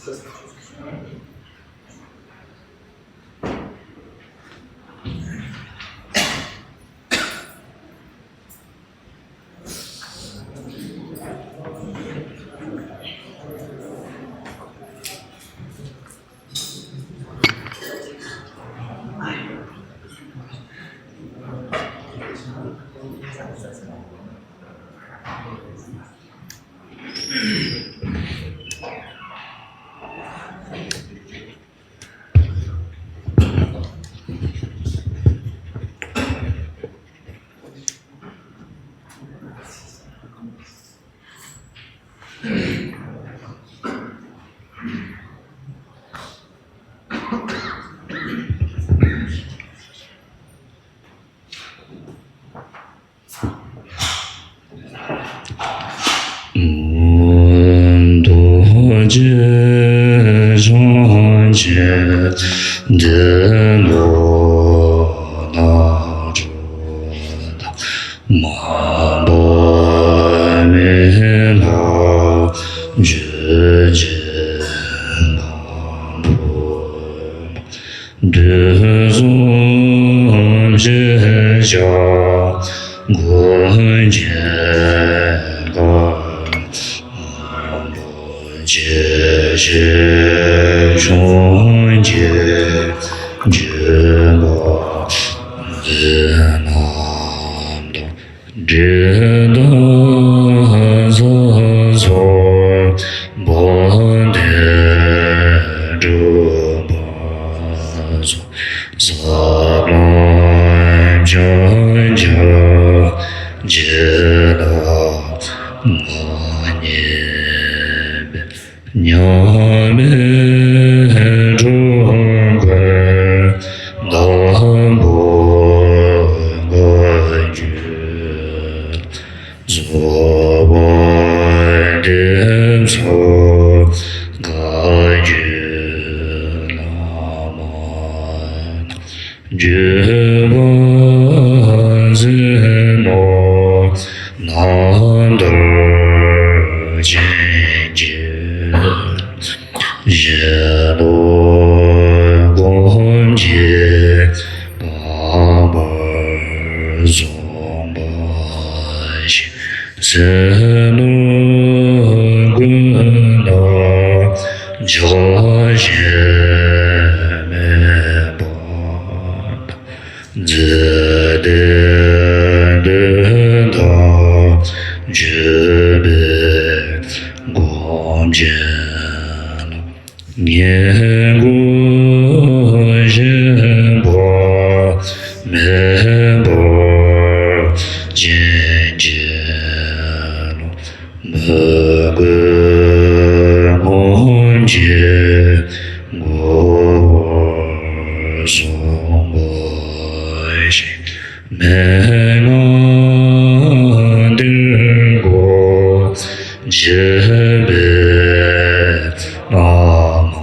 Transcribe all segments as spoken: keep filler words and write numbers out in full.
རྡོ་རྗེ་འཆང་ཆེན་འདི་ལོ་ན་འགྲོ། མ་འབངས་མི་ལ་བརྗོད་བྱེད་ངང་པོ། དུས་གསུམ་ཞེས་བྱ་མགོན་ཁྱེད་ཀ། རྗེ་ཞེས་བྱུང་གི་བརྗོད་པ་འདི་རྣམས་དང་། འབྲེལ་ཟླ་ཚོགས་པ་དེ་སྒྲུབ་པ་སོགས། ཟབ་ལམ་ཕྱག་རྒྱ་བྱེད་ལ་མ་ཉེས་པའི། མཉམ་མེད་འགྲོ་ཀུན་དང་པོ་བཀའ་བརྒྱུད། རྫོགས་པ་དེ་ཚོ་བཀའ་བརྒྱུད་བླ་མ། བརྒྱུད་པ་འཛིན་པ་རྣམ་དག་ཅན་གྱི། གཞན་ལུགས་སྒོམ་གྱིས་སྤངས་པར་གསུངས་པ་བཞིན། སེམས་ནི་ཀུན་ལ་འཇོག་བྱེད་མེད་པ་དང་། འཛིན་དེ་དོན་དམ་བརྗོད་པས་སྒོམ་བྱེད་ལ། ངེས་དགོས་གཞན་པ་མེད་པ་ཅན་གྱི་ལུགས། མོས་གུས་སྒོམ་གྱིས་གོ་བར་གསུངས་པ་བཞིན། མན་ངག་འདིར་གོ་འབྱེད་པའི་བླ་མ་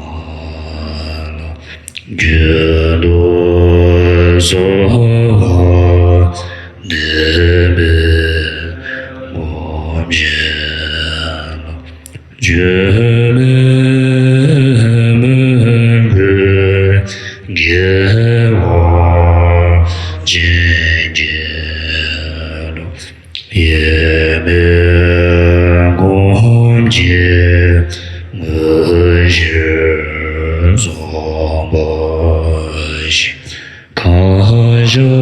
ལ། རྒྱུད་དུ་གསོལ་བ་འདེབས་པས་སྒོམ་བྱེད་ལ། བརྗོད་མེད་མོས་གུས་དགེ་བ་ཅན་གྱི་ལུགས། དབྱེར་མེད་སྒོམ་གྱིས་དངོས་གཞིར་སོང་པ་བཞིན། གང་ཞིག་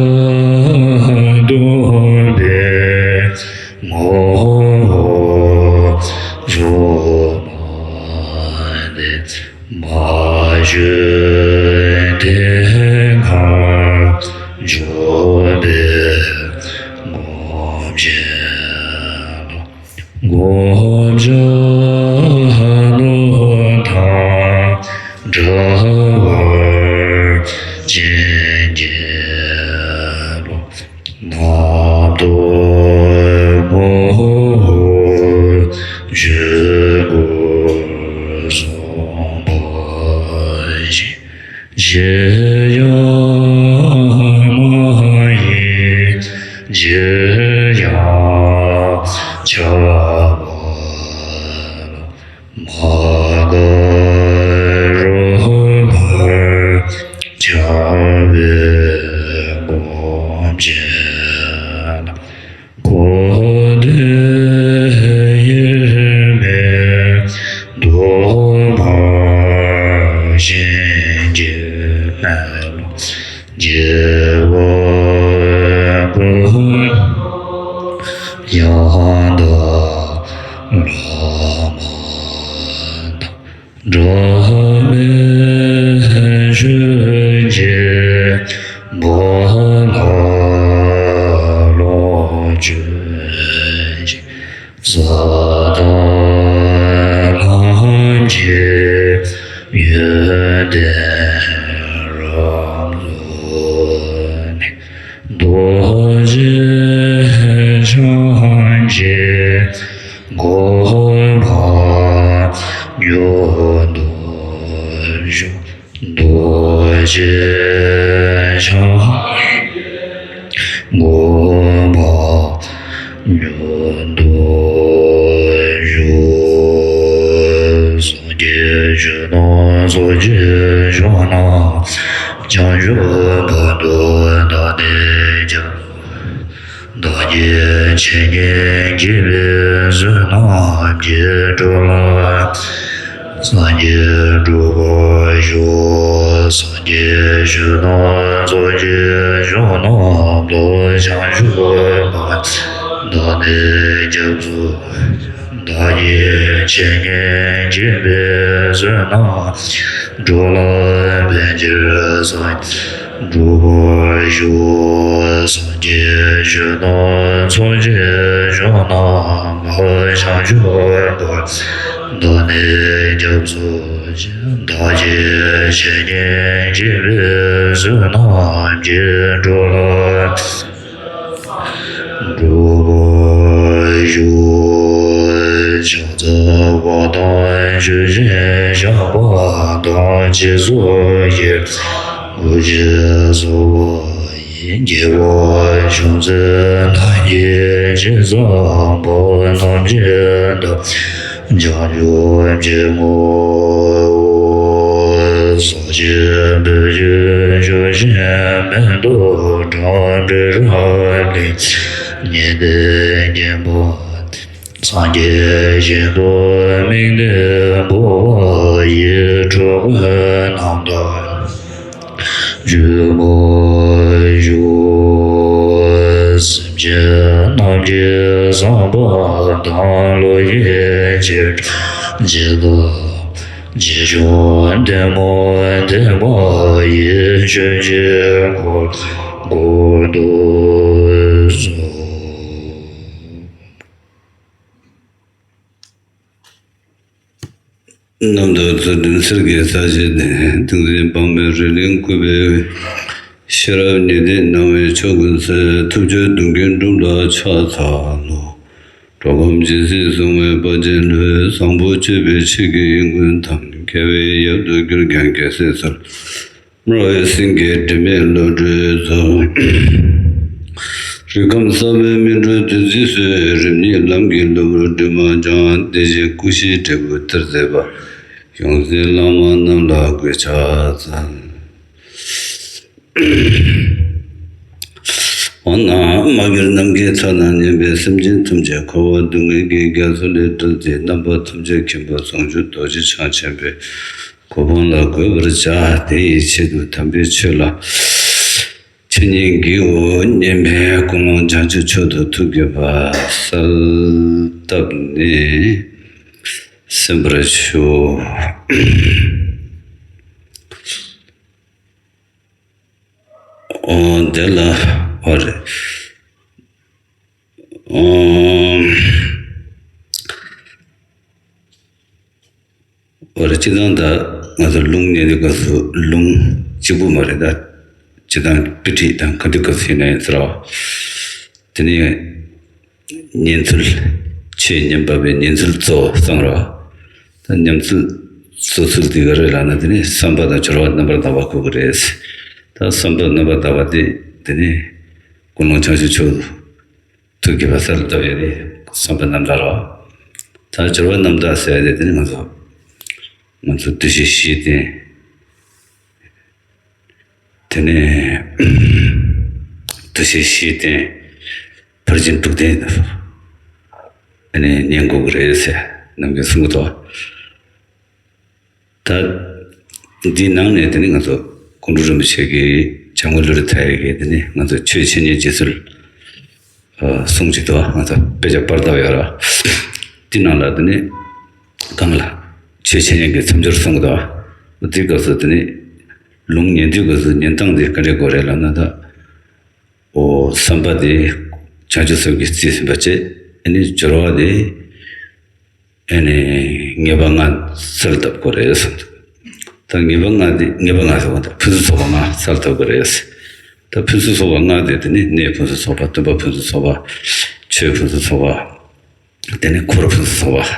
སྟོན་པའི་ངོ་བོ་རྫོགས་པ་དེ། མ་བཅོས་དེ་སྔར་བརྗོད་པས་སྒོམ་བྱེད་ལ། སྒོམ་བྱ་རྣམས་དང་བྲལ་བ་ཅན་གྱི་ལུགས། རྣམ་རྟོག་མང་པོ་བརྗོད་དགོས་གསུངས་པ་བཞིན། གཞན་ཡང་མ་ཡིན་གཞན་ཡང་ཁྱབ་པ་ལ། མ་འགགས་ ཡང་དག་བླ་མ་དང་། འབྲལ་མེད་ཆོས་ཀྱི་དཔལ་ལ་ལོངས་སྤྱོད་ཅིང་། ས་དང་ལྷ་གཉིས་ཡོན་ཏན་རབ་རྫོགས་ནས། རྡོ་རྗེ་འཆང་གི་གོ་འཕང་མྱུར་ཐོབ་ཤོག། རྡོ་རྗེ་འཆང་གི་གོ་འཕང་མྱུར་ཐོབ་ཤོག། སངས་རྒྱས་ཆོས་རྣམས་ཚོགས་ཀྱི་མཆོག་རྣམས། བྱང་ཆུབ་བར་དུ་བདག་ནི་སྐྱབས། བདག་གིས་འཆད་ཉན་བགྱིས་པའི་བསོད་ནམས་ཀྱིས། འགྲོ་ལ་སངས་རྒྱས་འགྲུབ་པར་ཤོག། སངས་རྒྱས་ཆོས་རྣམས་ཚོགས་ཀྱི་མཆོག་རྣམས་དང་། བྱང་ཆུབ་བར་དུ་བདག་ནི་སྐྱབས་སུ། བདག་གིས་འཆད་ཉན་བགྱིས་པའི་བསོད་ནམས། འགྲོ་ལ་ཕན་ཕྱིར་སངས་རྒྱས་འགྲུབ་པར་ཤོག། སངས་རྒྱས་ཆོས་རྣམས་ཚོགས་ཀྱི་མཆོག་རྣམས། བྱང་ཆུབ་བར་དུ་བདག་ནི་སྐྱབས་སུ་མཆི། བདག་གིས་འཆད་ཉན་བགྱིས་པའི་བསོད་ནམས་ཀྱིས། འགྲོ་ལ་འགྲུབ་པར་ཤོག། ཕྱག་འཚལ་བ་དང་མཆོད་ཅིང་བཤགས་པ་དང་། སྦྱིན་སོགས་ཀྱི་སྒོ་ཕྱེ་སོགས་པ་ཡིས། དགེ་བ་ཅུང་ཟད་རྣམས་ཀྱི་ཕྱིར། བསམ་པ་ཐམས་ཅད་བྱང་ཆུབ་ཀྱི་ངོ་བོ། ཕྱོགས་བཅུའི་བོད་ཀྱི་ཆོས་བཞིན་མེ་ཏོག་བཀྲམ་པའི་རབ་གླིང་། ཉི་ཟླའི་བརྒྱན་པ་སངས་རྒྱས་ཞིང་དུ་དམིགས་ཏེ་འབུལ་བ་ཡི། འཁྲུལ་པའི་རྣམ་དག་བཅོས་མ་བྱུང་། སེམས་ཅན་རྣམས་ཀྱི་བསམ་པ་དང་། བློ་ཡི་འཆར་སྒོ་ཇི་ལྟ་ཇི་བཞིན་ཐུན་མོང་ཐེག་པ་ཡི། ཆོས་ཀྱི་འཁོར་ལོ་བསྐོར་དུ་གསོལ། རྣམ་དག་རྩ་བདུན་གསེར་གྱི་ས་གཞི་སྟེང་། ཏིང་འཛིན་དཔག་མེད་རི་གླིང་བཀོད་པའི་དབུས། ཤེས་རབ་ཉི་ཟླས་སྣང་བའི་ཕྱོགས་ཀུན་གསལ། ཐུགས་ཆོས་གདུང་རྒྱུད་འབྲུམ་ལ་ཕྱག་འཚལ་ལོ། འགྲོ་ཀུན་སྦྱིན་སྲེག་བཟུང་བའི་དཔལ་ཆེན་ལྷུན། བཟང་པོ་སྤྱོད་པའི་ཆོས་ཀྱི་དབྱིངས་ཀུན་དང་། རྒྱལ་བའི་ཡབ་ཏུ་གྱུར་ཀྱང་རྒྱལ་སྲས་ཚོལ། སྨྲ་བའི་སེང་གེ་དྲི་མེད་བློ་གྲོས་མཚོ། རིགས་ཁམས་གསར་པའི་སྨིན་གྲོལ་བདུད་རྩིའི་མཚོ། རིམ་གཉིས་ལམ་གྱི་གློ་བུར་སྒྲོན་མ་སྦྱངས། བདེ་གཤེགས་སྐུ་བཞིའི་འབྲས་བུ་སྟེར་མཛད་པ། ཡོངས་འཛིན་བླ་མ་རྣམས་ལ་གུས་ཕྱག་འཚལ། འོ་ན་མ་གྱུར་ནམ་མཁའི་མཐའ་དང་མཉམ་པའི་སེམས་ཅན་ཐམས་ཅད་འཁོར་བ་སྡུག་བསྔལ་གྱི་རྒྱ་མཚོ་ལས་བསྒྲལ་ཏེ། རྣམ་པ་ཐམས་ཅད་མཁྱེན་པ་ཟུང་འཇུག་རྡོ་རྗེ་འཆང་ཆེན་པོའི་གོ་འཕང་ལ་འགོད་པར་བྱ། དེ་ཡི་ཆེད་དུ་དམ་པའི་ཆོས་ལ་འཆད་ཉན་བགྱིའོ་སྙམ་པའི་ཀུན་སློང་བྱང་ཆུབ་མཆོག་ཏུ་ཐུགས་བསྐྱེད་པ་གསལ་བཏབ་ནས་གསན་པར་ཞུ། འོ་དེ་ལ་འོ་རེད། འོ་རེད། སྤྱིར་བཏང་ད་ང་ཚོ་རླུང་ཉན་དུས་སྐབས་སུ་རླུང་གཅིག་པུ་མ་རེད་ད། སྤྱིར་བཏང་དཔེ་ཁྲིད་དང་ག་དུས་སྐབས་སུ་ཡིན་ན་ཡིན་ཟེར་བ། དེ་ནས་ཉན་ཚུལ། ཆོས་ཉན་པ་པའི་ཉན་ཚུལ་གཙོ་བོ་གསུངས་རོགས། ད་ཉན་ཚུལ་གཙོ་ཚུལ་དེ་ག་རེ་ལབ་ན། དེ་ནི་བསམ་པ་དང་སྦྱོར་བ་རྣམ་པར་དག་པ་དགོས་ཀྱི་རེད། ད་བསམ་པ་རྣམ་པར་དག་པ་དེ་དེ་ནི་ཀུན་སློང་བྱང་ཆུབ་མཆོག་ཏུ་ཐུགས་བསྐྱེད་པ་གསལ་བཏབ་ཡོད་རེད། བསམ་པ་རྣམ་དག་རོ། ད་སྦྱོར་བ་རྣམ་དག་ཟེར་ཡ་དེ་དེ་ནི་ང་ཚོ་ང་ཚོ་འདུ་ཤེས་བཞི་བསྟེན། དེ་ནས་འདུ་ཤེས་བཞི་བསྟེན། ཕར་ཕྱིན་དྲུག་བསྟེན། དེ་ནས་ཉན་དགོས་ཀྱི་རེད་ཟེར་ནམ་རྒྱུན་གསུང་གི་འདུག། ད་འདིའི་ནང་ནས་དེ་ནི་ང་ཚོ་ཀོང་སྤྲུལ་རིན་པོ་ཆེ་གིས་བྱམས་མགོན་བློ་གྲོས་མཐའ་ཡས་ཀྱིས་དེ་ནི་ང་ཚོ་ཆོས་འཆད་ཉན་བགྱིད་ཚུལ། གསུང་གཅིག་འདུག་ང་ཚོ་དཔེ་ཆ་པར་བཏབ་ཡོད་ར། དེ་ནང་ལ་དེ་ནི་གང་ལ་ཆོས་འཆད་ཉན་གྱི་མཚམས་སྦྱོར་གསུང་གི་འདུག་དེའི་སྐབས་སུ་དེ་ནི་ལུང་ཉན་དུས་སྐབས་སུ་ཉན་སྟངས་དེ་ག་འདྲས་དགོས་རེད་ལབ་ན། ད་འོ་བསམ་པ་དེ་བྱང་ཆུབ་སེམས་ཀྱིས་རྩིས་ཟིན་པ་བྱས། ཨ་ནི་སྦྱོར་བ་དེ་ཨ་ནི་ངེས་པ་ལྔ་གསལ་བཏབ་དགོས་རེད་གསུངས་འདུག་ད་ངེས་པ་ལྔ་དེ་ངེས་པ་ལྔ་ཟེར་བ་དང་ཕུན་སུམ་ཚོགས་པ་ལྔ་གསལ་བཏབ་དགོས་རེད། ད་ཕུན་སུམ་ཚོགས་པ་ལྔ་དེ་དེ་ནི་གནས་ཕུན་སུམ་ཚོགས་པ། སྟོན་པ་ཕུན་སུམ་ཚོགས་པ། ཆོས་ཕུན་སུམ་ཚོགས་པ། དེ་ནི་འཁོར་ཕུན་སུམ་ཚོགས་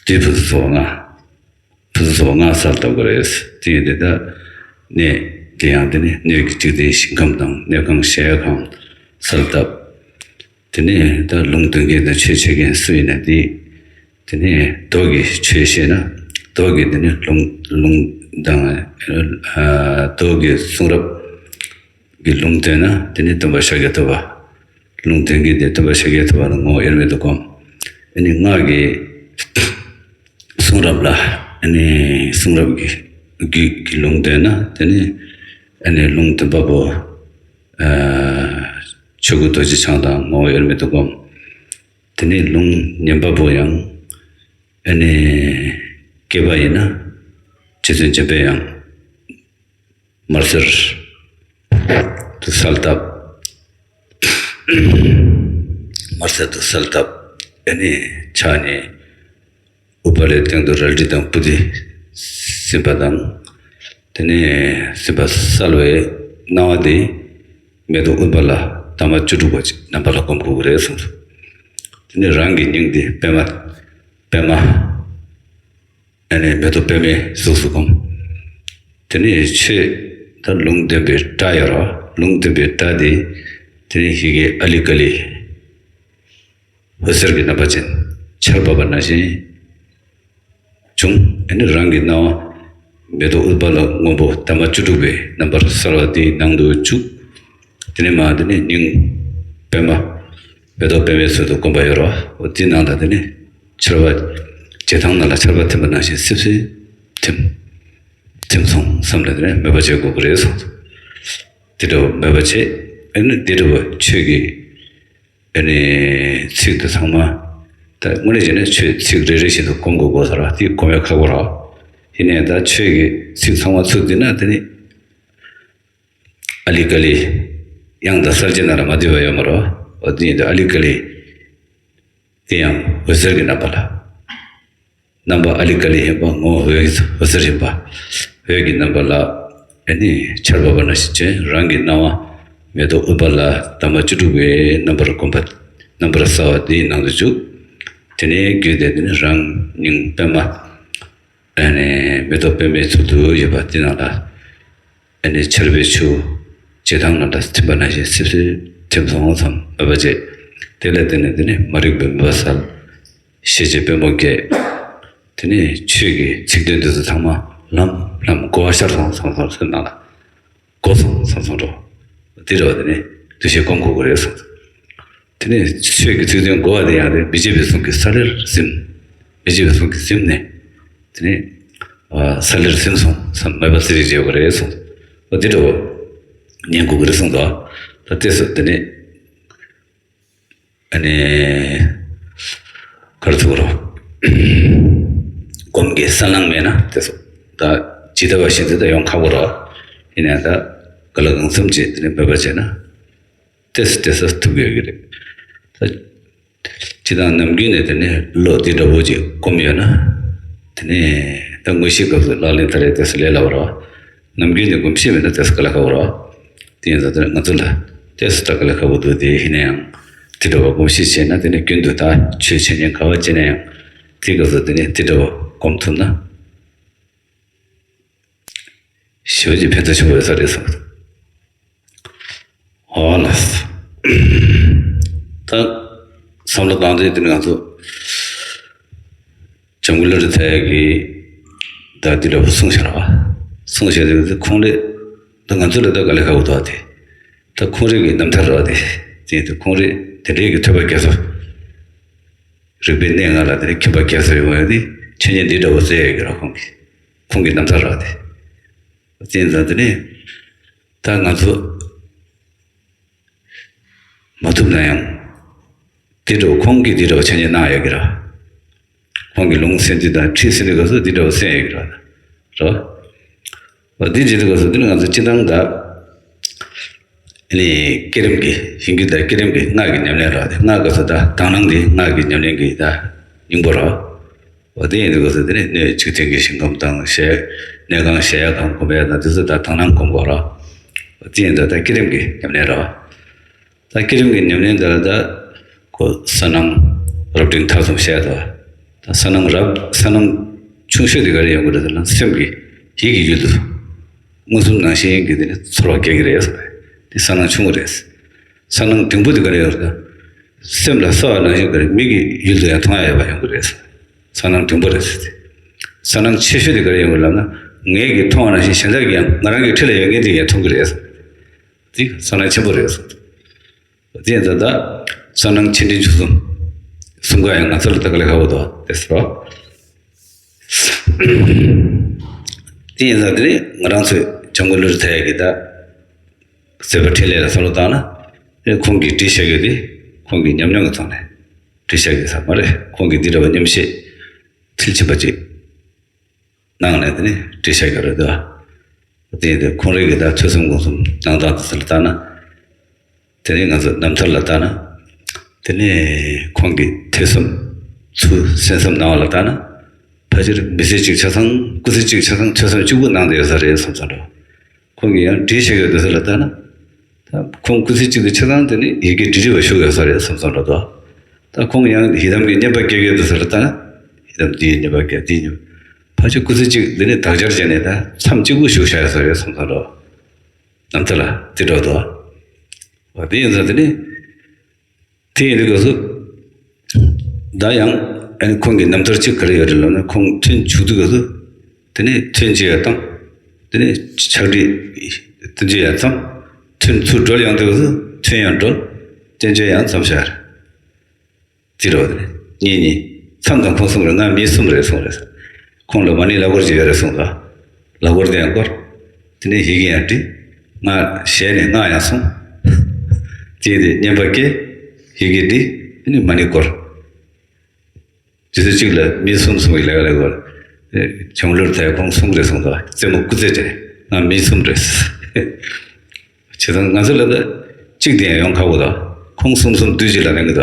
པ། དུས་ཕུན་སུམ་ཚོགས་པ་ལྔ། ཕུན་སུམ་ཚོགས་པ་ལྔ་གསལ་བཏབ་དགོས་རེད། དེ་ཡིན་དུས་ད་གནས་དེ་ཡང་དེ་ནི་སྣོད་ཀྱི་འཇིག་རྟེན་ཞིང་ཁམས་དང་གནས་ཁང་གཞལ་ཡས་ཁང་གསལ་བཏབ། དེ་ནས་ད་ལུང་སྟོན་མཁན་དང་ཆོས་འཆད་མཁན་སུ་ཡིན་ན་དེ། དེ་ནས་མདོ་གི་ཆོས་བཤད་ན་མདོ་གི་དེ་ནས་ལུང་ལུང་དང་། ཨ་མདོ་གི་གསུང་རབ་ཀྱི་ལུང་བསྟན་ན་དེ་ནས་སྟོན་པ་ཤཱཀྱ་ཐུབ་པ། ལུང་སྟོན་མཁན་དེ་སྟོན་པ་ཤཱཀྱ་ཐུབ་པ་ལ་ངོ་བོ་དབྱེར་མེད་དུ་བསྒོམ། ཨ་ནི་སྔགས་ཀྱི་གསུང་རབ་ལ། ཨ་ནི་གསུང་རབ་ཀྱི་རྒྱུད་ཀྱི་ལུང་བསྟན་ན་དེ་ནི་ཨ་ནི་ལུང་སྟོན་པ་པོ། ཨ་ཆོས་སྐུ་རྡོ་རྗེ་འཆང་དང་ངོ་བོ་དབྱེར་མེད་དུ་བསྒོམ། དེ་ནས་ལུང་ཉན་པ་པོ་ཡང་ཨ་ནི་སྐྱེས་པ་ཡིན་ན་རྗེ་བཙུན་འཇམ་དཔལ་དབྱངས་དམར་སེར་དུ་གསལ་བཏབ། དམར་སེར་དུ་གསལ་བཏབ། ཨ་ནི་ཕྱག་གཉིས་ཨུཏྤལའི་སྟེང་དུ་རལ་གྲི་དང་པུ་ཏི་ཟིན་པ་དང་། དེ་ནས་ཟིན་པ་གསལ་བའི་སྣང་བ་དེ་མེ་ཏོག་ཨུཏྤལ་ལ་འདབ་མ་བཅུ་དྲུག་པ་ཅིག་རྣམ་པ་ལ་བསྒོམ་དགོས་ཀྱི་རེད་གསུངས་སོ། དེ་ནས་རང་གི་སྙིང་དེ་པད་མ། པད་མ། ཨ་ནི་མེ་ཏོག་པད་མའི་གཟུགས་སུ་བསྒོམ། དེ་ནས་ཆོས་ད་ལུང་སྟོན་པའི་སྒྲ་ཡོད་རེད་བ། ལུང་སྟོན་པའི་སྒྲ་དེ་དེ་ནས་ཡི་གེ་ཨ་ལི་ཀ་ལི་འོད་ཟེར་གྱི་རྣམ་པ་ཅན་ཆར་འབབ་པ་ནང་བཞིན་བྱུང་། ཨ་ནི་རང་གི་སྣང་བ་མེ་ཏོག་ཨུཏྤལ་སྔོན་པོ་འདབ་མ་བཅུ་དྲུག་པའི་རྣམ་པར་གསལ་བ་དེའི་ནང་དུ་བཅུག་དེ་ནས་མར་དེ་ནས་སྙིང་པད་མ། མེ་ཏོག་པད་མའི་ཚུལ་དུ་བསྒོམ་པ་ཡོད་རེད་བ། འོ་དེའི་ནང་དང་དེ་ནས་ཆར་པ་བྱེ་ཐང་ནང་ལ་ཆར་པ་ཐིམ་པ་ནང་བཞིན་སིབ་སིབ་ཐིམ། ཐིམ་སོང་བསམ་ནས་དེ་ནས་མོས་པ་བྱེད་དགོས་ཀྱི་རེད་གསུངས་སོ། དེ་འདྲ་བ་མོས་པ་བྱེད། ཨ་ནི་དེ་འདྲ་བ་ཆོས་ཀྱི་ཨ་ནི་ཚིག་དེ་ཚང་མ། ད་དངོས་གནས་བྱས་ན་ཆོས་ཚིག་རེ་རེ་བཞིན་དུ་སྒོམ་དགོས་དགོས་ཟེར་བ་དེ་སྒོམ་ཡ་ཁག་པོ་རེད། ཡིན་ནའི་ད་ཆོས་ཀྱི་ཚིག་ཚང་མ་ཚུར་བསྡུས་ན་དེ་ནི་ཨ་ལི་ཀ་ལི། དབྱངས་དང་གསལ་བྱེད་ནང་ལ་མ་བསྡུས་པ་ཡོད་མ་རེད། འོ་དེ་ཡིན་དུས་ཨ་ལི་ཀ་ལི། དེ་ཡང་འོད་ཟེར་གྱི་རྣམ་པ་ལ། རྣམ་པ་ཨ་ལི་ཀ་ལི་ཡིན་པ་ངོ་བོ་འོད་ཀྱི་འོད་ཟེར་ཡིན་པ། འོད་ཀྱི་རྣམ་པ་ལ་ཨ་ནི་ཆར་འབབ་པ་ནང་བཞིན་བྱས། རང་གི་སྣང་བ་མེ་ཏོག་ཨུཏྤལ་འདབ་མ་བཅུ་དྲུག་པའི་རྣམ་པར་བསྒོམ་པ། རྣམ་པར་གསལ་བ་དེའི་ནང་དུ་བཅུག་དེ་ནས་རྒྱུད་དེ་དེ་ནི་རང་སྙིང་པད་མ། ཨ་ནི་མེ་ཏོག་པད་མའི་ཚུལ་དུ་ཡོད་པ་དེ་ནང་ལ། ཨ་ནི་ཆར་པའི་ཆུ་བྱེ་ཐང་ལ་འདྲ་ཐིམ་པ་ནང་བཞིན་སིབ་སིབ་ཐིམ་སོང་བསམ་མོས་པ་བྱེད། དེ་ལ་བརྟེན་ནས་དེ་ནི་མ་རིག་པའི་མུན་པ་སེལ། ཤེས་བྱའི་པད་མོ་སྐྱེས། དེ་ནས་ཆོས་ཀྱི་ཚིག་དོན་དེ་ཚོ་ཚང་མ་ལམ་ལམ་གོ་བ་ཤར་སོང་བསམ་བསམ་སེམས་ནང་ལ་གོ་སོང་བསམ་བསམ་འགྲོ། དེ་འདྲ་བ་དེ་ནི་འདུ་ཤེས་སྒོམ་དགོས་ཀྱི་རེད་གསུངས། དེ་ནས་ཆོས་ཀྱི་ཚིག་དོན་གོ་བ་དེ་ཡང་དེ་མི་བརྗེད་པའི་གཟུངས་ཀྱིས་ས་ལེར་ཟིན། མི་བརྗེད་པའི་གཟུངས་ཀྱིས་ཟིན་ནས། དེ་ནས་ཨ་ས་ལེར་ཟིན་སོང་བསམ་མོས་པ་ཙི་རིག་བྱེད་དགོས་རེད་གསུངས། ཨ་དེ་འདྲ་བ་ཉན་དགོས་ཀྱི་རེད་གསུངས་དོ། ད་ལྟས་སུ་དེ་ནས་ཨ་ནི་ག་རེ་ཟེར་དགོས་རེད། སྒོམ་གྱི་སན་ལང་མེད་ན་ལྟས་སུ་ད་ཇི་ལྟ་བ་བཞིན་དུ་ད་ཡོང་ཁག་པོ་རེད། ཡིན་ནའང་ད་ག་ལ་གང་འཚམ་ཅིག་དེ་ནས་མོས་པ་བྱས་ན། ཏེས་ཏེས་ཐུབ་ཡོད་ཀྱི་རེད། ད་སྤྱིར་བཏང་ནམ་རྒྱུན་ནས་དེ་ནས་བློ་དེ་འདྲ་བོ་ཅིག་སྒོམ་ཡོད་ན། དེ་ནས་ད་དངོས་གཞིའི་སྐབས་སུ་ལག་ལེན་ད་རེས་ཏེས་ལས་སླ་བ་རེད་བ། ནམ་རྒྱུན་ནས་སྒོམ་ཤེས་མེད་ན་ཏེས་དཀའ་ལས་ཁག་པོ་རེད་བ། དེ་ཡིན་ཙང་དེ་ང་ཚོ་ལ་ཏེས་དཀའ་ལས་ཁག་པོ་འདུག་དེ་ཡིན་ན་ཡང་། དེ་འདྲ་བ་སྒོམ་ཤེས་བྱས་ན་དེ་ནས་རྒྱུན་དུ་ད་ཆོས་འཆད་ཉན་ག་བ་བྱས་ན་ཡང་། དེའི་སྐབས་སུ་དེ་ནས་དེ་འདྲ་བ་སྒོམ་ཐུབ་ན། ཞེ་པོ་ཅིག་ཕན་ཐོགས་ཆེན་པོ་ཡོད་ས་རེད་བསམ། འོ་ལགས། ད་བསམ་བློ་བཏང་དུས་དེ་ནི་ང་ཚོ་འཇམ་མགོན་བློ་གྲོས་ཚེ་རིང་གིས་ད་འདི་འདྲ་པོ་གསུངས་བཞག་ར། གསུངས་བཞག་དུས་ཁོང་རེད། ད་ང་ཚོ་ལ་ད་དཀའ་ལས་ཁག་པོ་འདུག་དེ། ད་ཁོང་རེ་གི་རྣམ་ཐར་ར་དེ། དེ་ད་ཁོང་རེ་དེ་འདྲའི་གི་ཐོས་པ་རྒྱ་མཚོ། རིག་པའི་གནས་ལྔ་ལ་དེ་ནི་མཁྱེན་པ་རྒྱ་མཚོ་ཡོང་བ་དེ་འཆད་ཉན་འདི་འདྲ་བོ་བཙལ་ཡོད་ཀྱི་ར། ཁོང་གིས་ཁོང་གི་རྣམ་ཐར་ར་དེ། བཙལ་ཙང་དེ་ནས་ད་ང་ཚོ་མ་ཐུབ་ན་ཡང་ དེ་འདྲ་བོ་ཁོང་གིས་དེ་འདྲ་བོ་འཆད་ཉན་གནང་ཡོད་ཀྱི་རེད། ཁོང་གིས་ལུང་གསན་དུས་དང་ཁྲིད་གསན་དུས་སྐབས་སུ་དེ་འདྲ་བོ་གསན་ཡོད་ཀྱི་རེད། རེད་བ། འོ་དེ་བྱེད་དུས་སྐབས་སུ་དེ་ནི་ང་ཚོ་སྤྱིར་བཏང་ད། ཨ་ནི་བསྐྱེད་རིམ་གྱི་ཞིང་རྒྱུད་དང་བསྐྱེད་རིམ་གྱི་སྔགས་ཀྱི་ཉམས་ལེན་རེད་བ། དེ་སྔགས་སྐབས་སུ་ད་དག་སྣང་དེ་སྔགས་ཀྱི་ཉམས་ལེན་གྱི་ད་སྙིང་པོ་རེད་བ། འོ་དེ་ཡིན་དུས་སྐབས་སུ་དེ་ནི་སྣོད་འཇིག་རྟེན་གྱི་ཞིང་ཁམས་དང་གཞལ་གནས་ཁང་གཞལ་ཡས་ཁང་སྒོམ་པ་དང་དེ་ཚོ་ད་དག་སྣང་སྒོམ་དགོས་རེད་བ། འོ་དེ་ཡིན་དུས་ད་བསྐྱེད་རིམ་གྱི་ཉམས་ལེན་རེད་བ། ད་བསྐྱེད་རིམ་གྱི་ཉམས་ལེན་དེ་ལ་ད་ཁོ་གསལ་སྣང་རབ་འབྲིང་ཐ་གསུམ་བཤད་དོ། ད་གསལ་སྣང་རབ་གསལ་སྣང་ཆུང་ཤོས་དེ་ག་རེ་ཡོང་གི་རེད་ཟེར་ན་སེམས་ཀྱི་ཡིད་ཀྱི་ཡུལ་དུ་མངོན་སུམ་ནང་བཞིན་གྱི་དེ་ནི་ཚོར་བ་སྐྱེ་གི་རེད་ཟེར། དེ་གསལ་སྣང་ཆུང་ངུ་རེད། གསལ་སྣང་འབྲིང་པོ་དེ་ག་རེ་ཡོང་གི་རེད་ཟེར་ན་སེམས་ལ་གསལ་བ་ནང་བཞིན་གྱི་མིག་གི་ཡུལ་དུ་ཡང་མཐོང་ཡ་ཡོད་པ་ཡོང་གི་རེད་ཟེར། གསལ་སྣང་འབྲིང་པོ་རེད་ཟེར་ཏེ། གསལ་སྣང་ཆེ་ཤོས་དེ་ག་རེ་ཡོང་གི་ལབ་ན་ངེད་ཀྱིས་མཐོང་བ་ནང་བཞིན་གཞན་དག་གིས་ཡང་ང་རང་གི་འཁྲིས་ལ་ཡོད་མཁན་དེ་ཡང་མཐོང་གི་རེད་ཟེར། དེ་གསལ་སྣང་ཆེན་པོ་རེད་ཟེར། དེ་ཡིན་ཙང་ད་གསལ་སྣང་ཆེ་འབྲིང་ཆུང་གསུམ། གསུམ་ཀ་ཡང་ང་ཚོ་ལ་ད་ག་ལེ་ཁག་པོ་འདུག་དེ་ཟེར་རོ། དེ་ཡིན་ཙང་དེ་ནི་ང་རང་ཚོས་འཇམ་མགོན་བློ་གྲོས་མཐའ་ཡས་ཀྱི་ད་མཛད་པ་འཕྲིན་ལས་ལ་བསམ་བློ་བཏང་ན། དེ་ཁོང་གིས་བྲིས་བཞག་ཡོད་དེ་ཁོང་གི་ཉམས་མྱོང་གི་ཐོག་ནས་བྲིས་བཞག་ཡོད་ས་མ་རེད། ཁོང་གིས་འདི་འདྲ་བ་མཉམ་བཤད་མཐིལ་ཕྱིན་པ་ཅིག་གནང་ནས་དེ་ནས་བྲིས་བཞག་ཡོད་རེད་དོ། དེ་ཡིན་དུས་ཁོང་རང་གི་ད་ཐོས་བསམ་སྒོམ་གསུམ་གནང་སྟངས་དེ་ཚོ་ལ་ལྟ་ན། དེ་ནས་ང་ཚོ་རྣམ་ཐར་ལ་ལྟ་ན། དེ་ནས་ཁོང་གི་ཐོས་བསམ་ཚུལ་གསན་བསམ་གནང་བ་ལ་ལྟ་ན། ཕལ་ཆེར་མི་ཚེ་གཅིག་ཆ་ཚང་སྐུ་ཚེ་གཅིག་ཆ་ཚང་ཐོས་བསམ་གཅིག་པུ་གནང་བསྡད་ཡོད་ས་རེད་བསམ་བསམ་འདྲ། ཁོང་གིས་ཡང་བྲིས་བཞག་ཡོད་དེ་ཚོ་ལ་ལྟ་ན། ད་ཁོང་སྐུ་ཚེ་གཅིག་ཏུ་ཆ་ཚང་དེ་ནི་ཡི་གེ་འབྲི་འབྲི་བ་ཞུགས་ཡོད་ས་རེད་བསམ་བསམ་འདྲ་འདུག་ད་ཁོང་ཡང་ཡི་དམ་གྱི་བསྙེན་པ་སྐྱེ་གི་དུས་ཚོད་ལ་ལྟ་ན། ཡི་དམ་འདིའི་བསྙེན་པ་སྐྱེ་འདིའི་བསྙེན་པ། ཕལ་ཆེར་སྐུ་ཚེ་གཅིག་འདི་ནི་དག་ཆར་བྱས་ནས་ད་མཚམས་གཅིག་པུ་བཞུགས་བཞག་ཡོད་ས་རེད་བསམ་བསམ་འདྲ། རྣམ་ཐར་ལ་དེ་འདྲ་འདུག་འོ་དེ་ཡིན་ཙང་དེ་ནི། དེ་ཡིན་དུས་སྐབས་སུ། ད་ཡང་ཨ་ནི་ཁོང་གི་རྣམ་ཐར་གཅིག་ག་རེ་ཡོད་རེད་ལབ་ན་ཁོང་ཐུན་བཞུགས་དུས་སྐབས་སུ། དེ་ནས་ཐུན་གཅིག་ཡར་བཏང་། དེ་ནས་ཕྱག་བྲིས་ཐུན་གཅིག་ཡར་མཚམས། ཐུན་ཚུར་གྲོལ་ཡོང་དུས་སྐབས་སུ་ཐུན་ཡང་གྲོལ། བསྟན་བཅོས་ཡང་མཚམས་བཞག་རེད། དེ་རེད་བ། དེ་ནས་གཉིས་གཉིས། མཚམས་དང་ཁོང་གསུམ་རེད། ང་མི་གསུམ་རེད་གསུངས་རེད། ཁོང་ལ་མ་ཎི་ལག་འཁོར་གཅིག་ཡོད་རེད་གསུངས་ད། ལག་འཁོར་དེ་ཡང་བསྐོར། དེ་ནས་ཡི་གེ་ཡང་བྲིས། སྔགས་ཞལ་ནས་སྔགས་ཡང་གསུངས། དེ་ཡིན་དུས་བསྙེན་པ་སྐྱེས། ཡི་གེ་བྲིས། དེ་ནས་མ་ཎི་བསྐོར། དུས་ཚོད་གཅིག་ལ་མི་གསུམ་གསུམ་གྱི་ལས་ཀ་ལས་དགོས། བྱང་ལུར་ཐལ་ཁོང་གསུམ་རེད་གསུངས་ད། རྩེད་མོ་སྐུ་རྩེད་བྱས། ང་མི་གསུམ་རེད། བྱས་ཙང་ང་ཚོ་ལ་ད་གཅིག་དེ་ཡང་ཡོང་ཁག་པོ་ད། ཁོང་གསུམ་གསུམ་དུས་གཅིག་ལ་གནང་གི་ད།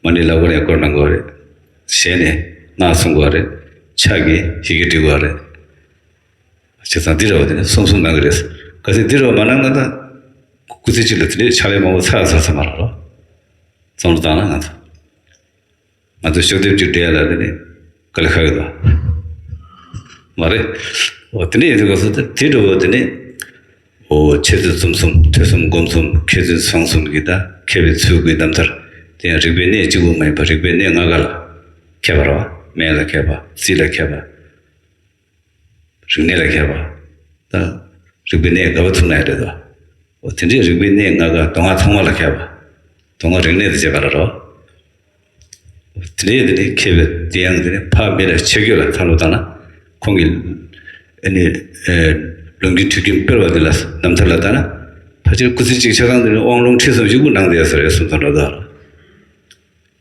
མ་ཎི་ལག་པར་ཡང་བསྐོར་གནང་དགོས་རེད། ཞལ་ནས་སྔགས་གསུང་དགོས་རེད། ཕྱག་གིས་ཡི་གེ་འབྲི་དགོས་རེད། བྱས་ཙང་འདི་རེད་བ། དེ་ནས་གསུམ་གསུམ་གནང་གི་རེད། གལ་སྲིད་འདི་རེད་བ་མ་གནང་ན་ད། སྐུ་ཚེ་གཅིག་ལ་དེ་འདྲའི་ཕྱག་ལས་མང་པོ་ཚར་ཚར་ཚར་མ་རེད་རོ། བསམ་བློ་བཏང་ན་ང་ཚོ། ང་ཚོ་ཤོག་ལྡེབ་གཅིག་འབྲི་ཡ་ལ་དེ་ནས་དཀའ་ལས་ཁག་གི་འདུག་མ་རེད། འོ་དེ་འདྲ་ཡིན་དུས་སྐབས་སུ་དེ་འདྲ་བོ་དེ་ནས། འོ་འཆད་རྩོད་རྩོམ་གསུམ་ཐོས་བསམ་སྒོམ་གསུམ་མཁས་བཙུན་ཚང་གསུམ་གྱི་ད་མཁས་པའི་ཚུལ་དགུའི་རྣམ་ཐར། དེ་ཡང་རིག་པའི་གནས་གཅིག་པུ་མ་ཡིན་པར་རིག་པའི་གནས་ལྔ་ཀ་ལ་མཁས་པ་རེད་བ། སྨན་ལ་མཁས་པ། རྩིས་ལ་མཁས་པ། རིག་གནས་ལ་མཁས་པ། ད་རིག་པའི་གནས་ག་པར་ཐུག་ན་ཡང་རེད་དོ། འོ་དེ་འདྲའི་རིག་པའི་གནས་ལྔ་ཀ་མདོ་སྔགས་ཚང་མ་ལ་མཁས་པ། མདོ་སྔགས་རིག་གནས་དང་བཅས་པ་ལ་རོ། དེ་འདྲའི་དེ་ནི་མཁས་པའི་དེ་ཡང་དེ་ནི་ཕ་མི་ལ་ཆེ་རྒྱུ་ལ་བསམ་བློ་བཏང་ན། ཁོང་གིས་ཨ་ནི་ཨེ་ལུང་གི་དུས་རྒྱུན་སྤེལ་བ་འདི་ལ་རྣམ་ཐར་ལ་ལྟ་ན། ཕལ་ཆེར་སྐུ་ཚེ་གཅིག་ཆ་ཚང་དེ་ནི་དབང་ལུང་ཁྲིད་གསུམ་བཞི་པོ་གནང་བསྡད་ས་རེད་བསམ་བསམ་འདྲ་འདུག་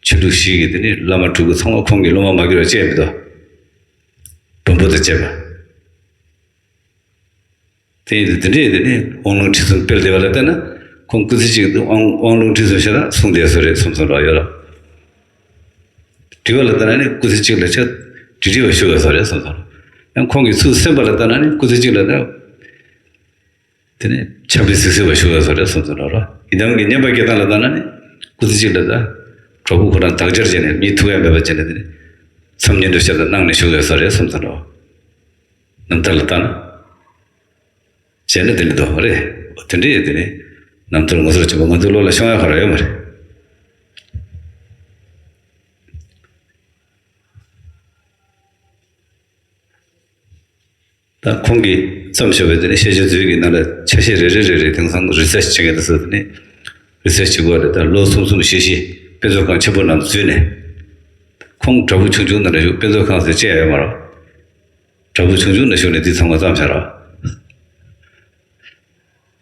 ཆོས་ལུགས་བཞི་གི་དེ་ནི་བླ་མ་སྤྲུལ་སྐུ་ཚང་མ་ཁོང་གི་སློབ་མ་མ་གྱུར་བ་ཅི་ཡང་མི་འདུག་བོན་པོ་དང་བཅས་པ། དེ་ཡིན་དུས་དེ་འདྲའི་དེ་ནི་དབང་ལུང་ཁྲིད་གསུམ་སྤེལ་བསྡད་པ་ལ་བལྟས་ན། ཁོང་སྐུ་ཚེ་གཅིག་ཏུ་དབང་དབང་ལུང་ཁྲིད་གསུམ་ཞེ་དྲག་གསུངས་བསྡད་ས་རེད་བསམ་བསམ་འདྲ་ཡོད་ལ། འབྲི་བ་ལ་ལྟ་ན་ནི་སྐུ་ཚེ་གཅིག་ལ་ཕྱག་བྲིས་བྲིས་པ་ཞུ་བ་ས་རེད་བསམ་བསམ། ཡང་ཁོང་གིས་ཚུར་གསན་པ་ལ་ལྟ་ན་ནི་སྐུ་ཚེ་གཅིག་ལ་ད། དེ་ནས་ཕྱག་དཔེ་གཟིགས་གཟིགས་པ་ཞུ་བ་ས་རེད་བསམ་བསམ་འདྲ། ཡི་དམ་གྱི་བསྙེན་པ་སྐྱེ་སྟངས་ལ་ལྟ་ན་ནི་སྐུ་ཚེ་གཅིག་ལ་ད་གྲོགས་པོ་ཁོ་རང་དག་ཆར་བྱས་ནས་མི་ཐུག་ཡ་མེད་པ་བྱས་ནས་དེ་ནས་མཚམས་བསྙེན་སྒྲུབ་ཞབས་ཏོག་གནང་ནས་བཞུགས་ཡོད་ས་རེད་བསམ་བསམ་འདྲ། རྣམ་ཐར་ལ་ལྟ་ན། བྱས་ན་དེ་ལས་ལྡོག་པ་རེད། དེ་འདྲ་ཡོད་དེ་ནི་རྣམ་ཐར་ངོ་སོར་ཆེན་པོ་ང་ཚོའི་བློ་ལ་ཤོང་ཡ་ག་རེ་ཡོད་མ་རེད། ད་ཁོང་གིས་བརྩམས་བཞག་པའི་དེ་ནི་ཤེས་བྱ་མཛོད་ཀྱི་ནང་ལ་ཆ་ཤས་རེ་རེ་རེ་རེ་དེང་སང་རི་སར་ཆི་བྱེད་མཁན་དེ་ཚོ་དེ་ནི་རི་སར་ཆི་བྱེད་དགོས་རེད། ད་ལོ་གསུམ་གསུམ་བཞི་བཞི་དཔེ་མཛོད་ཁང་ཆེན་པོ་ནང་འཛུལ་ནས། ཁོང་བྲག་ཕུག་ཆུང་ཆུང་ནང་ལ་བཞུགས། དཔེ་མཛོད་ཁང་ཟེར་ཅི་ཡང་ཡོད་མ་རེད། བྲག་ཕུག་ཆུང་ཆུང་ནང་བཞུགས་ནས་འདི་ཚང་མ་བརྩམས་བཞག་ར།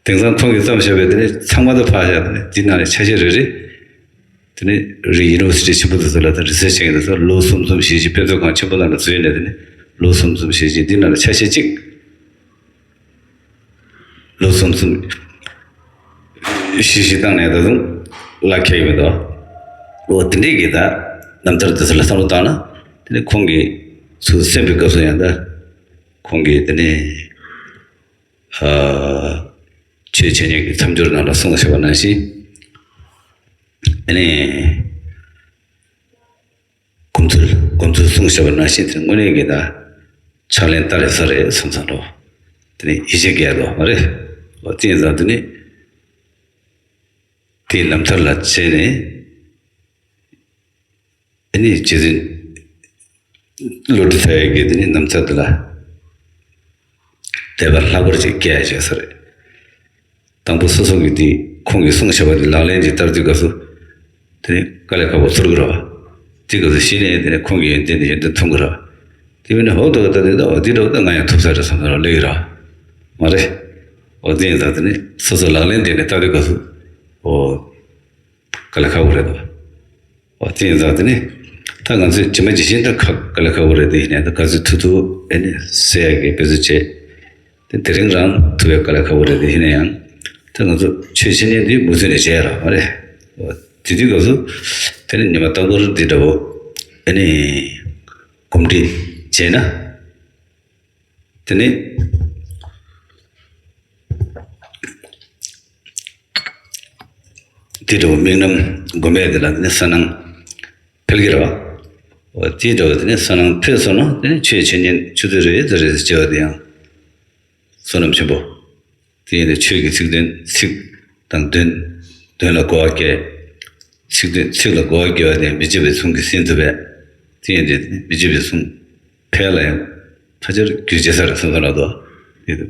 དེང་སང་ཁོང་གིས་བརྩམས་བཞག་པའི་དེ་ནི་ཚང་མ་ད་ཕར་བཞག་དེ་ནི་འདི་ནང་ནས་ཆ་ཤས་རེ་རེ། དེ་ནས་རི་ཡུ་ནི་ཝར་སི་ཊི་ཆེན་པོ་དེ་ཚོ་ལ་ད་རི་སར་ཆི་བྱེད་མཁན་དེ་ཚོ་ལོ་གསུམ་གསུམ་བཞི་བཞི་དཔེ་མཛོད་ཁང་ཆེན་པོ་ནང་ལ་འཛུལ་ནས། དེ་ནས་ལོ་གསུམ་གསུམ་བཞི་བཞི་འདི་ནང་ལ་ཆ་ཤས་གཅིག་ལོ་གསུམ་གསུམ་བཞི་བཞི་བཏང་ནས་ད་དུང་གླ་འཁེལ་ཡོད་དོ། འོ་དེ་འདྲས་ཀྱི་ད་རྣམ་ཐར་དེ་ཚོ་ལ་བསམ་བློ་བཏང་ན། དེ་ནས་ཁོང་གིས་ཚུར་གསན་པའི་སྐབས་སུ་ཡང་ད་ཁོང་གིས་དེ་ནས་ཨ་ཆོས་འཆད་ཉན་གྱི་མཚམས་སྦྱོར་ནང་ལ་གསུངས་བཞག་པ་ནང་བཞིན། དེ་ནས་སྒོམ་ཚུལ་སྒོམ་ཚུལ་གསུངས་བཞག་པ་ནང་བཞིན། དེ་དངོས་གནས་ཀྱི་ད་ཕྱག་ལེན་ལྟར་རེད་ས་རེད་བསམ་བསམ་འགྲོ། དེ་ནས་ཡིད་ཆེས་སྐྱེ་ཡ་དོ་མ་རེད། འོ་དེ་ཡིན་ཙང་དེ་ནས་དེའི་རྣམ་ཐར་ལ་བྱས་ནས། ཨ་ནི་རྗེ་བཙུན་བློ་གྲོས་ཚ་ཡ་གིས་དེ་ནི་རྣམ་ཐར་དེ་ལ་དད་པ་ལྷག་པར་ཅིག་སྐྱེ་ཡ་བྱས་ས་རེད། དང་པོ་སོ་སོ་གིས་དེ་ཁོང་གིས་གསུངས་བཞག་པ་དེ་ལག་ལེན་ཅིག་བསྟར་དུས་སྐབས་སུ། དེ་ནི་དཀའ་ལས་ཁག་པོ་ཚོར་གི་རེད་བ། དེ་སྐབས་སུ་གཞི་ནས་དེ་ནི་ཁོང་གི་ཡོན་ཏན་དེ་ཡོན་ཏན་མཐོང་གི་རེད་བ། དེ་མིན་ན་འོ་ད་ད་དེ་ད་འོ་དེ་འདྲ་བོ་ད་ང་ཡང་ཐུབ་ས་རེད་བསམ་ས་ར་ལེ་གི་ར། མ་རེད། འོ་དེ་ཡིན་ཙང་དེ་ནི་སོ་སོ་ལག་ལེན་དེ་ནི་བསྟར་དུས་སྐབས་སུ། འོ། དཀའ་ལས་ཁག་པོ་རེད་དོ། འོ་དེ་ཡིན་ཙང་དེ་ནི་ད་ང་ཚོས་ཇི་མ་ཇི་བཞིན་ད་ཁ་དཀའ་ལས་ཁག་པོ་རེད། དེ་ཡིན་ན་ད་ག་ཚོད་ཐུབ་ཐུབ་ཨེ་ནི་ཟེར་ཡ་གི་དཔེ་མཛོད་བྱས། དེ་དེ་རིང་རང་ཐུབ་པའི་དཀའ་ལས་ཁག་པོ་རེད། དེ་ཡིན་ན་ཡང་ད་ང་ཚོ་ཆོས་འཆད་ཉན་འདི་མུ་མཐུད་ནས་བྱས་ཡ་ར་མ་རེད། འོ་དེ་དུས་སྐབས་སུ་དེ་ནི་ཉི་མ་རྟག་པར་འདི་འདྲ་བོ་ཨེ་ནི་གོམས་འདྲིས་བྱས་ན། དེ་ནས་དེ་འདྲ་བོ་དམིགས་རྣམ་སྒོམ་ཡས་དེ་ལ་དེ་ནས་བསོད་ནམས་འཕེལ་གྱི་རེད་བ། འོ་དེ་འདྲ་བོ་དེ་ནས་བསོད་ནམས་འཕེལ་སོང་ན། དེ་ནས་ཆོས་འཆད་ཉན་ཆུ་ཚོད་རེ་ཙམ་རེ་ཙམ་བྱེད་པ་དེ་ཡང་བསོད་ནམས་ཆེན་པོ། དེ་ཡིན་ནས་ཆོས་ཀྱི་ཚིག་དོན་ཚིག་དང་དོན། དོན་ལ་གོ་བ་སྐྱེ། ཚིག་དོན་ཚིག་ལ་གོ་བ་སྐྱེ་བ་དེ་མི་བརྗེད་པའི་གཟུངས་ཀྱིས་ཟིན་ཐུབ་པས། དེ་ཡིན་དུས་མི་བརྗེད་པའི་གཟུངས་ཕན་ལ་ཡང་ཕལ་ཆེར་རྒྱུ་བྱེད་ས་རེད་བསམ་ས་ལ་དོ། དེ་དེ་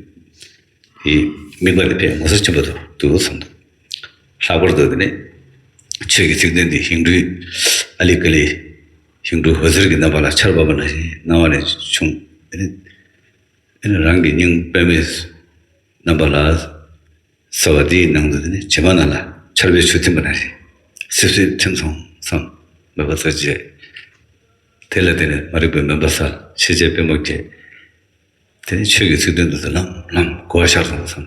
དམིགས་པ་དེ་དཔེ་ངོ་མཚར་ཆེན་པོ་འདུག་འདུག་བསམ་འདུག་ལྷག་པར་དུ་དེ་ནི་ཆོས་ཀྱི་ཚིག་དོན་དེ་ཞིང་སྦྲུལ་ཨ་ལི་ཀ་ལི། ཞིང་སྦྲུལ་འོད་ཟེར་གྱི་རྣམ་པ་ལ་ཆར་བབས་པ་ནང་བཞིན་སྣང་བ་ནས་བྱུང་། དེ་ནི་དེ་ནི་རང་གི་སྙིང་པདྨའི་རྣམ་པ་ལ། ཟེར་བ་དེའི་ནང་དུ་དེ་ནི་བྱེ་མ་ནང་ལ་ཆར་པའི་ཆུ་ཐིམ་པ་ནང་བཞིན་སིབ་སིབ་ཐིམ་སོང་བསམ། མོས་པ་ཙམ་བྱས། དེ་ལ་དེ་ནི་མ་རིག་པའི་མུན་པ་སེལ། ཤེས་བྱའི་པད་མོ་རྒྱས། དེ་ནི་ཆོས་ཀྱི་ཚིག་དོན་དུ་ལམ་ལམ་གོ་བ་ཤར་སོང་བསམ།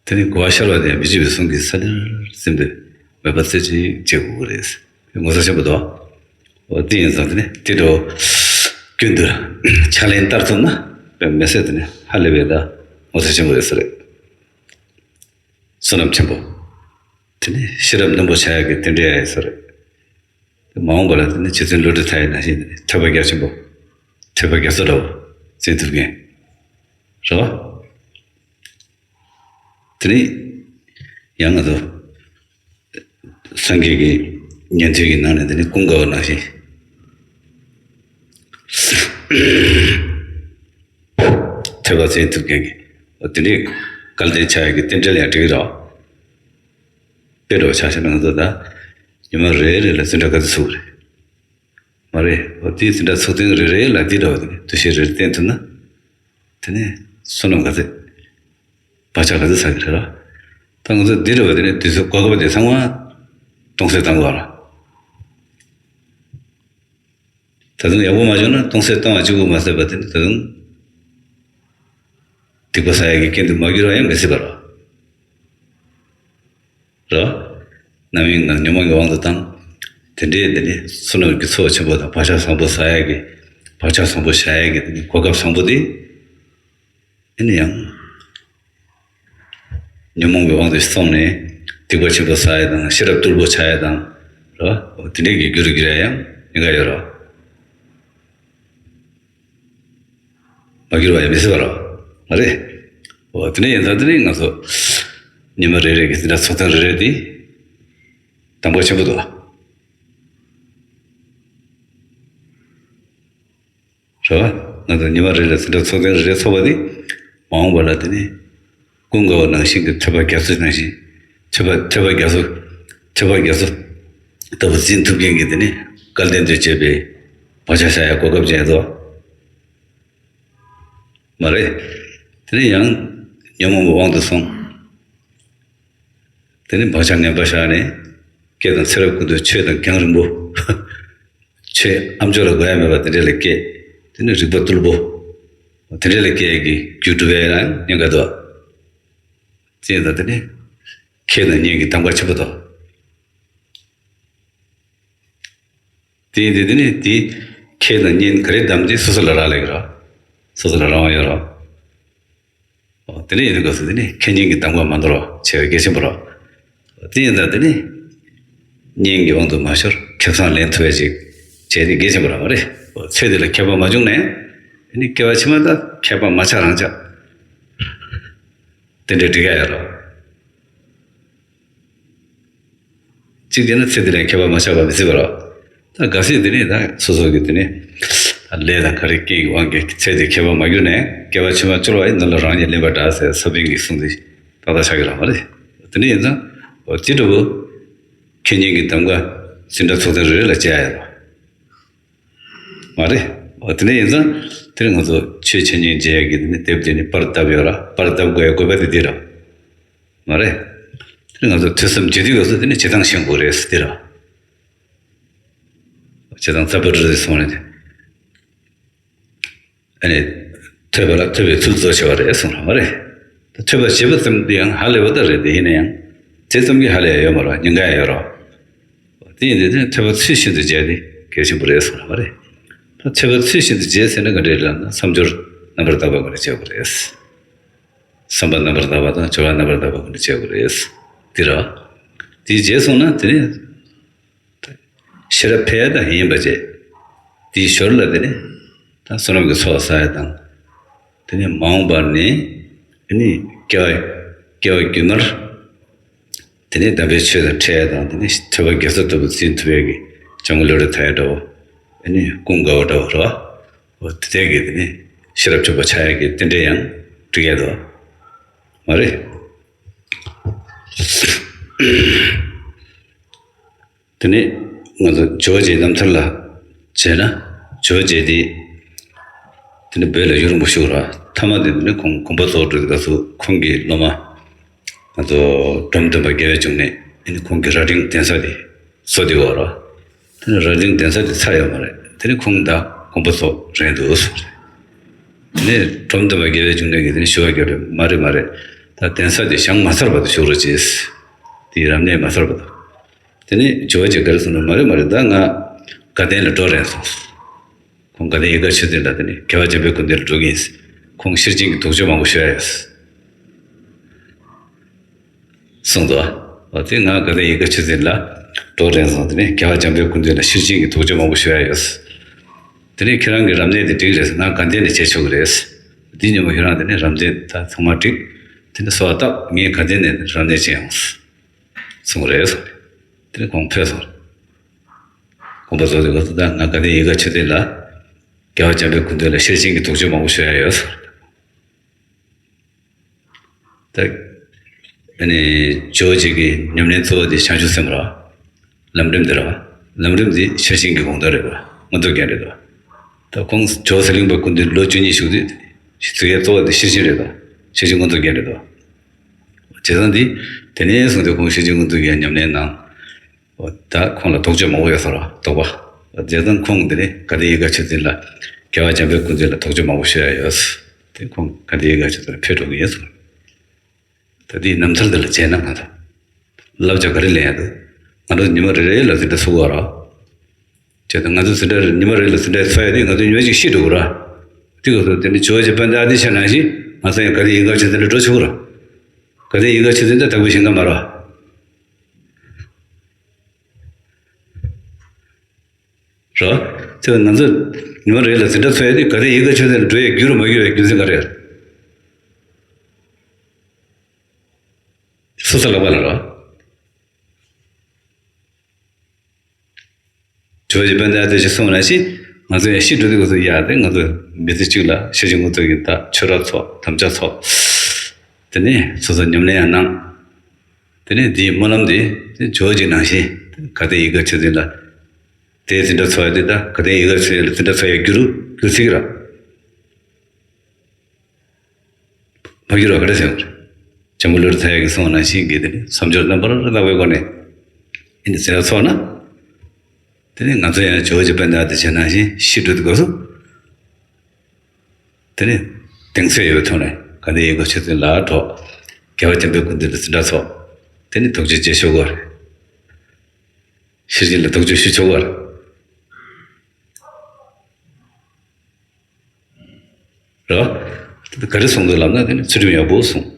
དེ་ནི་གོ་བ་ཤར་བ་དེ་མི་བརྗེད་པའི་གཟུངས་ཀྱིས་ས་ལེར་ཟིན་པའི་མོས་པ་རྩེ་གཅིག་བྱེད་དགོས་ཀྱི་རེད། ངོ་མཚར་ཆེན་པོ་འདུག་འོ་དེ་ཡིན་ཙང་དེ་ནི་དེ་འདྲ་བོ་རྒྱུན་དུ་ཕྱག་ལེན་བསྟར་ཐུབ་ན་དཔེ་མི་སྲིད་དེ་ནི་ཧ་ལས་པའི་ད་ངོ་མཚར་ཆེན་པོ་རེད་ས་རེད། བསོད་ནམས་ཆེན་པོ། དེ་ནི་ཤེས་རབ་རྣོན་པོ་ཆགས་ཡག་གི་རྟེན་འབྲེལ་ཡང་ཡིན་ས་རེད། མ་འོངས་པ་ལ་དེ་ནི་རྗེ་བཙུན་བློ་གྲོས་མཐའ་ཡས་ནང་བཞིན་དེ་ནི་ཐོས་པ་རྒྱ་ཆེན་པོ། ཐོས་པ་རྒྱ་མཚོ་འདྲ་བོ་འཛིན་ཐུབ་མཁན་རེད་བ། དེ་ནི་ཡང་ང་ཚོ་སངས་རྒྱས་ཀྱི་ཉན་ཐོས་ཀྱི་ནང་ནས་དེ་ནི་ཀུན་དགའ་བོ་ནང་བཞིན་ཐོས་པ་འཛིན་ཐུབ་མཁན་གྱི་དེ་འདྲའི་སྐལ་ལྡན་ཆགས་ཡག་གི་རྟེན་འབྲེལ་ཡང་འགྲིག་གི་རེད་བ། དཔེ་འདྲ་བོ་ཆ་བཞག་ན་ང་ཚོ་ད་ཉི་མ་རེ་རེ་ལ་འཛིན་གྲྭ་ག་ཚོད་ཚུགས་རེད། མ་རེད། འོ་དེའི་འཛིན་གྲྭ་ཚུགས་ཐེངས་རེ་རེ་ལ་འདི་འདྲ་བ་དེ་ནི་འདུ་ཤེས་རེ་རེ་བསྟེན་ཐུབ་ན། དེ་ནས་བསོད་ནམས་ག་ཚད་བག་ཆགས་ག་ཚད་ཚ་གི་རེད་ལ། ད་ང་ཚོ་འདི་འདྲ་བ་དེ་ནི་དུས་ཚོད་གོ་སྐབས་དེ་ཚང་མ་སྟོང་ཟད་བཏང་དགོས་ར། ད་དུང་ཡག་པོ་མ་བྱུང་ན་སྟོང་ཟད་བཏང་བ་གཅིག་པུ་མ་ཟད་པ་དེ་ནི་ད་དུང་སྡིག་པ་བསགས་ཡག་གི་རྐྱེན་དུ་མ་འགྱུར་བ་ཡང་མི་སྲིད་པ་ར། ར། རྣམ་གཡེང་དང་ཉོན་མོངས་ཀྱི་དབང་དུ་བཏང་། དེ་འདྲའི་དེ་ནི་བསོད་ནམས་ཀྱི་ཚོགས་ཆེན་པོ་དང་བག་ཆགས་བཟང་པོ་བསགས་ཡག་གི། བག་ཆགས་བཟང་པོ་བཞག་ཡག་གི་དེ་ནི་གོ་སྐབས་བཟང་པོ་དེ། ཨེ་ནི་ཡང་ཉོན་མོངས་ཀྱི་དབང་དུ་སོང་ནས་སྡིག་པ་ཆེན་པོ་བསགས་ཡག་དང་ཤེས་རབ་རྟུལ་པོ་ཆགས་ཡག་དང་། ར། དེ་འདྲའི་གི་རྒྱུ་རུ་འགྱུར་ཡག་ཡང་ཉེན་ཁ་ཡོད་ར། མ་འགྱུར་བ་ཡང་མི་སྲིད་པ་རེད། མ་རེད། འོ་དེ་ནས་ཡིན་ཙང་དེ་ནས་ང་ཚོ་ཉི་མ་རེ་རེ་གི་འཛིན་གྲྭ་ཚོགས་ཐེངས་རེ་རེ་དེ་དང་པོ་ཆེན་པོ་འདུག་ལ། རེད་བ། ང་ཚོ་ཉི་མ་རེ་རེ་འཛིན་གྲྭ་ཚོགས་ཐེངས་རེ་རེ་ཚོགས་པ་དེ་མ་འོངས་པ་ལ་དེ་ནས་ཀུན་དགའ་བོ་ནང་བཞིན་གྱི་ཐོས་པ་རྒྱ་མཚོ་ནང་བཞིན། ཐོས་པ་ཐོས་པ་རྒྱ་མཚོ། ཐོས་པ་རྒྱ་མཚོ་ལྟ་བུ་འཛིན་ཐུབ་མཁན་གྱི་དེ་ནས་སྐལ་ལྡན་དུ་བྱས་པའི་བག་ཆགས་བཞག་ཡག་གོ་སྐབས་ཅན་དོ། མ་རེད། དེ་ནས་ཡང་ཉོན་མོངས་པའི་དབང་དུ་སོང་། དེ་ནས་བག་ཆགས་ངན་པ་བཞག་ནས། སྐད་དང་ཚེ་རབས་ཀུན་ཏུ་ཆོས་དང་རྒྱང་རིང་པོ། ཆོས་ཨ་མཆོག་ལ་གོ་ཡ་མེད་པ་དེ་འདྲ་ལ་སྐྱེས། དེ་ནི་རིག་པ་རྟུལ་པོ། དེ་འདྲ་ལ་སྐྱེ་ཡ་གི་རྒྱུ་སྒྲུབ་ཡ་ཡང་ཉེན་ཁ་འདུག་ཅེས་དང་དེ་ནི་ཁེ་དང་གཉེན་གྱི་གདམ་ག་ཆེན་པོ་དང་། དེ་ཡིན་དུས་དེ་ནི་དེ་ཁེ་དང་གཉེན་ག་རེ་གདམ་དེ་སོ་སོ་ལ་རག་ལས་ཀྱི་རོ། སོ་སོ་ལ་རག་དབང་ཡོད་རོ། ཨོ་དེ་ནི་ཡིན་དུས་སྐབས་སུ་དེ་ནི་ཁེ་གཉེན་གྱི་གདམ་ག་མ་འདོར་བ་བྱས་པའི་གལ་ཆེན་པོ་རོ། དེ་ཡིན་ཙང་དེ་ནི་གཉེན་གྱི་དབང་དུ་མ་ཤོར་ཁེ་བཟང་ལེན་ཐུབ་པ་ཅིག་བྱས་ཏེ་གལ་ཆེན་པོ་རང་མ་རེད། ཚེ་འདི་ལ་ཁྱད་པར་མ་བྱུང་ནས་དེ་ནི་སྐྱེ་བ་ཕྱི་མ་ད་ཁྱད་པར་མ་ཆགས་རང་ཆགས། དེ་འདྲའི་འགྲིག་ཡ་ཡོད་རོ། གཅིག་བྱས་ན་ཚེ་འདི་ལ་ཁྱད་པར་མ་ཆགས་པ་མི་སྲིད་པ་རོ། ད་གལ་སྲིད་དེ་ནི་ད་སོ་སོ་གི་དེ་ནི་ལས་དང་ག་རེ་སྐྱེས་ཀྱི་དབང་གིས་ཚེ་འདི་ཁྱད་པར་མ་གྱུར་ནས་སྐྱེ་བ་ཕྱི་མ་འཆོལ་བ་ཡིན་ན་ལ་རང་ཉིད་ལེན་པ་འདྲ་ཟེར་ས་པཎ་གྱི་གསུང་འདི་ཏག་ཏག་ཆགས་ཀྱི་རང་མ་རེད། དེ་ནི་ཡིན་ཙང་འོ་དེ་འདྲ་བོ་ཁེ་གཉེན་གྱི་གདམ་ག་འཛིན་གྲྭ་ཚོགས་ཐེངས་རེ་རེ་ལ་བྱེད་ཡ་ཡོད་རོ། མ་རེད། འོ་དེ་འདྲ་ཡིན་ཙང་དེ་རིང་ང་ཚོ་ཆོས་འཆད་ཉན་བྱེད་ཡ་གི་དེ་ནི་དེབ་དེ་ནི་པར་བཏབ་ཡོད་ར། པར་བཏབ་དགོས་ཡ་དགོས་པ་དེ་འདི་ར། མ་རེད། དེ་ནི་ང་ཚོ་ཐོས་བསམ་བྱེད་དུས་སྐབས་སུ་དེ་ནི་བྱེད་སྟངས་ཤེས་དགོས་རེད་ཟེར་དེ་ར། བྱེད་སྟངས་རྩ་བ་རེད་སོང་རེད། ཨ་ནི་ཐོས་པ་ལ་ཐོས་པའི་ཚུལ་གཙོ་ཆེ་བ་རེད་གསུངས་ར་མ་རེད། ཐོས་པ་བྱེད་པ་ཙམ་དེ་ཡང་ཧ་ལས་པ་ད་རེད་དེ་ཡིན་ན་ཡང་དེ་ཙམ་གྱིས་ཧ་ལས་ཡ་ཡོད་མ་རེད། ཉེན་ཁ་ཡ་ཡོད་རོ། དེ་ཡིན་དུས་དེ་ཐོས་པ་ཚུལ་བཞིན་དུ་བྱས་ཏེ་གལ་ཆེན་པོ་རེད་གསུངས་ར་མ་རེད། ད་ཐོས་པ་ཚུལ་བཞིན་དུ་བྱས་ཟེར་ན་ག་འདྲས་ལབ་ན་བསམ་སྦྱོར་རྣམ་པར་དག་པ་ག་འདྲས་བྱེད་དགོས་རེད། བསམ་པ་རྣམ་པར་དག་པ་དང་སྦྱོར་བ་རྣམ་པར་དག་པ་ག་འདྲས་བྱེད་དགོས་རེད། དེ་ར། དེ་བྱས་སོང་ན་དེ་ནི། ཤེས་རབ་འཕེལ་ཡ་དང་ཡིན་པ་བྱས། དེའི་ཞོར་ལ་དེ་ནི་ད་བསོད་ནམས་ཀྱི་ཚོགས་བསགས་ཡ་དང་། དེ་ནི་མ་འོངས་པར་ནི་དེ་ནི་སྐྱེ་བ་སྐྱེ་བ་རྒྱུན་མར་དེ་ནི་དམ་པའི་ཆོས་དང་འཕྲད་ཡ་དང་དེ་ནི་ཐོས་པ་དགེ་རྩ་ལྟ་བུ་འཛིན་ཐུབ་ཡ་གི་འཇམ་མགོན་བློ་གྲོས་མཐའ་ཡས་འདྲ་བོ། དེ་ནི་ཀུན་དགའ་བོ་འདྲ་བོ་རེད་བ། འོ་དེ་གི་དེ་ནི་ཤེས་རབ་བཅུ་པ་ཆགས་ཡ་གི་རྟེན་འབྲེལ་ཡང་འགྲིག་ཡ་དོ། མ་རེད། དེ་ནས་ང་ཚོ་ཇོ་བོ་རྗེའི་རྣམ་ཐར་ལ་བྱས་ན། ཇོ་བོ་རྗེ་དེ་དེ་ནས་བོད་ལ་ཡུན་རིང་པོ་བཞུགས་ར། མཐའ་མ་དེ་ནས་ཁོང་དགོན་པ་རྫོགས་འགྲོ་དུས་སྐབས་སུ་ཁོང་གི་སློབ་མ་ང་ཚོ་འབྲོམ་སྟོན་པ་དགེ་བའི་འབྱུང་གནས་དེ་ནས་ཁོང་གི་རྭ་སྒྲེང་གདན་ས་དེ་བཟོ་དེ་བ་ར། དེ་ནས་རྭ་སྒྲེང་གདན་ས་དེ་ཚར་ཡོད་མ་རེད། དེ་ནས་ཁོང་ད་དགོན་པ་རྫོགས་རན་འདུག་གསུངས་རེད། དེ་ནས་འབྲོམ་སྟོན་པ་དགེ་བའི་འབྱུང་གནས་ཀྱིས་དེ་ནས་ཞུ་བ་བརྒྱབ་རེད། མ་རེད་མ་རེད། ད་གདན་ས་དེ་བཞེངས་མ་ཚར་བར་དུ་བཞུགས་རོགས་གྱིས། དེའི་རབ་གནས་མ་ཚར་བར་དུ། དེ་ནས་ཇོ་བོ་རྗེ་ག་རེ་གསུངས་ན། མ་རེད་མ་རེད། ད་ང་དགའ་ལྡན་ལ་འགྲོ་རན་སོང་། ཁོང་དགའ་ལྡན་ཡིད་དགའ་ཆོས་འཛིན་ལ་དེ་ནས་རྒྱལ་བ་འཇམ་དཔལ་སྐུ་མདུན་ལ་འགྲོ་གི་ཡིན། ཁོང་ཤེར་ཕྱིན་གྱི་དུག་མཆོད་མང་པོ་ཞུ་ཡ་ཡོད་གསུངས་འདུག་ཨ། དེ་ང་དགའ་ལྡན་ཡིད་དགའ་ཆོས་འཛིན་ལ་འགྲོ་རན་སོང་། དེ་ནས་རྒྱལ་བ་འཇམ་དཔལ་སྐུ་མདུན་ལ་ཤེར་ཕྱིན་གྱི་དུག་མཆོད་མང་པོ་ཞུ་ཡ་ཡོད། དེ་ནས་ཁྱེད་རང་གི་རབ་གནས་དེ་འགྲིག་རེད། ང་དགའ་ལྡན་ནས་བྱེད་ཆོག་གི་རེད། དེ་ཉིན་མོ་ཁྱེད་རང་དེ་ནས་རབ་གནས་ད་ཚང་མ་འགྲིག་དེ་ནས་གསོལ་བ་བཏབ། ངས་དགའ་ལྡན་ནས་རབ་གནས་བྱེད་ཡོང་གསུངས་རེད་གསུངས། དེ་ནས་ཁོང་ཕེབས་སོང་། དགོན་པ་བཟོ་དུས་སྐབས་སུ་ད་ང་དགའ་ལྡན་ཡིད་དགའ་ཆོས་འཛིན་ལ་རྒྱལ་བ་འཇམ་དཔལ་སྐུ་མདུན་ལ་ཤེར་ཕྱིན་གྱི་དུག་མཆོད་མང་པོ་ཞུ་ཡ་ཡོད་གསུངས། ད་ཨ་ནི་ཇོ་བོ་རྗེ་གི་ཉམས་ལེན་གཙོ་བོ་དེ་བྱང་ཆུབ་སེམས་ར། ལམ་རིམ་དེ་ར། ལམ་རིམ་དེ་ཤེར་ཕྱིན་གྱི་དགོངས་དོན་རེད་པ། མངོན་རྟོགས་རྒྱན་རེད་པ། ད་ཁོང་ཇོ་བོ་གསེར་གླིང་པ་སྐུ་མདུན་ལོ་བཅུ་གཉིས་བཞུགས་དུས་གཟིགས་ཡ་གཙོ་བོ་དེ་ཤེར་ཕྱིན་རེད་པ། ཤེར་ཕྱིན་མངོན་རྟོགས་རྒྱན་རེད་པ། བྱས་ཙང་དེ་དེ་ནས་བཟུང་སྟེ་ཁོང་ཤེར་ཕྱིན་མངོན་རྟོགས་རྒྱན་ཉམས་ལེན་གནང་། འོ་ད་ཁོང་ལ་དོགས་གཅོད་མང་པོ་ཡོད་ས་རེད་དོགས་པ། བྱས་ཙང་ཁོང་འདི་ནས་དགའ་ལྡན་ཡིད་དགའ་ཆོས་འཛིན་ལ་རྒྱལ་བ་འཇམ་དཔལ་སྐུ་མདུན་ལ་དོགས་གཅོད་མང་པོ་ཞུ་ཡ་ཡོད། དེ་ཁོང་དགའ་ལྡན་ཡིད་དགའ་ཆོས་འཛིན་ལ་ཕེབས་འགྲོ་གི་ཡིན་གསུངས། ད་དེའི་རྣམ་ཐར་འདི་ལ་བྱས་ན་ང་ཚོ་བསླབ་བྱ་ག་རེ་ལེན་ཡ་འདུག་ང་ཚོ་ཉི་མ་རེ་རེ་ལ་འཛིན་གྲྭ་ཚུགས་པ་རེད། བྱས་ཙང་ང་ཚོ་འཛིན་གྲྭ་ཉི་མ་རེ་ལ་འཛིན་གྲྭ་ཚུགས་ཡ་དེ་ང་ཚོ་ཉི་མ་གཅིག་ཤི་འགྲོ་གི་རེད། དེ་ག་ཚོད་དེ་ནི་ཇོ་བོ་རྗེ་དཔལ་ལྡན་ཨ་ཏི་ཤ་ནང་བཞིན་ང་ཚོ་ཡང་དགའ་ལྡན་ཡིད་དགའ་ཆོས་འཛིན་ལ་འགྲོ་ཆོག་གི་རེད། དགའ་ལྡན་ཡིད་དགའ་ཆོས་འཛིན་ད་དག་པའི་ཞིང་ཁམས་མ་རེད། རེད། དེ་ང་ཚོ་ཉི་མ་རེ་ལ་འཛིན་གྲྭ་ཚུགས་ཡ་དེ་དགའ་ལྡན་ཡིད་དགའ་ཆོས་འཛིན་ལ་འགྲོ་ཡ་རྒྱུ་རུ་མ་གྱུར་བའི་རྒྱུ་མཚན་ག་རེ་རེད། སོ་སོ་ལག་པ་ལ་རེད། ཇོ་བོ་རྗེ་དཔལ་ལྡན་ཨ་ཏི་ཤས་གསུངས་པ་ནང་བཞིན་ང་ཚོ་ཡང་ཤི་འགྲོ་དུས་ང་ཚོ་ཡ་དེ་ང་ཚོ་མི་ཚེ་གཅིག་ལ་ཤེར་ཕྱིན་མངོན་རྟོགས་ཀྱི་ད་ཆོས་ར་ཚོགས་དམ་བཅའ་ཚོགས། དེ་ནས་སོ་སོ་ཉམས་ལེན་ཡང་གནང་། དེ་ནས་འདིའི་སྨོན་ལམ་དེ་དེ་ཇོ་བོ་རྗེ་ནང་བཞིན་དགའ་ལྡན་ཡིད་དགའ་ཆོས་འཛིན་ལ་དེའི་འཛིན་གྲྭ་ཚུགས་ཡ་དེ་ད་དགའ་ལྡན་ཡིད་དགའ་ཆོས་འཛིན་ལ་འཛིན་གྲྭ་ཚུགས་ཡ་རྒྱུ་རུ་འགྱུར་སྲིད་ཀྱི་རེད། མ་གྱུར་བ་ག་རེ་ཟེར་བ་རེད། འཇམ་མགོན་བློ་གྲོས་མཐའ་ཡས་ཀྱིས་གསུངས་པ་ནང་བཞིན་གྱི་དེ་ནི་བསམ་སྦྱོར་རྣམ་པར་དག་པའི་སྒོ་ནས་ ཨེ་ནི་ཟེར་ཚོགས་ན། དེ་ནི་ང་ཚོ་ཡང་ཇོ་བོ་རྗེ་དཔལ་ལྡན་ཨ་ཏི་བྱེད་ནང་བཞིན་ཤི་འགྲོ་དུས་སྐབས་སུ། དེ་ནི་གདེང་ཚོད་ཡོད་པའི་ཐོག་ནས་ག་དེ་ཡི་གོ་ཆོད་ཚུལ་ལ་གྲོགས། རྒྱལ་བ་འཇམ་དཔལ་སྐུ་མདུན་དུ་འཛིན་གྲྭ་ཚོགས། དེ་ནི་དོགས་གཅོད་བྱེད་ཆོག་གོ། ཤེར་ཕྱིན་ལ་དོགས་གཅོད་ཞུ་ཆོག་གོ། རེད་བ། ག་རེ་གསུངས་འདུག་ལབ་ན། དེ་ནི་ཚུལ་ཁྲིམས་ཡག་པོ་སྲུང་།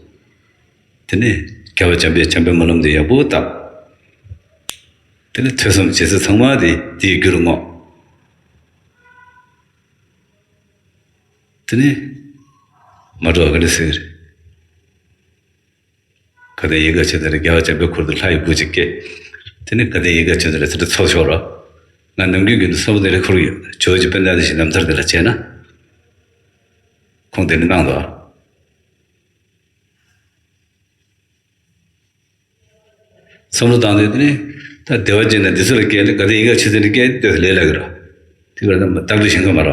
དེ་ནི་རྒྱལ་བ་འཇམ་དཔལ་བྱམས་པའི་སྨོན་ལམ་དེ་ཡག་པོ་བཏབ། དེ་ནི་ཐོས་བསམ་བྱེད་ཚད་ཚང་མ་དེ་དེའི་རྒྱུ་རུ་བསྔོ། དེ་ནི་མ་འགྲོ་བ་ག་རེ་ཟེར། ག་དེ་ཡི་ག་ཆེ་དེ་རེད། རྒྱལ་བ་འཇམ་དཔལ་ཁུར་དུ་ལྷ་ཡི་བུ་ཅིག་སྐྱེས། དེ་ནི་ག་དེ་ཡི་ག་ཆེ་དེ་རེད། དེ་འདྲ་ཚོགས་ཆོག་ར། ང་ནམ་རྒྱུན་རྒྱུན་དུ་བསམ་བློ་དེ་རེ་འཁོར་གྱི་ཡོད། ཇོ་བོ་རྗེ་དཔལ་ལྡན་ཨ་ཏི་ཞིག་རྣམ་ཐར་དེ་ལ་བྱས་ན། ཁོང་དེ་འདྲ་གནང་འདུག་ཨ། བསམ་བློ་བཏང་དུས་དེ་ནི། ད་བདེ་བ་ཅན་དང་འདི་ཚོ་ལ་སྐྱེས་ནས་ག་དེ་ཡི་ག་ཆེ་དེ་འདྲ་སྐྱེས་ཏེ་ལས་ལ་གི་ར། དེ་བར་ན་མ་བརྟག་པའི་ཞིང་ཁམས་མ་ར།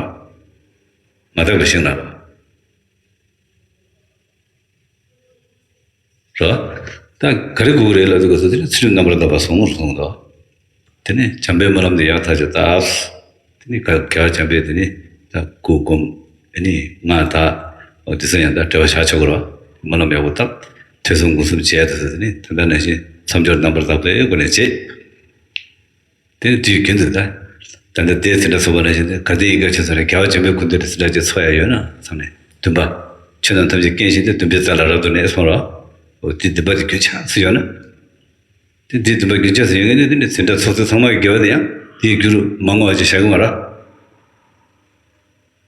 མ་བརྟག་པའི་ཞིང་ན་ར། ར། ད་ག་རེ་དགོས་ཀྱི་རེད་ལབ་དུས་སྐབས་སུ། དེ་ནི་ཚུལ་ཁྲིམས་རྣམ་པར་དག་པ་སྲུང་ངོར་གསུངས་འདུག་དེ་ནི་བྱམས་པའི་སྨོན་ལམ་དེ་ཡག་ཐག་ཆོད་བཏབ། དེ་ནི་ག་རྒྱལ་བ་བྱམས་པས་དེ་ནི་ད་སྐུ་སྒོམ། ཨ་ནི་སྔགས་བཟླ། འོ་དེ་ཚོ་ཡང་ད་འབྲེལ་བ་བྱ་ཆོག་གི་ར། སྨོན་ལམ་ཡག་པོ་བཏབ། ཐོས་བསམ་སྒོམ་གསུམ་བྱས། དེ་ཚོ་དེ་ནི་ད་ལྟ་ནང་བཞིན་མཚམས་སྦྱོར་རྣམ་པར་དག་པའི་སྒོ་ནས་བྱེད། དེ་ནི་དུས་རྒྱུན་དུ་ད། ད་ལྟ་དེའི་འཛིན་གྲྭ་ཚོགས་པ་ནང་བཞིན་དུ་ག་དེ་ཡི་ག་ཆེ་ཚོ་རེད། རྒྱལ་བ་འཇམ་དཔལ་སྐུ་མདུན་དུ་འཛིན་གྲྭ་ཅིག་ཚོགས་ཡ་ཡོད་ན་བསམ་ནས། བདུན་པ། ཆོས་རྣམས་ཐམས་ཅད་མཁྱེན་ཞིང་དུ། བདུན་པའི་རྩ་ལ་རབ་ཏུ་གནས་གསུངས་ར། འོ་དེ་བདུན་པ་དེ་རྒྱུན་ཆགས་སུ་ཡོད་ན། དེ་དེ་བདུན་པ་རྒྱུན་ཆགས་སུ་ཡོད་མཁན་ནི་དེ་ནི་འཛིན་གྲྭ་ཚོགས་ཚད་ཚང་མ་གི་དགེ་བ་དེ་ཡང་དེའི་རྒྱུ་རུ་མ་བསྔོ་བ་ཅིག་བཞག་གི་མ་རེད།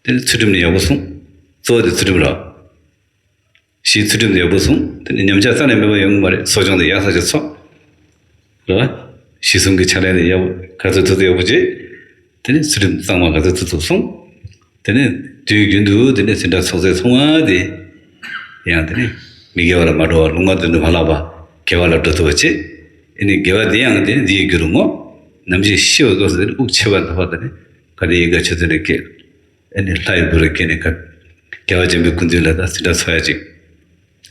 དེ་ནི་ཚུལ་ཁྲིམས་ནི་ཡག་པོ་སྲུང་། གཙོ་བོ་དེ་ཚུལ་ཁྲིམས་རེད། གཞི་ཚུལ་ཁྲིམས་དེ་ཡག་པོ་སྲུང་། དེ་ནི་ཉམས་ཆག་རྩ་ནས་མེད་པ་ཡོང་གི་མ་རེད། གསོ་སྦྱོང་དེ་ཡག་ས་ཅིག་ཚོགས། རེད་བ། གཞི་གསུམ་གྱི་ཕྱག་ལེན་དེ་ཡག་པོ་ག་ཚོད་ཐུབ་ཐུབ་ཡག་པོ་བྱེད། དེ་ནི་ཚུལ་ཁྲིམས་གཙང་མ་ག་ཚོད་ཐུབ་ཐུབ་སྲུང་། དེ་ནི་དུས་རྒྱུན་དུ་དེ་ནི་འཛིན་གྲྭ་ཚོགས་ཚད་ཚང་མ་དེ་ཡང་དེ་ནི་མི་དགེ་བ་ལ་མ་འགྲོ་བར་ལུང་མ་བསྟན་དུ་མ་ལྷག་པ་དགེ་བ་ལ་འགྲོ་ཐུབ་པ་བྱེད། ཨེ་ནི་དགེ་བ་དེ་ཡང་དེ་ནི་འདིའི་རྒྱུ་རུ་བསྔོ། ནམ་ཞིག་ཤི་བའི་སྐབས་སུ་དེ་ནི་དབུགས་ཆད་པ་འདྲ་བ་དེ་ནི་ག་དེ་ཡི་ག་ཆེ་ཚུལ་ནས་སྐྱེས། ཨེ་ནི་ལྷ་ཡི་བུ་རུ་སྐྱེས་ནས་ག་རྒྱལ་བ་འཇམ་པའི་སྐུ་མདུན་ལ་ད་འཛིན་གྲྭ་ཚོགས་ཡ་ཅིག་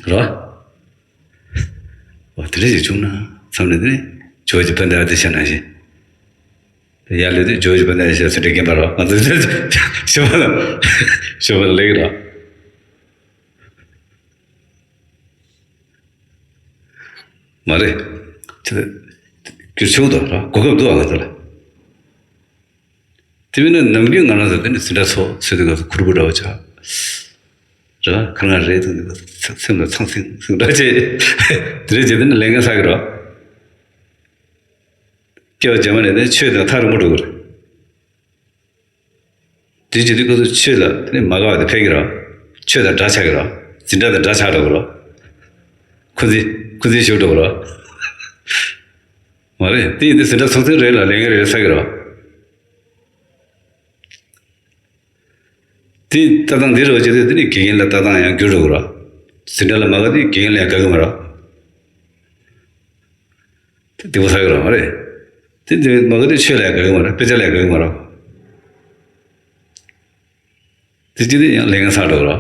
རེད་བ། འོ་དེ་འདྲ་ཞིག་བྱུང་ན་བསམ་ནས་དེ་ནི་ཇོ་བོ་རྗེ་དཔལ་ལྡན་ཨ་ཏི་ཤ་ནང་བཞིན། ཡར་ལོས་དུས་ཇོ་བོ་རྗེ་དཔལ་ལྡན་ཨ་ཏི་ཤ་ཚུལ་ཁྲིམས་རྒན་པ་རེད་བ། ང་ཚོ་ཞོ་པ་ལ་ཞོ་པ་ལ་ལེགས་རེད་བ། མ་རེད། ཁྱེད་བསྒྱུར་ཆོག་འདུག་ར། གོ་སྐབས་འདུག་ཨ་ང་ཚོ་ལ། དེ་མིན་ན་ནམ་རྒྱུན་ང་རང་ཚོ་དེ་ནི་འཛིན་གྲྭ་ཚོགས་ཚོད་དུས་སྐབས་སུ་ཁུར་པོ་འདྲ་བོ་ཆགས། རེད་བ། ཁ་ང་རེད་འདུག་འདུག་སེམས་ལ་ཚང་སིང་སིང་འདྲ་བྱས། དེ་རེད་བྱས་དེ་ནི་ལས་ངན་ཚ་གི་རོ། སྐྱེ་བ་རྗེས་མ་ནས་ནི་ཆོས་དང་ཐག་རིང་པོ་འགྲོ་གི་རེད། དེ་བྱེད་དུས་སྐབས་སུ་ཆོས་ལ་དེ་ནི་མ་དགའ་བ་དེ་འཕེལ་གི་རོ། ཆོས་དང་འདྲ་ཆགས་གི་རོ། འཛིན་གྲྭ་དང་འདྲ་ཆགས་འགྲོ་གི་རོ། འཁོན་འཛིན་འཁོན་འཛིན་ཞུགས་འགྲོ་གི་རོ། མ་རེད། དེ་ཡིན་དུས་འཛིན་གྲྭ་ཚོགས་ཚད་རེད་ལ་ལས་ངན་རེད་ས་གི་རོ། དེ་ལྟ་སྟངས་འདི་རུ་བྱེད་དུས་དེ་ནི་དགེ་རྒན་ལ་ལྟ་སྟངས་ཡང་འགྱུར་འགྲོ་གི་ར། འཛིན་གྲྭ་ལ་མ་དགའ་དུས་དགེ་རྒན་ལ་ཡང་དགའ་གི་མ་ར། དེ་སྡུག་པོ་ས་གི་ར་མ་རེད། དེ་འདི་མ་དགའ་དུས་ཆོས་ལ་ཡང་དགའ་གི་མ་ར། དཔེ་ཆ་ལ་ཡང་དགའ་གི་མ་ར། དེ་བྱེད་དུས་ཡང་ལས་ངན་ཚ་འགྲོ་གི་ར།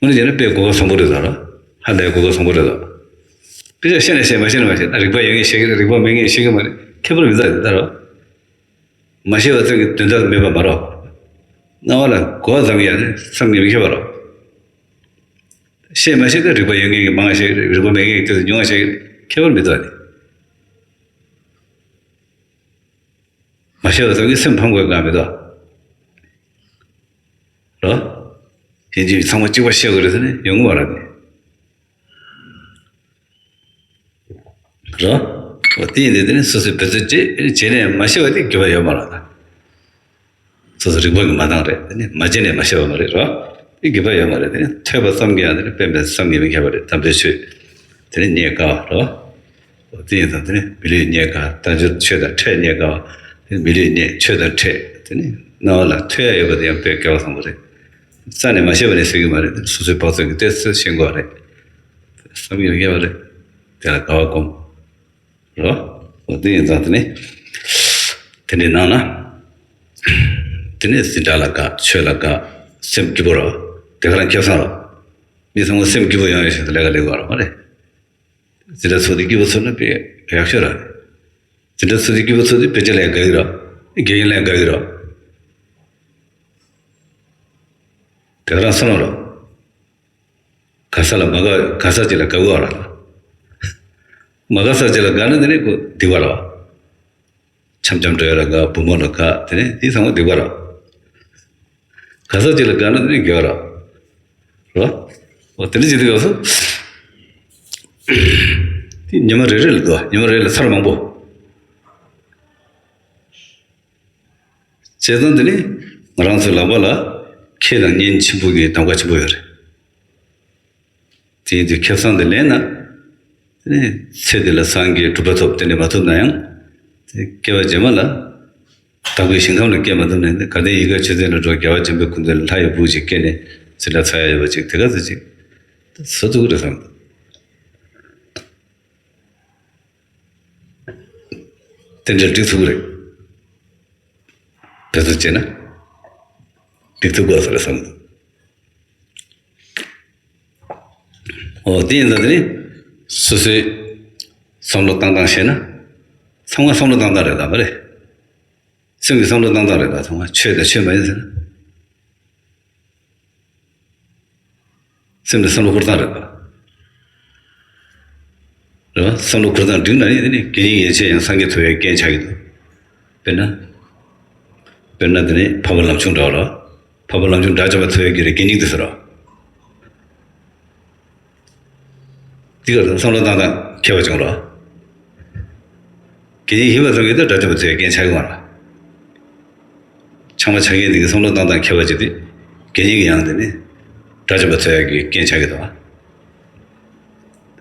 དངོས་གནས་བྱས་ན་དཔེ་གོ་སྐབས་བཟང་པོ་རེད་ད་ར། ཧ་ལས་གོ་སྐབས་བཟང་པོ་རེད་ད། དཔེ་ཆ་ཤེས་ན་ཤེས་མ་ཤེས་ན་མ་ཤེས། ད་རིག་པ་ཡོད་མཁན་ཤེས་ཀྱི་རེད། རིག་པ་མེད་མཁན་ཤེས་ཀྱི་མ་རེད། ཁྱད་པར་མི་འདུག་ད་ར། མ་ཤེས་པ་ཙམ་གྱིས་དོན་དག་མེད་པ་མ་རེད། རྣ་བ་ལ་གོ་བ་ཙམ་གྱིས་ཡང་བསམ་གྱིས་མི་ཁྱབ་པ་རེད། ཤེས་མ་ཤེས་ཀྱི་རིག་པ་ཡོད་མཁན་གྱིས་མང་ང་ཤེས་ཀྱི་རེད། རིག་པ་མེད་མཁན་གྱིས་དེ་ཚོ་ཉུང་ང་ཤེས་ཀྱི་རེད། ཁྱད་པར་མི་འདུག་ཨ་ནི། མ་ཤེས་པ་ཙམ་གྱིས་སེམས་ཕམ་དགོས་གང་མི་འདུག་ར། ཡིན་གཅིག་ཚང་མ་གཅིག་པ་ཤེས་དགོས་རེད་ཟེར་ནས་ཡོང་གི་མ་རེད་དེ། ར། འོ་དེ་ཡིན་དུས་དེ་ནི་སོ་སོའི་འབད་རྩོལ་བྱེད། བྱས་ནས་མ་ཤེས་པ་དེ་འགྱོད་པ་ཡོད་མ་རེད་ད། སོ་སོ་རིག་པ་གིས་མ་འདང་རེད། དེ་ནི་མ་བྱས་ནས་མ་ཤེས་པ་མ་རེད་ར། དེ་འགྱོད་པ་ཡོད་མ་རེད། དེ་ནི་ཐོས་པ་ཙམ་གྱིས་ཡང་དེ་ནི་དཔེ་མེད་བསམ་གྱིས་མི་ཁྱབ་པ་རེད། དམ་པའི་ཆོས་དེ་ནི་རྙེད་དཀའ་བ་ར། འོ་དེ་ཡིན་ཙང་དེ་ནི་མི་ལུས་རྙེད་དཀའ། དལ་འབྱོར་ཆོས་དང་ཕྲད་རྙེད་དཀའ་བ། དེ་ནི་མི་ལུས་རྙེད་ཆོས་དང་ཕྲད། དེ་ནི་རྣ་བ་ལ་ཐོས་ཡ་ཡོད་པ་དེ་ཡང་དཔེ་དགེ་བ་བཟང་པོ་རེད། རྩ་ནས་མ་ཤེས་པ་ནི་ཟེར་གྱི་མ་རེད། དེ་ནི་སོ་སོའི་བག་ཚོད་ཀྱིས་ཏོག་ཙམ་ཤེས་དགོས་པ་རེད། བསམ་གྱིས་མི་ཁྱབ་པ་རེད། དེ་ལ་དགའ་བ་སྒོམ། རོ། འོ་དེ་ཡིན་ཙང་དེ་ནི། དེ་འདྲའི་ནང་ན། དེ་ནི་འཛིན་གྲྭ་ལ་དགའ། ཆོས་ལ་དགའ། སེམས་སྐྱིད་པོ་རོ། དེ་ག་རང་སྐལ་བཟང་རོ། མི་ཚང་མ་སེམས་སྐྱིད་པོ་ཡོང་ཡོང་ཞིག་ཏུ་ལས་ཀ་ལས་དགོས་རོ་མ་རེད། འཛིན་གྲྭ་ཚོགས་དེ་སྐྱིད་པོ་ཚོགས་ན་དཔེ་ཡག་ཤོས་རེད། འཛིན་གྲྭ་ཚོགས་དེ་སྐྱིད་པོ་ཚོགས་དེ་དཔེ་ཆ་ལས་དགའ་གི་རེད། དགེ་རྒན་ལས་དགའ་གི་རེད། དེ་ག་རང་བསམ་བློ་རོགས། དགའ་ས་ལ་མ་དགའ། དགའ་ས་ཅིག་ལ་དགའ་དགོས་ར། མ་དགའ་ས་ཅིག་ལ་དགའ་ན་དེ་ནི་ཁོ་སྡིག་པ་རེད། འཆམ་འཆམ་འགྲོ་ཡ་ལ་དགའ། བུ་མོ་ལ་དགའ། དེ་ནི་དེ་ཚང་མ་སྡིག་པ་རེད། དགའ་ས་ཅིག་ལ་དགའ་ན་དེ་ནི་དགེ་བ་རེད། རེད་བ། འོ་དེ་འདྲ་བྱེད་དུས་སྐབས་སུ། དེ་ཉི་མ་རེ་རེ་ལ་འདུག་ཉི་མ་རེ་ལ་ཚར་མང་པོ། བྱས་ཙང་དེ་ནི་ང་རང་ཚོའི་ལག་པ་ལ་ཁེ་དང་གཉེན་ཆེན་པོ་གི་གདམ་ག་ཆེན་པོ་ཡོད་རེད། དེ་ཡིན་དུས་ཁེ་བཟང་དེ་ལེན་ན། དེ་ནི་ཚེ་འདི་ལ་སངས་རྒྱས་གྲུབ་པ་ཐོབ། དེ་འདྲ་མ་ཐོབ་ན་ཡང་། དེ་སྐྱེ་བ་རྗེས་མ་ལ། བདག་པོའི་ཞིང་ཁམས་ལ་སྐྱེ་མ་ཐུབ་ནས་ནི། གལ་ཏེ་ཡིད་དགའ་ཆོས་འཛིན་ལ་འགྲོ། རྒྱལ་བ་འཇམ་པའི་སྐུ་མདུན་ལ། ལྷ་ཡི་བུ་ཅིག་སྐྱེས་ནས་འཛིན་གྲྭ་ཚར་ཡ་ཡོད་པ་ཅིག་དེ་ག་ཚོད་ཅིག་བཟོ་ཐུབ་ཀྱི་རེད་བསམ་གི་འདུག་དེ་འདྲ་འགྲིག་ཐུབ་ཀྱི་རེད། དེ་ཚོ་བྱས་ན་འགྲིག་ཐུབ་དགོས་ས་རེད་བསམ་གི་འདུག་འོ་དེ་ཡིན་ཙང་དེ་ནི་སོ་སོའི་བསམ་བློ་བཏང་སྟངས་བཤད་ན། ཚང་མ་བསམ་བློ་བཏང་སྟངས་རེད་ད་མ་རེད། སེམས་ཀྱི་བསམ་བློ་བཏང་སྟངས་རེད་ད། ཚང་མ་ཆོས་དང་ཆོས་མ་ཡིན་ཟེར་ན། སེམས་ལ་བསམ་བློ་འཁོར་སྟངས་རེད་པ། རེད་པ། བསམ་བློ་འཁོར་སྟངས་འགྲིག་ན་ནི་དེ་ནི་དགེ་བསྙེན་ཡན་ཆད་ཡང་སངས་རྒྱས་ཐོབ་པའི་རྐྱེན་ཆགས་ཀྱི་འདུག་དཔེར་ན། དཔེར་ན་དེ་ནི་འཕགས་པ་ལམ་ཆུང་འདྲ་བ་རེད། འཕགས་པ་ལམ་ཆུང་དགྲ་བཅོམ་པ་ཐོབ་པའི་རྐྱེན་རེད། དགེ་སྙིང་འདི་ཟེར་རོ། འདི་གར་བསམ་བློ་བཏང་སྟངས་ཁྱད་པར་བྱུང་རོ། དགེ་བསྙེན་ཡིན་པ་ཙམ་གྱིས་ད་དགྲ་བཅོམ་པ་ཐོབ་པའི་རྐྱེན་ཆགས་ཀྱི་མ་རེད། ཆགས་མ་ཆགས་མཁན་དེ་གི་བསམ་བློ་བཏང་སྟངས་ཁྱད་པར་ཅིག་དེ། དགེ་བསྙེན་གྱི་ཡང་དེ་ནི་དགྲ་བཅོམ་པ་ཐོབ་ཡག་གི་རྐྱེན་ཆགས་ཀྱི་འདུག་བ།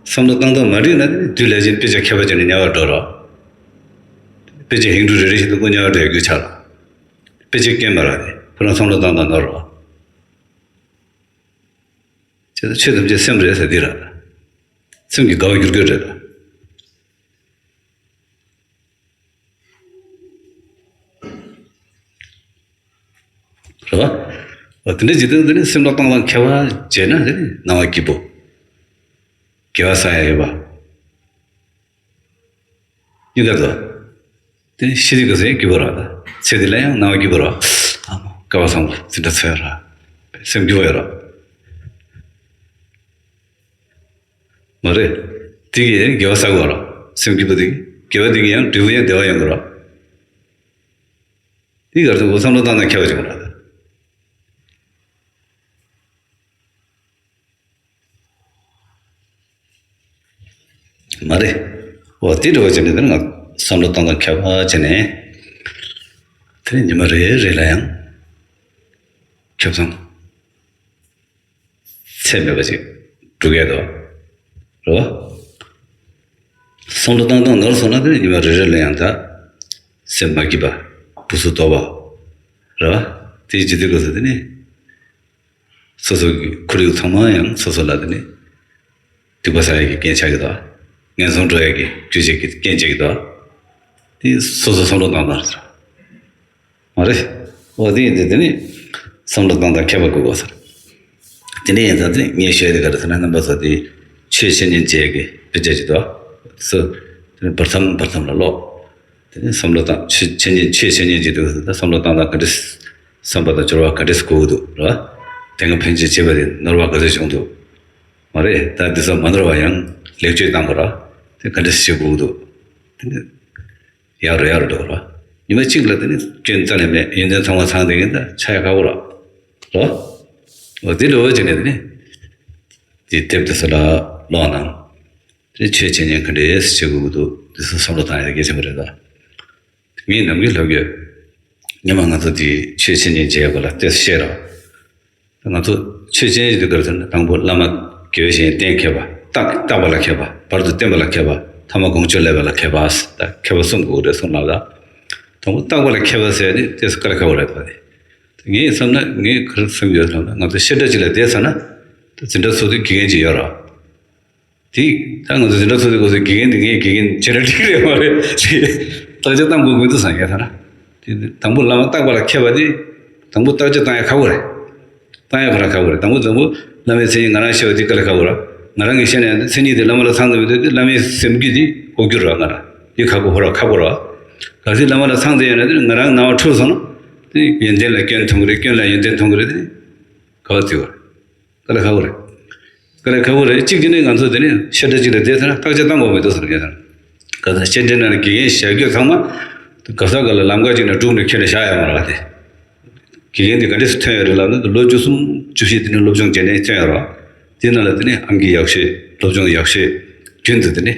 བསམ་བློ་བཏང་སྟངས་མ་འགྲིག་ན་དེ་ནི་དུས་ལས་ཕྱིན་དཔེ་ཆ་ཁྱད་པར་ཅན་ནི་དམྱལ་བར་འགྲོ་རོགས། དཔེ་ཆ་ཧིང་འབྲུ་རེ་རེ་བཞིན་དུ་སྐུ་དམྱལ་བར་འགྲོ་ཡག་རྒྱུ་ཆགས་རོགས། དཔེ་ཆ་རྐྱེན་མ་རག་དེ་ཁོ་རང་བསམ་བློ་བཏང་སྟངས་ནོར་རོགས། བྱས་ཙང་ཆོས་ཐམས་ཅད་སེམས་རེད་ཟེར་འདི་ར། སེམས་ཀྱི་དགའ་བ་བསྒྱུར་དགོས་རེད། རེད་བ། འོ་དེ་འདྲ་བྱེད་དུས་དེ་ནི་སེམས་ལ་བཏང་སྟངས་ཁྱད་པར་བྱས་ན་དེ་ནི་སྣང་བ་སྐྱིད་པོ། དགེ་བ་བསགས་ཡ་ཡོད་པ། གཉིས་ཀ་དོ། དེ་ནི་ཤི་དུས་སྐབས་སུ་ཡང་སྐྱིད་པོ་རེད་བ། ཚེ་འདི་ལ་ཡང་སྣང་བ་སྐྱིད་པོ་རེད་བ། ཨ་མ་སྐལ་བ་བཟང་པོ་འཛིན་གྲྭ་ཚར་ཡ་རེད་བ། སེམས་སྐྱིད་པོ་ཡོད་རེད་བ། མ་རེད། དེ་གིས་ཡང་དགེ་བ་བསགས་དགོས་རེད་བ། སེམས་སྐྱིད་པོ་དེ་གིས། དགེ་བ་དེ་གིས་ཡང་འབྲས་བུ་ཡང་བདེ་བ་ཡོང་གི་རེད་བ། དེ་གར་དུ་བསམ་བློ་བཏང་ན་ཁྱད་པར་ཅིག་མ་རེད། མ་རེད། འོ་དེ་འདྲ་བ་བྱས་ནས་དེ་ནི་ང་བསམ་བློ་བཏང་སྟངས་ཁྱད་པར་བྱས་ནས། དེ་ནི་ཉི་མ་རེ་རེ་ལ་ཡང་ཁེ་བཟང་ཚད་མེད་པ་ཅིག་འགྲོ་གི་འདུག་རེད་བ། བསམ་བློ་བཏང་སྟངས་ནོར་སོང་ན་དེ་ནི་ཉི་མ་རེ་རེ་ལ་ཡང་ད་སེམས་མ་སྐྱིད་པ། སྦུ་སུ་དོག་པ། རེད་བ། དེ་བྱེད་དུས་སྐབས་སུ་དེ་ནི། སོ་སོ་གི་ཁོར་ཡུག་ཚང་མ་ཡང་སོ་སོ་ལ་དེ་ནི་སྡིག་པ་བསགས་ཡས་ཀྱི་རྐྱེན་ཆགས་ཀྱི་འདུག་ངན་སོང་འགྲོ་ཡས་ཀྱི་རྒྱུ་བྱེད་ཀྱི་རྐྱེན་ཆགས་ཀྱི་འདུག་དེ་སོ་སོ་བསམ་བློ་བཏང་སྟངས་རེད། མ་རེད། འོ་དེ་ཡིན་དུས་དེ་ནི་བསམ་བློ་བཏང་སྟངས་ཁྱད་པར་དགོས་དགོས་ཟེར། དེ་འདྲ་ཡིན་ཙང་དེ་ངས་བཤད་དེ་ག་རེ་ཟེར་ན། རྣམ་པ་ཚོ་དེ་ཆོས་འཆད་ཉན་བྱེད་ཡས་ཀྱི་དཔེ་ཆ་ཅིག་འདུག་སོ་དེ་ནི་བར་མཚམས་བར་མཚམས་ལ་ཀློག་དེ་ནས་བསམ་བློ་བཏང་། ཆོས་འཆད་ཉན་ཆོས་འཆད་ཉན་བྱེད་དུས་ད་བསམ་བློ་བཏང་སྟངས་ག་འདྲ། བསམ་པ་དང་སྦྱོར་བ་ག་འདྲ་དགོས་ཀྱི་འདུག་རེད་བ། དེ་སྔ་ཕན་ཆད་བྱས་པ་དེ་ནོར་བ་ག་ཚོད་བྱུང་འདུག་མ་རེད། ད་འདི་ཚོ་མ་ནོར་བ་ཡང་ལེགས་བཅོས་བཏང་དགོས་རེད་བ། དེ་ག་འདྲ་བྱེད་དགོས་ཀྱི་འདུག་དེ་ནས་ཡག་རུ་ཡག་རུ་འགྲོ་གི་རེད་བ། ཉི་མ་གཅིག་ལ་དེ་ནས་སྐྱོན་རྩ་ནས་མེད། ཡོན་ཏན་ཚང་མ་ཚང་བསྡད་མཁན་ད་ཆགས་ཡ་ཁག་པོ་རེད་བ། རེད་བ། འོ་དེ་འདྲ་བོ་བྱས་ནས་དེ་ནས་དེ་དེབ་དེ་ཚོ་ལ་ཀློག་གནང་། དེ་ཆོས་འཆད་ཉན་ག་འདྲས་བྱེད་དགོས་ཀྱི་འདུག་འདི་ཚོ་བསམ་བློ་བཏང་ཡ་གལ་ཆེན་པོ་རེད་ད། ངས་ནམ་རྒྱུན་ལབ་ཡོད། སྔོན་མ་ང་ཚོ་འདི་ཆོས་འཆད་ཉན་བྱེད་ཡ་སྐོར་ལ་ཏོག་ཙམ་བཤད་རོགས། ང་ཚོ་ཆོས་འཆད་ཉན་བྱེད་དུས་སྐབས་སུ་དང་པོ་བླ་མ་དགེ་བའི་བཤེས་གཉེན་བསྟེན་མཁས་པ། རྟག་རྟག་པ་ལ་མཁས་པ། བར་དུ་བསྟེན་པ་ལ་མཁས་པ། ཐ་མ་དགོངས་སྤྱོད་ལེགས་པ་ལ་མཁས་པ། ད་མཁས་པ་གསུམ་དགོས་རེད་གསུངས་ལབ་ད། དང་པོ་རྟག་པ་ལ་མཁས་པ་ཟེར་ནི་ཏོག་ཙམ་དཀའ་ལས་ཁག་པོ་རེད་ད། ངས་བསམ་ན་ངས་ག་རེ་བསམ་ཡོད་ལབ་ན། ང་ཚོ་བཤད་གྲྭ་གཅིག་ལ་བསྡད་ཚར་ན་ད་འཛིན་གྲྭ་ཚོགས་དུས་དགེ་རྒན་གཅིག་ཡོད་རེད། དེ་ད་ང་ཚོ་འཛིན་གྲྭ་ཚོགས་དུས་སྐབས་སུ་དགེ་རྒན་དེ་ངའི་དགེ་རྒན་བྱས་ན་འགྲིག་གི་རེད་མ་རེད། བརྟག་དཔྱད་གཏང་དགོས་ཀྱི་འདུག་བསམ་ཡས་ཐ་ན། དེ་དང་པོ་བླ་མ་རྟག་པ་ལ་མཁས་པ་དེ་དང་པོ་བརྟག་དཔྱད་གཏང་ཡ་ཁག་པོ་རེད། གཏང་ཡ་ཁོ་རང་ཁག་པོ་རེད། དང་པོ་དང་པོ་བླ་མའི་མཚན་ཉིད་ང་རང་ཤེས་པ་དེ་དཀའ་ལས་ཁག་པོ་རེད། ང་རང་གིས་བཤད་ན་ཡང་མཚན་ཉིད་དེ་བླ་མ་ལ་ཚང་དུ་མི་འདུག་དེ་བླ་མའི་སེམས་རྒྱུད་དེ་ཧོ་རྒྱུ་ར་ང་ར་དེ་ཁག་པོ་ཧོ་ར་ཁག་པོ་ར། གལ་སྲིད་བླ་མ་ལ་ཚང་དུ་ཡོད་ན་དེ་ང་རང་ནང་བ་འཁྲུལ་སོང་ན་དེ་ཡོན་ཏན་ལ་སྐྱོན་མཐོང་གི་རེད། སྐྱོན་ལ་ཡོན་ཏན་མཐོང་གི་རེད། དེ་ག་བ་བརྩི་བ་རེད། དཀའ་ལས་ཁག་པོ་རེད། དཀའ་ལས་ཁག་པོ་རེད། གཅིག་གིས་ནི་ང་ཚོ་དེ་ནི་བཤད་གྲྭ་གཅིག་ལ་བསྡད་ཚར་ན་བརྟག་དཔྱད་བཏང་དགོས་མི་འདུག་ཟེར་མཁན་ཟེར། ག་ཚོད་བཤད་གྲྭ་ནང་ལ་དགེ་རྒན་བཞག་རྒྱུ་ཚང་མ་ག་ས་ག་ལ་ལམ་ཁ་ཅིག་ནས་སྒྲུག་ནས་ཁྱེར་ནས་བཞག་ཡོད་མ་རེད་པ། དེ་དགེ་རྒན་དེ་ག་འདྲས་སུ་ཐོན་ཡོད་རེད་ལབ་ན་ལོ་བཅུ་གསུམ་བཅུ་བཞི་དེ་ནས་སློབ་སྦྱོང་བྱས་ནས་ཐོན་ཡོད་རེད་པ། དེ་ནང་ལ་དེ་ནི་ཨང་ཀི་ཡག་ཤོས། སློབ་སྦྱོང་ཡག་ཤོས། རྒྱུན་དུ་དེ་ནི་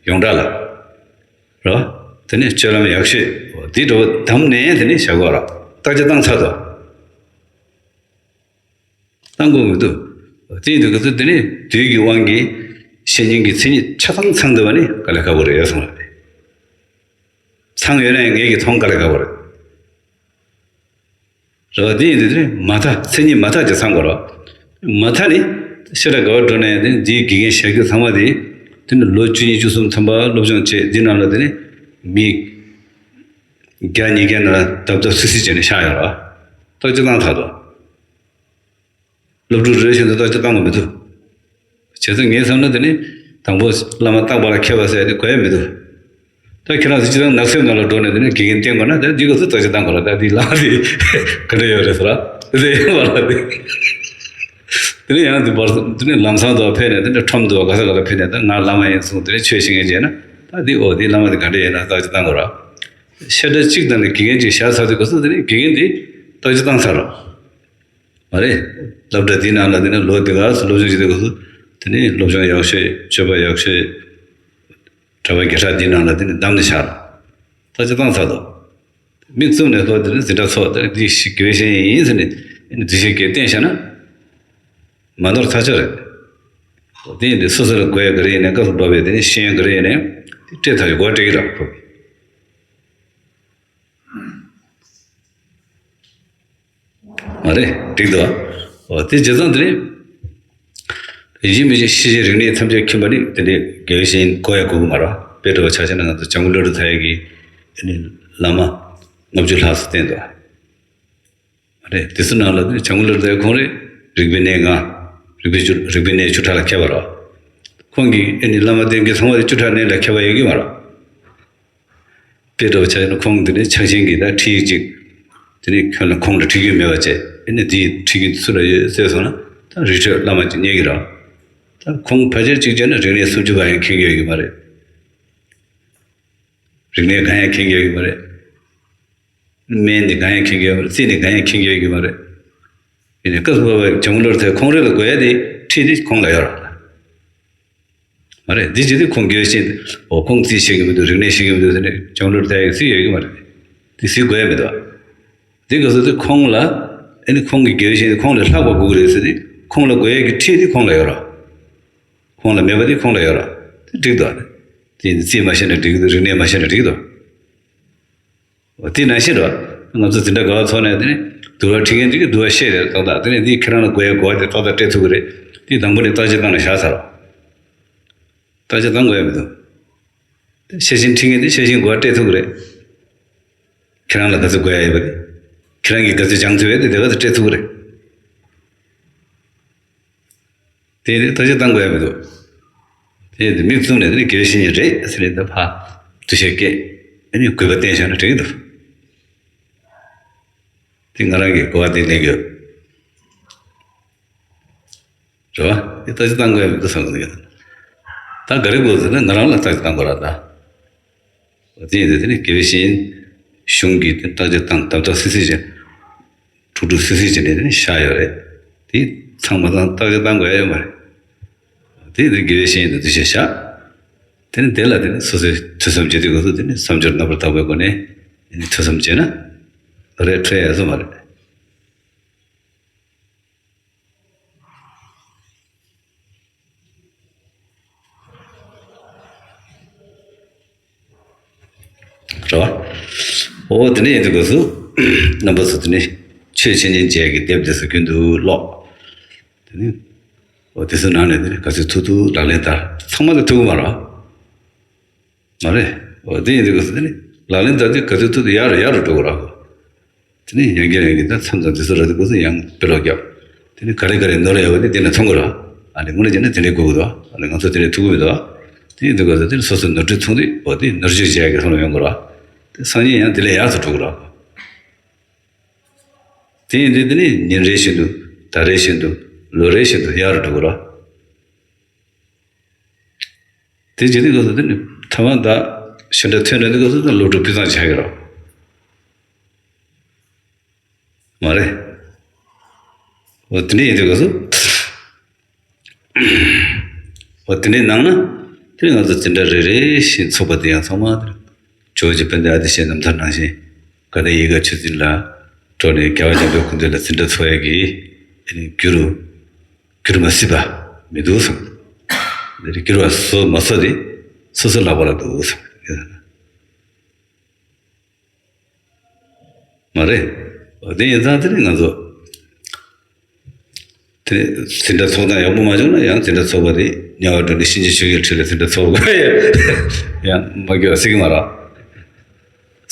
ཡོངས་གྲགས་ལ་རེད་པ། དེ་ནི་སྤྱོད་ལམ་ཡག་ཤོས་དེ་འདྲ་བོ་བདམས་ནས་དེ་ནི་བཞག་དགོས་རེད། བརྟག་དཔྱད་བཏང་ཚར་དུས། བཏང་དགོས་མི་འདུག་དེ་ཡིན་དུས་ག་ཚོད་དེ་ནི་དུས་ཀྱི་དབང་གིས་བཤེས་གཉེན་གྱི་མཚན་ཉིད་ཆ་ཚང་ཚང་བསྡད་པ་ནི་དཀའ་ལས་ཁག་པོ་རེད་གསུངས་པ་རེད། ཚང་ཡོད་ན་ཡང་ངེད་ཀྱིས་མཐོང་དཀའ་ལས་ཁག་པོ་རེད། རེད་པ། དེ་ཡིན་དུས་དེ་ནི་མ་མཐའ་མཚན་ཉིད་མ་མཐའ་ཅིག་ཚང་དགོས་རེད། མ་མཐའ་ནི་བཤད་གྲྭ་ག་པར་འགྲོ་ན་ཡང་དེ་ནི་དེའི་དགེ་རྒན་བཞག་རྒྱུ་ཚང་མ་དེ་དེ་ནི་ལོ་བཅུ་གཉིས་བཅུ་གསུམ་ཐམ་པ་སློབ་སྦྱོང་བྱས། དེ་ནང་ལ་དེ་ནི་མི་བརྒྱ་ཉིས་བརྒྱ་ནང་ལ་བརྡབ་བརྡབ་སིལ་སིལ་བྱས་ནས་བཞག་ཡོད་རེད་པ། བརྟག་དཔྱད་བཏང་ཚར་དུས། སློབ་ཕྲུག་རེ་རེ་བཞིན་དུ་བརྟག་དཔྱད་བཏང་དགོས་མི་འདུག་བྱས་ཙང་ངའི་བསམ་ན་དེ་ནི་དང་པོ་བླ་མ་རྟག་པ་ལ་མཁས་པ་ཟེར་དེ་དགོས་ཡ་མི་འདུག་ད་ཁྱེད་རང་ཚོ་སྤྱིར་བཏང་ནགས་གསེབ་ནང་ལ་འགྲོ་ནས་དེ་ནི་དགེ་རྒན་བསྟེན་དགོས་ན་དེ་འདི་ག་ཚོད་བརྟག་དཔྱད་བཏང་དགོས་རེད། ད་འདི་བླ་མ་དེ་ག་འདྲ་ཡོད་རེད་ཟེར་ར་དེ་ཡོད་པ་ལ་དེ། དེ་ནི་ཡང་དེ་བར་དེ་ནི་ལམ་སང་དུ་ཕེབས་ནས་དེ་ནི་ཁྲོམ་དུ་ག་ས་ག་ལ་ཕེབས་ནས་ད་ང་བླ་མ་ཡིན་གསུངས་དེ་ནི་ཆོས་བཤད་མཁན་བྱས་ན་ད་འདི་ཨོ་འདི་བླ་མ་དེ་ག་འདྲ་ཡིན་ན་བརྟག་དཔྱད་བཏང་དགོས་རེད། བཤད་གྲྭ་གཅིག་དང་ནི་དགེ་རྒན་གཅིག་བཞག་ཚར་དུས་ག་ཚོད་དེ་ནི་དགེ་རྒན་དེ་བརྟག་དཔྱད་བཏང་ཚར་རོ། མ་རེད། སློབ་གྲྭ་འདི་ནང་ལ་དེ་ནི་ལོ་འདི་ག་ཚོད་སློབ་སྦྱོང་བྱེད་དུས་ག་ཚོད་དེ་ནི་སློབ་སྦྱོང་ཡག་ཤོས། སྤྱོད་པ་ཡག་ཤོས། གྲྭ་པ་བརྒྱ་ཕྲག་འདི་ནང་ལ་དེ་ནི་བདམས་ནས་བཞག་རོ། བརྟག་དཔྱད་བཏང་ཚར་དོ། མིག་བཙུམ་ནས་ལྷོ་དེ་ནི་འཛིན་གྲྭ་ཚོགས་དེ་ནི་འདི་ཞིག་དགེ་བའི་བཤེས་གཉེན་ཡིན་ཟེར་ནས་འདི་ཞིག་གིས་བསྟན་བཞག་ན། མ་ནོར་ཐག་ཆོད་རེད། དེ་ཡིན་དུས་སོ་སོ་ལ་དགོས་ཡ་ག་རེ་ཡིན་ནའི་སྐབས་སུ་བབས་པའི་དེ་ནི་ཤེས་ཡོན་ག་རེ་ཡིན་ནའི་དེ་སྤྲད་ཐུབ་ཡ་གོ་སྤྲད་ཀྱི་རེད་ཁོ་གིས། མ་རེད། འགྲིག་འདུག་ཨ། འོ་དེ་བྱས་ཙང་དེ་ནི་ཡིན་གཅིག་མིན་གཅིག་ཤེས་བྱའི་རིག་གནས་ཐམས་ཅད་མཁྱེན་པ་ནི་དེ་འདྲའི་དགེ་བའི་བཤེས་གཉེན་དགོས་ཡ་དགོས་ཀྱི་མ་རེད། དཔེ་འདྲ་བ་ཆ་བཞག་ན་ང་ཚོ་བྱང་ཀུན་སློབ་གྲྭ་དར་ཡ་གི་ཨ་ནི་བླ་མ་ལྔ་བཅུ་ལྷག་ཙམ་བསྟེན་འདུག་ཨ། མ་རེད། དེ་ཚོ་ནང་ལ་ནི་བྱང་ཀུན་སློབ་གྲྭའི་ཁོང་རེད། རིག་པའི་གནས་ལྔ། རིག་པའི་བཅུ། རིག་པའི་གནས་བཅུ་ཕྲག་ལ་མཁས་པ་རེད། ཁོང་གིས་ཨ་ནི་བླ་མ་བསྟེན་མཁན་ཚང་མ་དེ་བཅུ་ཕྲག་གནས་ལ་མཁས་པ་ཡོད་ཀྱི་མ་རེད། དཔེ་འདྲ་བ་ཆ་བཞག་ན་ཁོང་དེ་ནས་ཕྱག་ཆེན་གྱི་ད་ཁྲིད་ཡིག་ཅིག་དེ་ནས་ཁྱོན་ལ་ཁོང་ལ་ཁྲིད་རྒྱུ་མེད་པ་བྱས། ཨ་ནི་དེའི་ཁྲིད་རྒྱུ་སུ་ལ་ཡོད་ཟེར་སོང་ན་ད་རི་ཁྲོད་བླ་མ་ཅིག་རྙེད་ཀྱི་རེད། ད་ཁོང་ཕལ་ཆེར་གཅིག་བྱས་ན་རིག་གནས་སུམ་ཅུ་པ་ཡང་མཁྱེན་གྱི་ཡོད་ཀྱི་མ་རེད། རིག་གནས་གང་ཡང་མཁྱེན་གྱི་ཡོད་ཀྱི་མ་རེད། སྨན་ནི་གང་ཡང་མཁྱེན་གྱི་ཡོད་མ་རེད། རྩིས་ནི་གང་ཡང་མཁྱེན་གྱི་ཡོད་ཀྱི་མ་རེད། ཡིན་ནའི་སྐབས་སུ་བབས་པའི་བྱང་ཀླུང་ལོར་ཐལ་ཁོང་རེ་ལ་དགོས་ཡ་དེ་ཁྲིད་དེ་ཁོང་ལ་ཡོད་རེད། མ་རེད། འདི་བྱེད་དུས་ཁོང་དགེ་བའི་བཤེས་གཉེན་འོ་ཁོང་རྩིས་ཤེས་ཀྱི་མི་འདུག་རིག་གནས་ཤེས་ཀྱི་མི་འདུག་ཟེར་ནས་བྱང་ཀླུང་ལོར་ཐལ་ཡ་གི་རྩིས་ཡོད་ཀྱི་མ་རེད། དེ་རྩིས་དགོས་ཡ་མི་འདུག་དེ་ག་ཚོད་དུ་ཁོང་ལ་ཨ་ནི་ཁོང་གི་དགེ་བའི་བཤེས་གཉེན་ཁོང་ལས་ལྷག་པ་དགོས་ཀྱི་རེད་ཟེར་ཏེ་ཁོང་ལ་དགོས་ཡ་གི་ཁྲིད་དེ་ཁོང་ལ་ཡོད་རེད། ཁོང་ལ་མེད་པ་དེ་ཁོང་ལ་ཡོད་རེད། དེ་འགྲིག་འདུག་དེ་ཡིན་དུས་རྩིས་མ་ཤེས་ན་འགྲིག་གི་འདུག་རིག་གནས་མ་ཤེས་ན་འགྲིག་གི་འདུག་འོ་དེ་ནང་བཞིན་རེད། ང་ཚོ་འཛིན་གྲྭ་འགའ་ཚོགས་ནས་དེ་ནས་བསྡུར་བ་ཁྲིད་མཁན་དེ་གིས་བསྡུར་བ་བཤད་རེད་ཏག་ཏག་དེ་ནས་འདི་ཁྱེད་རང་ལ་དགོས་ཡ་གོ་བ་དེ་ཏག་ཏག་སྤྲད་ཐུབ་ཀྱི་རེད། དེ་དང་པོ་ནས་བརྟག་དཔྱད་བཏང་ནས་བཞག་ཚར་རོགས། བརྟག་དཔྱད་བཏང་དགོས་ཡ་མི་འདུག་དེ་ཤེས་བཞིན་ཁྲིད་མཁན་དེ་ཤེས་བཞིན་གོ་བ་སྤྲད་ཐུབ་ཀྱི་རེད། ཁྱེད་རང་ལ་ག་ཚོད་དགོས་ཡ་ཡོད་པ་དེ། ཁྱེད་རང་གིས་ག་ཚོད་སྦྱང་ཐུབ་ཡ་དེ་དེ་ག་ཚོད་སྤྲད་ཐུབ་ཀྱི་རེད། དེ་ནི་བརྟག་དཔྱད་བཏང་དགོས་ཡ་མི་འདུག་དེ་ནི་མིག་བཙུམ་ནས་དེ་ནི་དགེ་བའི་བཤེས་གཉེན་རེད་ཟེར་ནས་ད་ཕར་འདུ་ཤེས་སྐྱེས། ཨ་ནི་གུས་པ་བསྟན་བཞག་ན་འགྲིག་གི་འདུག་དེ་ང་རང་གིས་གོ་བ་དེ་ལེན་གྱི་ཡོད། རེད་བ། དེ་བརྟག་དཔྱད་བཏང་དགོས་ཡ་མི་འདུག་བསམ་གྱི་འདུག་ད་ག་རེ་དགོས་ཟེར་ན་ང་རང་ལ་བརྟག་དཔྱད་བཏང་དགོས་ར་ད། དེ་ཡིན་དུས་དེ་ནི་དགེ་བའི་བཤེས་གཉེན་གཞུང་གིས་དེ་བརྟག་དཔྱད་བཏང་དམ་དྲག་སིལ་སིལ་བྱས། དཀྲུག་དཀྲུག་སིལ་སིལ་བྱས་ནས་དེ་ནི་བཞག་ཡོད་རེད། དེ་ཚང་མ་ཚང་བརྟག་དཔྱད་བཏང་དགོས་ཡ་ཡོད་མ་རེད། དེ་ཡིན་དུས་དགེ་བའི་བཤེས་གཉེན་དང་འདུ་ཤེས་བཞག་དེ་ནི་དེ་ལ་དེ་ནི་སོ་སོའི་ཐོས་བསམ་བྱེད་དུས་སྐབས་སུ་དེ་ནི་བསམ་སྦྱོར་རྣམ་པར་དག་པའི་སྒོ་ནས་དེ་ནི་ཐོས་བསམ་བྱས་ན་རེ་འཕྲོད་ཡ་ཡོད་ས་མ་རེད། རེད་བ། འོ་དེ་ནས་ཡིན་དུས་སྐབས་སུ་རྣམ་པ་ཚོ་དེ་ནས་ཆོས་འཆད་ཉན་བྱེད་ཀྱི་དེབ་དེ་ཚོ་རྒྱུན་དུ་ཀློག་དེ་ནས་འོ་དེ་ཚོའི་ནང་ནས་དེ་ནས་ག་ཚོད་ཐུབ་ཐུབ་ལག་ལེན་བསྟར། ཚང་མ་དེ་ཐུབ་ཀྱི་མ་རེད། མ་རེད། འོ་དེ་ཡིན་དུས་སྐབས་སུ་དེ་ནས་ལག་ལེན་བསྟར་དུས་ག་ཚོད་ཐུབ་ཐུབ་ཡག་རུ་ཡག་རུ་འགྲོ་གི་རེད། དེ་ནས་ཡང་བསྐྱར་ཡང་བསྐྱར་ད་མཚམས་མཚམས་དེ་ཚོ་རག་དུས་སྐབས་སུ་ཡང་དཔེ་ཀློག་རྒྱབ། དེ་ནས་ག་རེ་ག་རེ་ནོར་ཡོད་པ་དེ་དེ་ནས་མཐོང་གི་རེད། ཨ་ནི་དངོས་གནས་བྱས་ན་དེ་འདྲའི་དགོས་ཀྱི་འདུག་ཨ་ནི་ང་ཚོ་དེ་འདྲའི་ཐུབ་ཀྱི་མི་འདུག་དེ་ཡིན་དུས་སྐབས་སུ་དེ་ནི་སོ་སོའི་ནོར་འཁྲུལ་མཐོང་དུས་འོ་དེ་ནོར་བཅོས་བྱེད་ཡག་གི་བསམ་བློ་ཡོང་དགོས་ར། དེ་སང་ཉིན་ཡང་དེ་ལས་ཡག་ཏུ་འགྲོ་དགོས་ར། དེ་ཡིན་དུས་དེ་ནི་ཉིན་རེ་བཞིན་དུ་ཟླ་རེ་བཞིན་དུ་ལོ་རེ་བཞིན་དུ་ཡག་རུ་འགྲོ་དགོས་ར། དེ་བྱེད་དུས་སྐབས་སུ་དེ་ནི་ཐ་མ་ད་ཞེ་དྲག་ཐོན་ནས་དུས་སྐབས་སུ་ད་སློབ་ཕྲུག་སྤུས་གཙང་ཆགས་ཀྱི་རེད། མ་རེད། འོ་དེ་འདྲ་ཡིན་དུས་སྐབས་སུ། འོ་དེ་འདྲའི་ནང་ན་དེ་ནི་ང་ཚོ་འཛིན་གྲྭ་རེ་རེ་བཞིན་ཚོགས་པ་དེ་ཡང་ཚང་མ་དེ་ཇོ་བོ་རྗེ་དཔལ་ལྡན་ཨ་ཏི་ཤའི་རྣམ་ཐར་ནང་བཞིན་དགའ་ལྡན་ཡིད་དགའ་ཆོས་འཛིན་ལ་འགྲོ་ནས་རྒྱལ་བ་དཔལ་ལྡན་སྐུ་མདུན་ལ་འཛིན་གྲྭ་ཚོགས་ཡས་ཀྱི་དེ་ནི་རྒྱུ་རུ་འགྱུར་མ་སྲིད་པ་མི་འདུག་བསམ། འདིར་འགྱུར་བ་བཟོ་མ་བཟོ་དེ་སོ་སོ་ལག་པ་ལ་འདུག་བསམ། མ་རེད། འོ་དེ་ཡིན་ཙང་དེ་ནི་ང་ཚོ་དེ་ནི་འཛིན་གྲྭ་ཚོགས་སྟངས་ཡག་པོ་མ་བྱུང་ན་ཡང་འཛིན་གྲྭ་ཚོགས་པ་དེ་དམྱལ་བ་འགྲོ་ནས་གཤིན་རྗེ་ཆོས་རྒྱལ་ཁྲི་ལ་འཛིན་གྲྭ་ཚོགས་པ་ཡང་མ་འགྱུར་བ་སྲིད་ཀྱི་མ་རེད།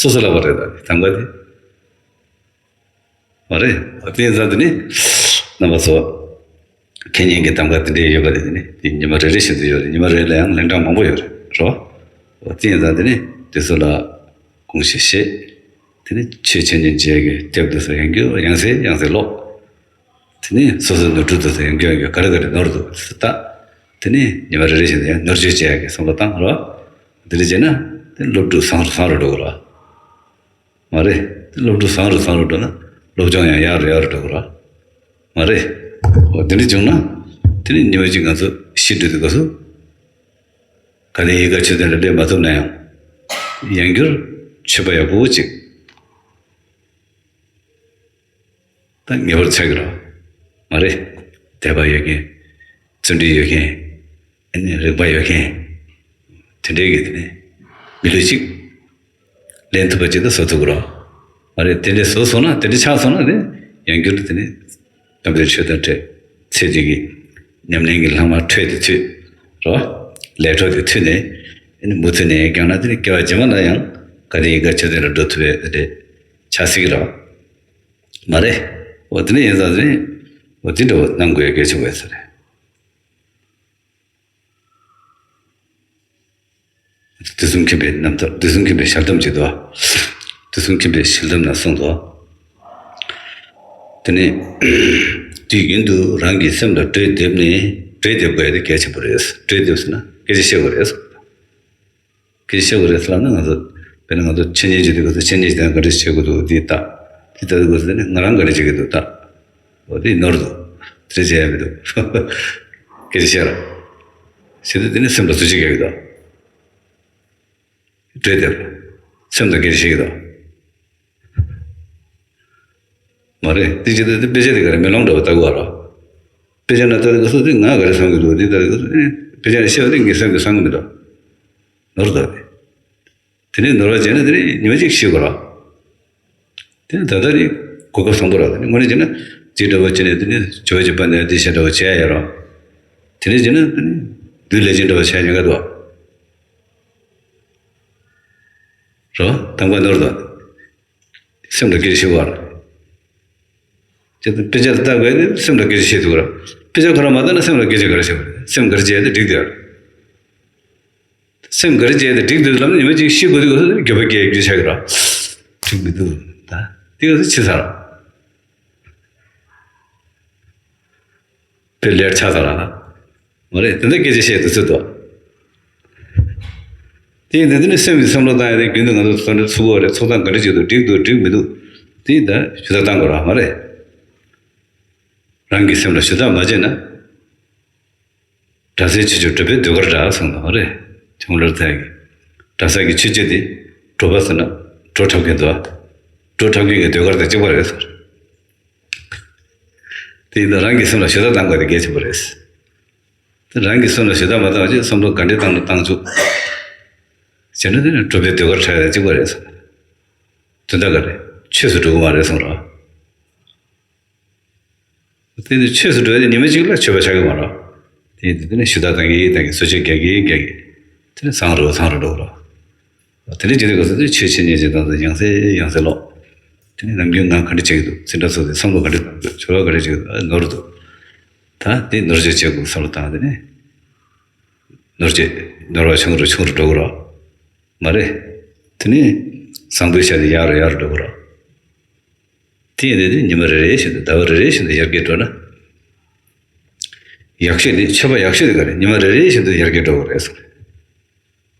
སོ་སོ་ལག་པ་རེད་ད་དེ་དང་ག་དེ། མ་རེད། དེ་ཡིན་ཙང་དེ་ནི་རྣམ་པ་ཚོ་ཁེ་ཉིན་གྱི་གདམ་ག་དེ་འདྲའི་ཡོད་པ་དེ་ནི་དེ་ཉི་མ་རེ་རེ་བཞིན་དུ་ཡོད་རེད། ཉི་མ་རེ་ལ་ཡང་ལན་གྲངས་མང་པོ་ཡོད་རེད་རོ། འོ་དེ་ཡིན་ཙང་དེ་ནི་དེ་ཚོ་ལ་དགོངས་བཞེས་བཞེས། དེ་ནི་ཆོས་འཆད་ཉན་བྱེད་ཀྱི་དེབ་དེ་ཚོ་ཡང་བསྐྱར་ཡང་སེ་ཡང་སེ་ཀློག་དེ་ནི་སོ་སོའི་ནོར་འཁྲུལ་དེ་ཚོ་ཡང་བསྐྱར་ཡང་བསྐྱར་ག་རེ་ག་རེ་ནོར་འདུག་དེ་ཚོ་ལྟ། དེ་ནི་ཉི་མ་རེ་རེ་བཞིན་དུ་ཡང་ནོར་བཅོས་བྱེད་ཡག་གི་བསམ་བློ་བཏང་རོ། དེ་འདྲ་བྱས་ན་དེ་སློབ་ཕྲུག་བཟང་རུ་བཟང་རུ་འགྲོ་གི་རོ། མ་རེད། སློབ་ཕྲུག་བཟང་རུ་བཟང་རུ་འགྲོ་ན་སློབ་སྦྱོང་ཡང་ཡག་རུ་ཡག་རུ་འགྲོ་གི་རེད། མ་རེད། འོ་དེ་འདྲ་བྱུང་ན་དེ་ནི་ཉི་མ་གཅིག་ང་ཚོ་ཤི་འགྲོ་དུས་སྐབས་སུ་ག་ནས་ཡི་ག་ཆོས་དོན་ལ་སླེབས་མ་ཐུབ་ན་ཡང་ཡང་བསྐྱར་ཆོས་པ་ཡག་པོ་གཅིག་ད་ངེས་པར་ཆགས་ཀྱི་རེད། མ་རེད། དད་པ་ཡོད་མཁན། བརྩོན་འགྲུས་ཡོད་མཁན། ཨ་ནི་རིག་པ་ཡོད་མཁན། དེ་འདྲའི་གི་དེ་ནས་མི་ལུས་གཅིག་ལེན་ཐུབ་པ་ཅིག་ད་བཟོ་ཐུབ་ཀྱི་རེད། མ་རེད། དེ་འདྲའི་བཟོ་སོང་ན་དེ་འདྲ་ཆགས་སོང་ན་དེ་ཡང་བསྐྱར་དུ་དེ་ནས་སྐྱབས་འགྲོའི་ཆོས་དང་འཕྲད་ཚེ་འདི་གི་ཉམས་ལེན་གྱི་ལྷག་མ་འཕྲོད་དེ་ཚུད་རོ། ལས་འཕྲོ་དེ་ཚུད་ནས་ཨ་ནི་མུ་མཐུད་ནས་བསྐྱངས་ན་དེ་ནི་སྐྱེ་བ་རྗེས་མ་ལ་ཡང་ག་དེ་ཡི་ག་ཆོས་དོན་ལ་འགྲོ་ཐུབ་པའི་དེ་འདྲའི་ཆགས་སྲིད་ཀྱི་རེད། མ་རེད། འོ་དེ་ནས་ཡིན་ཙང་དེ་ནས་འོ་དེ་འདྲ་བོ་གནང་དགོས་གལ་ཆེན་པོ་ཡོད་ས་རེད། དུས་གསུམ་མཁྱེན་པའི་རྣམ་ཐར། དུས་གསུམ་མཁྱེན་པའི་ཞལ་གདམས་བྱེད་དོ། དུས་གསུམ་མཁྱེན་པའི་ཞལ་གདམས་ན་གསུངས་ཏོ། དེ་ནས་དུས་རྒྱུན་དུ་རང་གི་སེམས་ལ་གྲོས་འདེབས་ནས། གྲོས་འདེབས་དགོས་ཡ་དེ་གལ་ཆེན་པོ་རེད། གྲོས་འདེབས་ཟེར་ན་སྐད་ཆ་བཤད་དགོས་རེད། སྐད་ཆ་བཤད་དགོས་རེད་ཟེར་ལབ་ན་ང་ཚོ་དཔེར་ན་ང་ཚོ་འཆད་ཉན་བྱེད་དུས་སྐབས་སུ་འཆད་ཉན་བྱེད་སྟངས་ག་འདྲ་བྱེད་དགོས་འདུག་འདི་ལྟ། འདི་ལྟ་དུས་སྐབས་སུ་དེ་ནི་ང་རང་ག་འདྲ་བྱེད་ཀྱི་འདུག་ལྟ། འོ་དེ་ནོར་འདུག་དེ་བྱས་ཡ་མི་འདུག་སྐད་ཆ་བཤད་ར། བྱེད་དུས་དེ་ནི་སེམས་ལ་ཟུར་ཅིག་རྒྱག་གི་འདུག་གྲོས་དེར་སེམས་དང་སྐད་ཆ་བཤད་ཀྱི་འདུག་མ་རེད། དེ་བྱེད་དུས་དེ་དཔེ་ཆ་དེ་ག་རེ་མེ་ལོང་འདྲ་བོ་ལྟ་དགོས་ར། དཔེ་ཆ་ན་ལྟ་དུས་སྐབས་སུ་དེ་ང་ག་རེ་བསམ་གྱི་འདུག་དེ་ལྟ་དུས་སྐབས་སུ་དེ་དཔེ་ཆ་ནས་བཤད་པ་དེ་ངའི་སེམས་ཀྱི་བསམ་གྱི་མི་འདུག་ནོར་འདུག་དེ། དེ་ནས་ནོར་བ་བྱས་ན་དེ་ནས་ཉི་མ་གཅིག་ཤི་དགོས་ར། དེ་ནས་ད་ལྟ་ནི་གོ་སྐབས་བཟང་པོ་ར། དེ་ནས་དངོས་གནས་བྱས་ན་རྩིས་འདྲ་བོ་བྱས་ནས་དེ་ནས་ཇོ་བོ་རྗེ་དཔལ་ལྡན་ཨ་ཏི་ཤ་འདྲ་བོ་བྱས་ཡ་ར། དེ་ནས་བྱས་ན་དེ་ནས་བདུད་ལས་ཅན་འདྲ་བོ་བྱས་ཉེན་ཁ་འདུག་ར། གདམ་ག་ནོར་འདུག་སེམས་ལ་སྐྱེ་ཤི་བ་ར། དེ་དཔེ་ཆ་ལ་ལྟ་དགོས་ནི་སེམས་ལ་སྐད་ཆ་བཤད་ཐུབ་ར། དཔེ་ཆ་ཁོ་རང་མ་ལྟ་ན་སེམས་ལ་སྐད་ཆ་ག་རེ་བཤད་པ་རེད། སེམས་ག་རེ་བྱས་ཏེ་འགྲིག་དེ་ར། སེམས་ག་རེ་བྱས་ཏེ་འགྲིག་དུས་ལམ་ནི་ཉི་མ་གཅིག་ཤི་དགོས་དུས་སྐབས་སུ་འགྱོད་པ་སྐྱེ་རྒྱུ་ཆགས་ཀྱི་ར། འགྲིག་མི་འདུག་ད་དེ་ག་ཚོད་ཕྱི་ས་ར། དཔེ་ལེར་ཆགས་ས་ར། མ་རེད། དེ་འདྲ་སྐད་ཆ་བཤད་དུས་ཚོད་དོ། དེ་ཡིན་དུས་དེ་ནི་སེམས་ཀྱི་བསམ་བློ་བཏང་ཡ་དེ་རྒྱུན་དུ་ང་ཚོ་བསམ་བློ་ཚུགས་པ་རེད། ཚོགས་སྟངས་ག་འདྲ་བྱེད་འདུག་འགྲིག་འདུག་འགྲིག་མི་འདུག་དེ་ད་ཞུ་དག་བཏང་དགོས་ར་མ་རེད། རང་གི་སེམས་ལ་ཞུ་དག་མ་བྱས་ན། གྲྭ་སའི་ཆོས་ཕྱོགས་གྲུབ་པའི་ཟློས་གར་འདྲ་གསུངས་འདུག་མ་རེད། ཆུང་ལོར་ཚད་ཀྱི་གྲྭ་ས་གི་ཆོས་བྱེད་དེ་བྲོ་པ་ཟེར་ན་བྲོ་འཁྲབ་མཁན་འདུག་བྲོ་འཁྲབ་མཁན་གྱི་ཟློས་གར་དང་གཅིག་པ་རེད་ཟེར། དེ་ཡིན་ད་རང་གི་སེམས་ལ་ཞུ་དག་བཏང་དགོས་དེ་གལ་ཆེན་པོ་རེད། དེ་རང་གི་སེམས་ལ་ཞུ་དག་མ་བཏང་བ་ཅིག་བསམ་བློ་ག་འདྲའི་བཏང་ན་བཏང་བཅུག་བྱས་ན་དེ་ནི་གྲུབ་པའི་ཟློས་གར་འཁྲབ་ཡ་གཅིག་པ་རེད་ཟེར། དོན་དག་ག་རེ་ཆོས་སུ་འགྲོ་གི་མ་རེད་གསུངས་རོགས། དེ་ནི་ཆོས་སུ་འགྲོ་ཡ་དེ་ཉི་མ་གཅིག་ལ་ཆོས་པ་ཆགས་ཀྱི་མ་རེད། དེ་ཡིན་དུས་དེ་ནི་ཞུ་དག་བཏང་གི་བཏང་གི་གསོལ་མཆོད་རྒྱག་གི་རྒྱག་གི་དེ་ནི་བཟང་རུ་བཟང་རུ་འགྲོ་གི་རེད། དེ་ནས་ཇི་ལྟར་གོ་ས་དེ་ཆོས་འཆད་ཉན་བྱེད་སྟངས་དེ་ཡང་སེ་ཡང་སེ་ཀློག་དེ་ནས་ནམ་རྒྱུན་ང་ག་འདྲ་བྱེད་ཀྱི་འདུག་འཛིན་གྲྭ་ཚོགས་དེ་བསམ་བློ་ག་འདྲ་བཏང་གི་འདུག་ཆོ་ག་ག་འདྲ་བྱེད་ཀྱི་འདུག་ཨ་ནོར་འདུག་ད་དེ་ནོར་བཅོས་བྱེད་དགོས་བསམ་བློ་བཏང་དེ་ནས། ནོར་བཅོས་ནོར་བ་ཆུང་རུ་ཆུང་རུ་འགྲོ་གི་རོ། མ་རེད། དེ་ནས་བཟང་པོའི་ཆ་དེ་ཡར་རུ་ཡར་རུ་འགྲོ་གི་རོ། དེ་ཡིན་དུས་དེ་ཉི་མ་རེ་རེ་བཞིན་དུ་ཟླ་བ་རེ་རེ་བཞིན་དུ་ཡར་རྒྱས་འགྲོ་ན། ཡག་ཤོས་དེ་མཆོད་པ་ཡག་ཤོས་དེ་ག་རེ་ཉི་མ་རེ་རེ་བཞིན་དུ་ཡར་རྒྱས་འགྲོ་གི་རེད་གསུངས།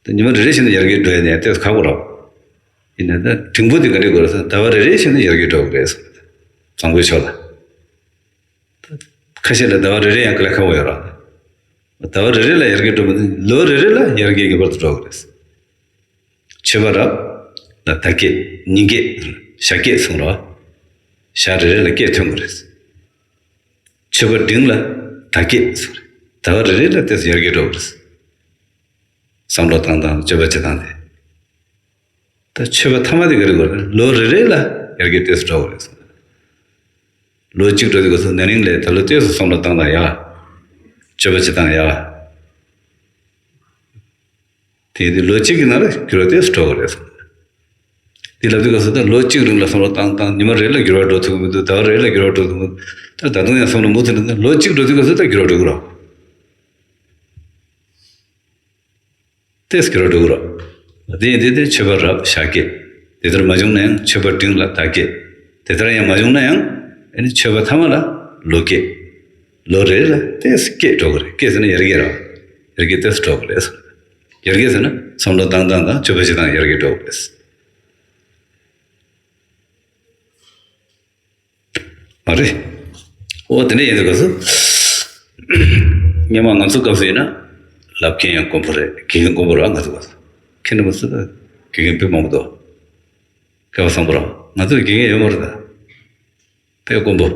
ད་ཉི་མ་རེ་རེ་བཞིན་དུ་ཡར་རྒྱས་འགྲོ་ཡ་ནས་ཏོག་ཙམ་ཁག་པོ་རེད། ཡིན་ན་ད་འབྲིང་པོ་དེ་ག་འདྲ་དགོས་རེད་ཟེར་ན་ཟླ་བ་རེ་རེ་བཞིན་དུ་ཡར་རྒྱས་འགྲོ་དགོས་རེད་ཟེར། བཟང་པོའི་ཕྱོགས་ལ། ཁ་ཤས་ལ་ཟླ་བ་རེ་རེ་ཡང་དཀའ་ལས་ཁག་པོ་ཡོད་རེད། ཟླ་བ་རེ་རེ་ལ་ཡར་རྒྱས་འགྲོ་མི་འདུག་ལོ་རེ་རེ་ལ་ཡར་རྒྱས་ངེས་པར་དུ་འགྲོ་དགོས་རེད། མཆོད་པ་རབ་ལ་ཟླ་སྐྱེད་ཉིན་སྐྱེད་ཞག་སྐྱེད་གསུངས་རོགས། ཞག་རེ་རེ་ལ་སྐྱེད་ཐོན་དགོས་རེད། མཆོད་པ་འབྲིང་ལ་ཟླ་སྐྱེད་གསུངས་རེད། ཟླ་བ་རེ་རེ་ལ་ཏོག་ཙམ་ཡར་རྒྱས་འགྲོ་དགོས་རེད། བསམ་བློ་བཏང་སྟངས་སྤྱོད་པ་བྱེད་སྟངས་དེ། ད་མཆོད་པ་ཐ་མ་དེ་ག་རེ་དགོས་རེད། ལོ་རེ་རེ་ལ་ཡར་རྒྱས་ཏོག་ཙམ་འགྲོ་དགོས་རེད་གསུངས། ལོ་གཅིག་འགྲོ་དུས་སྐབས་སུ་ན་ནིང་ལས་ད་ལོ་ཏོག་ཙམ་བསམ་བློ་བཏང་སྟངས་ཡག་སྤྱོད་པ་བྱེད་སྟངས་ཡག་དེ་ཡིན་དུས་ལོ་གཅིག་གི་ནང་ལ་འགྱུར་བ་ཏོག་ཙམ་འགྲོ་དགོས་རེད་གསུངས། དེ་ལབ་དུས་སྐབས་སུ་ད་ལོ་གཅིག་རིང་ལ་བསམ་བློ་བཏང་བཏང་ཉི་མ་རེ་ལ་འགྱུར་བ་འགྲོ་ཐུབ་ཀྱི་མི་འདུག་ཟླ་བ་རེ་ལ་འགྱུར་བ་འགྲོ་ཐུབ་ཀྱི་མི་འདུག་ད་ད་དུང་ཡང་བསམ་བློ་མུ་མཐུད་ནས་ལོ་གཅིག་འགྲོ་དུས་སྐབས་སུ་ད་འགྱུར་བ་འགྲོ་གི་རེད། ཏོག་ཙམ་འགྱུར་བ་འགྲོ་གི་རེད། དེ་ཡིན་དུས་དེ་མཆོད་པ་རབ་ཞག་སྐྱེད། དེ་ལྟར་མ་བྱུང་ན་ཡང་མཆོད་པ་འབྲིང་ལ་ཟླ་སྐྱེད། དེ་ལྟར་ཡང་མ་བྱུང་ན་ཡང་ཨ་ནི་མཆོད་པ་ཐ་མ་ལ་ལོ་སྐྱེད། ལོ་རེ་ལ་ཏོག་ཙམ་སྐྱེད་འགྲོ་གི་རེད། སྐྱེད་ཟེར་ན་ཡར་རྒྱས་རེད། ཡར་རྒྱས་ཏོག་ཙམ་འགྲོ་གི་རེད། ཡར་རྒྱས་ཟེར་ན་བསམ་བློ་བཏང་སྟངས་དང་སྤྱོད་པ་བྱེད་སྟངས་ཡར་རྒྱས་འགྲོ་གི་རེད། མ་རེད། ཨོ་དེ་འདྲ་ཡིན་དུས་སྐབས་སུ། སྔོན་མ་ང་ཚོ་སྐབས་སུ་ཡིན་ན། ལབ་མཁན་ཡང་དཀོན་པོ་རེད། དགེ་རྒན་དཀོན་པོ་རེད་ང་ཚོ་སྐབས་སུ། མཁན་པོ་སུ་དང་དགེ་རྒན་དཔེ་མང་པོ་འདུག་སྐལ་བ་བཟང་པོ་རང་ང་ཚོ་ལ་དགེ་རྒན་ཡོད་མ་རེད་ད། དཔེ་དཀོན་པོ།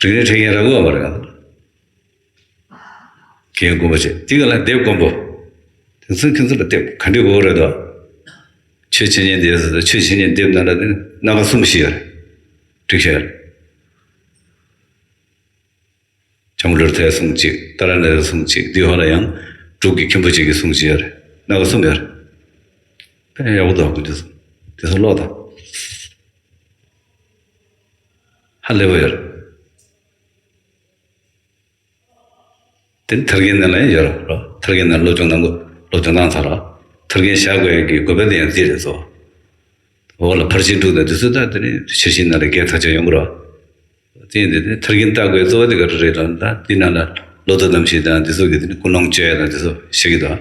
རིག་གནས་འཕྲོད་མཁན་ར་དགོས་པ་མ་རེད་ང་ཚོ་ལ། རྒན་དཀོན་པོ་བྱས་དེ་ག་ལ་དེབ་དཀོན་པོ། དེ་ཚོ་ཁྱོད་ཚོ་ལ་དེབ་ག་འདྲས་དགོས་རེད་དོ། ཆོས་འཆད་ཉན་དེབ་ཟེར་ཆོས་འཆད་ཉན་དེབ་ནང་ལ་དེ་ནི་སྣ་ཁ་གསུམ་ཞིག་ཡོད་རེད། བསྒྲིགས་བཞག་ཡོད་རེད། འཇམ་མགོན་བློ་གྲོས་གསུང་གཅིག་ཏཱ་ར་ནཱ་ཐའི་གསུང་གཅིག་དེའི་འོག་ལ་ཡང་འབྲུག་གི་མཁན་པོ་གཅིག་གི་གསུང་གཅིག་ཡོད་རེད། སྣ་ཁ་གསུམ་ཡོད་རེད། དཔེ་ཡག་པོ་འདུག་དེ་ཚོ་དེ་ཚོ་ཀློག་དང་། ཧ་ལས་པ་ཡོད་རེད། དེ་ནི་ཐར་རྒྱན་ནང་ལ་ཡང་ཡོད་རེད། ཐར་རྒྱན་ནང་སློབ་སྦྱོང་གནང་དགོས། སློབ་སྦྱོང་གནང་ཚར་ར། ཐར་རྒྱན་བཞག་དགོས་ཡག་གི་དགོས་པ་དེ་ཡང་འདི་རེད་ཚོ། འོག་ལ་ཕར་ཕྱིན་དྲུག་དང་དེ་ཚོ་ད་དེ་ནི་ཤེར་ཕྱིན་ནང་ལ་རྒྱས་ཐག་ཆོད་ཡོང་གི་རེད། དེ་ཡིན་དུས་དེ་ཐར་རྒྱན་ལྟ་དགོས་གཙོ་བོ་དེ་ག་རེ་རེད་ལབ་ན་ད་དེ་ནང་ལ་བློ་ལྡོག་རྣམ་བཞི་དང་དེ་ཚོ་གི་དེ་ནི་ཀུན་སློང་བཅོས་ཡག་དང་དེ་ཚོ་བཤད་ཀྱི་འདུག་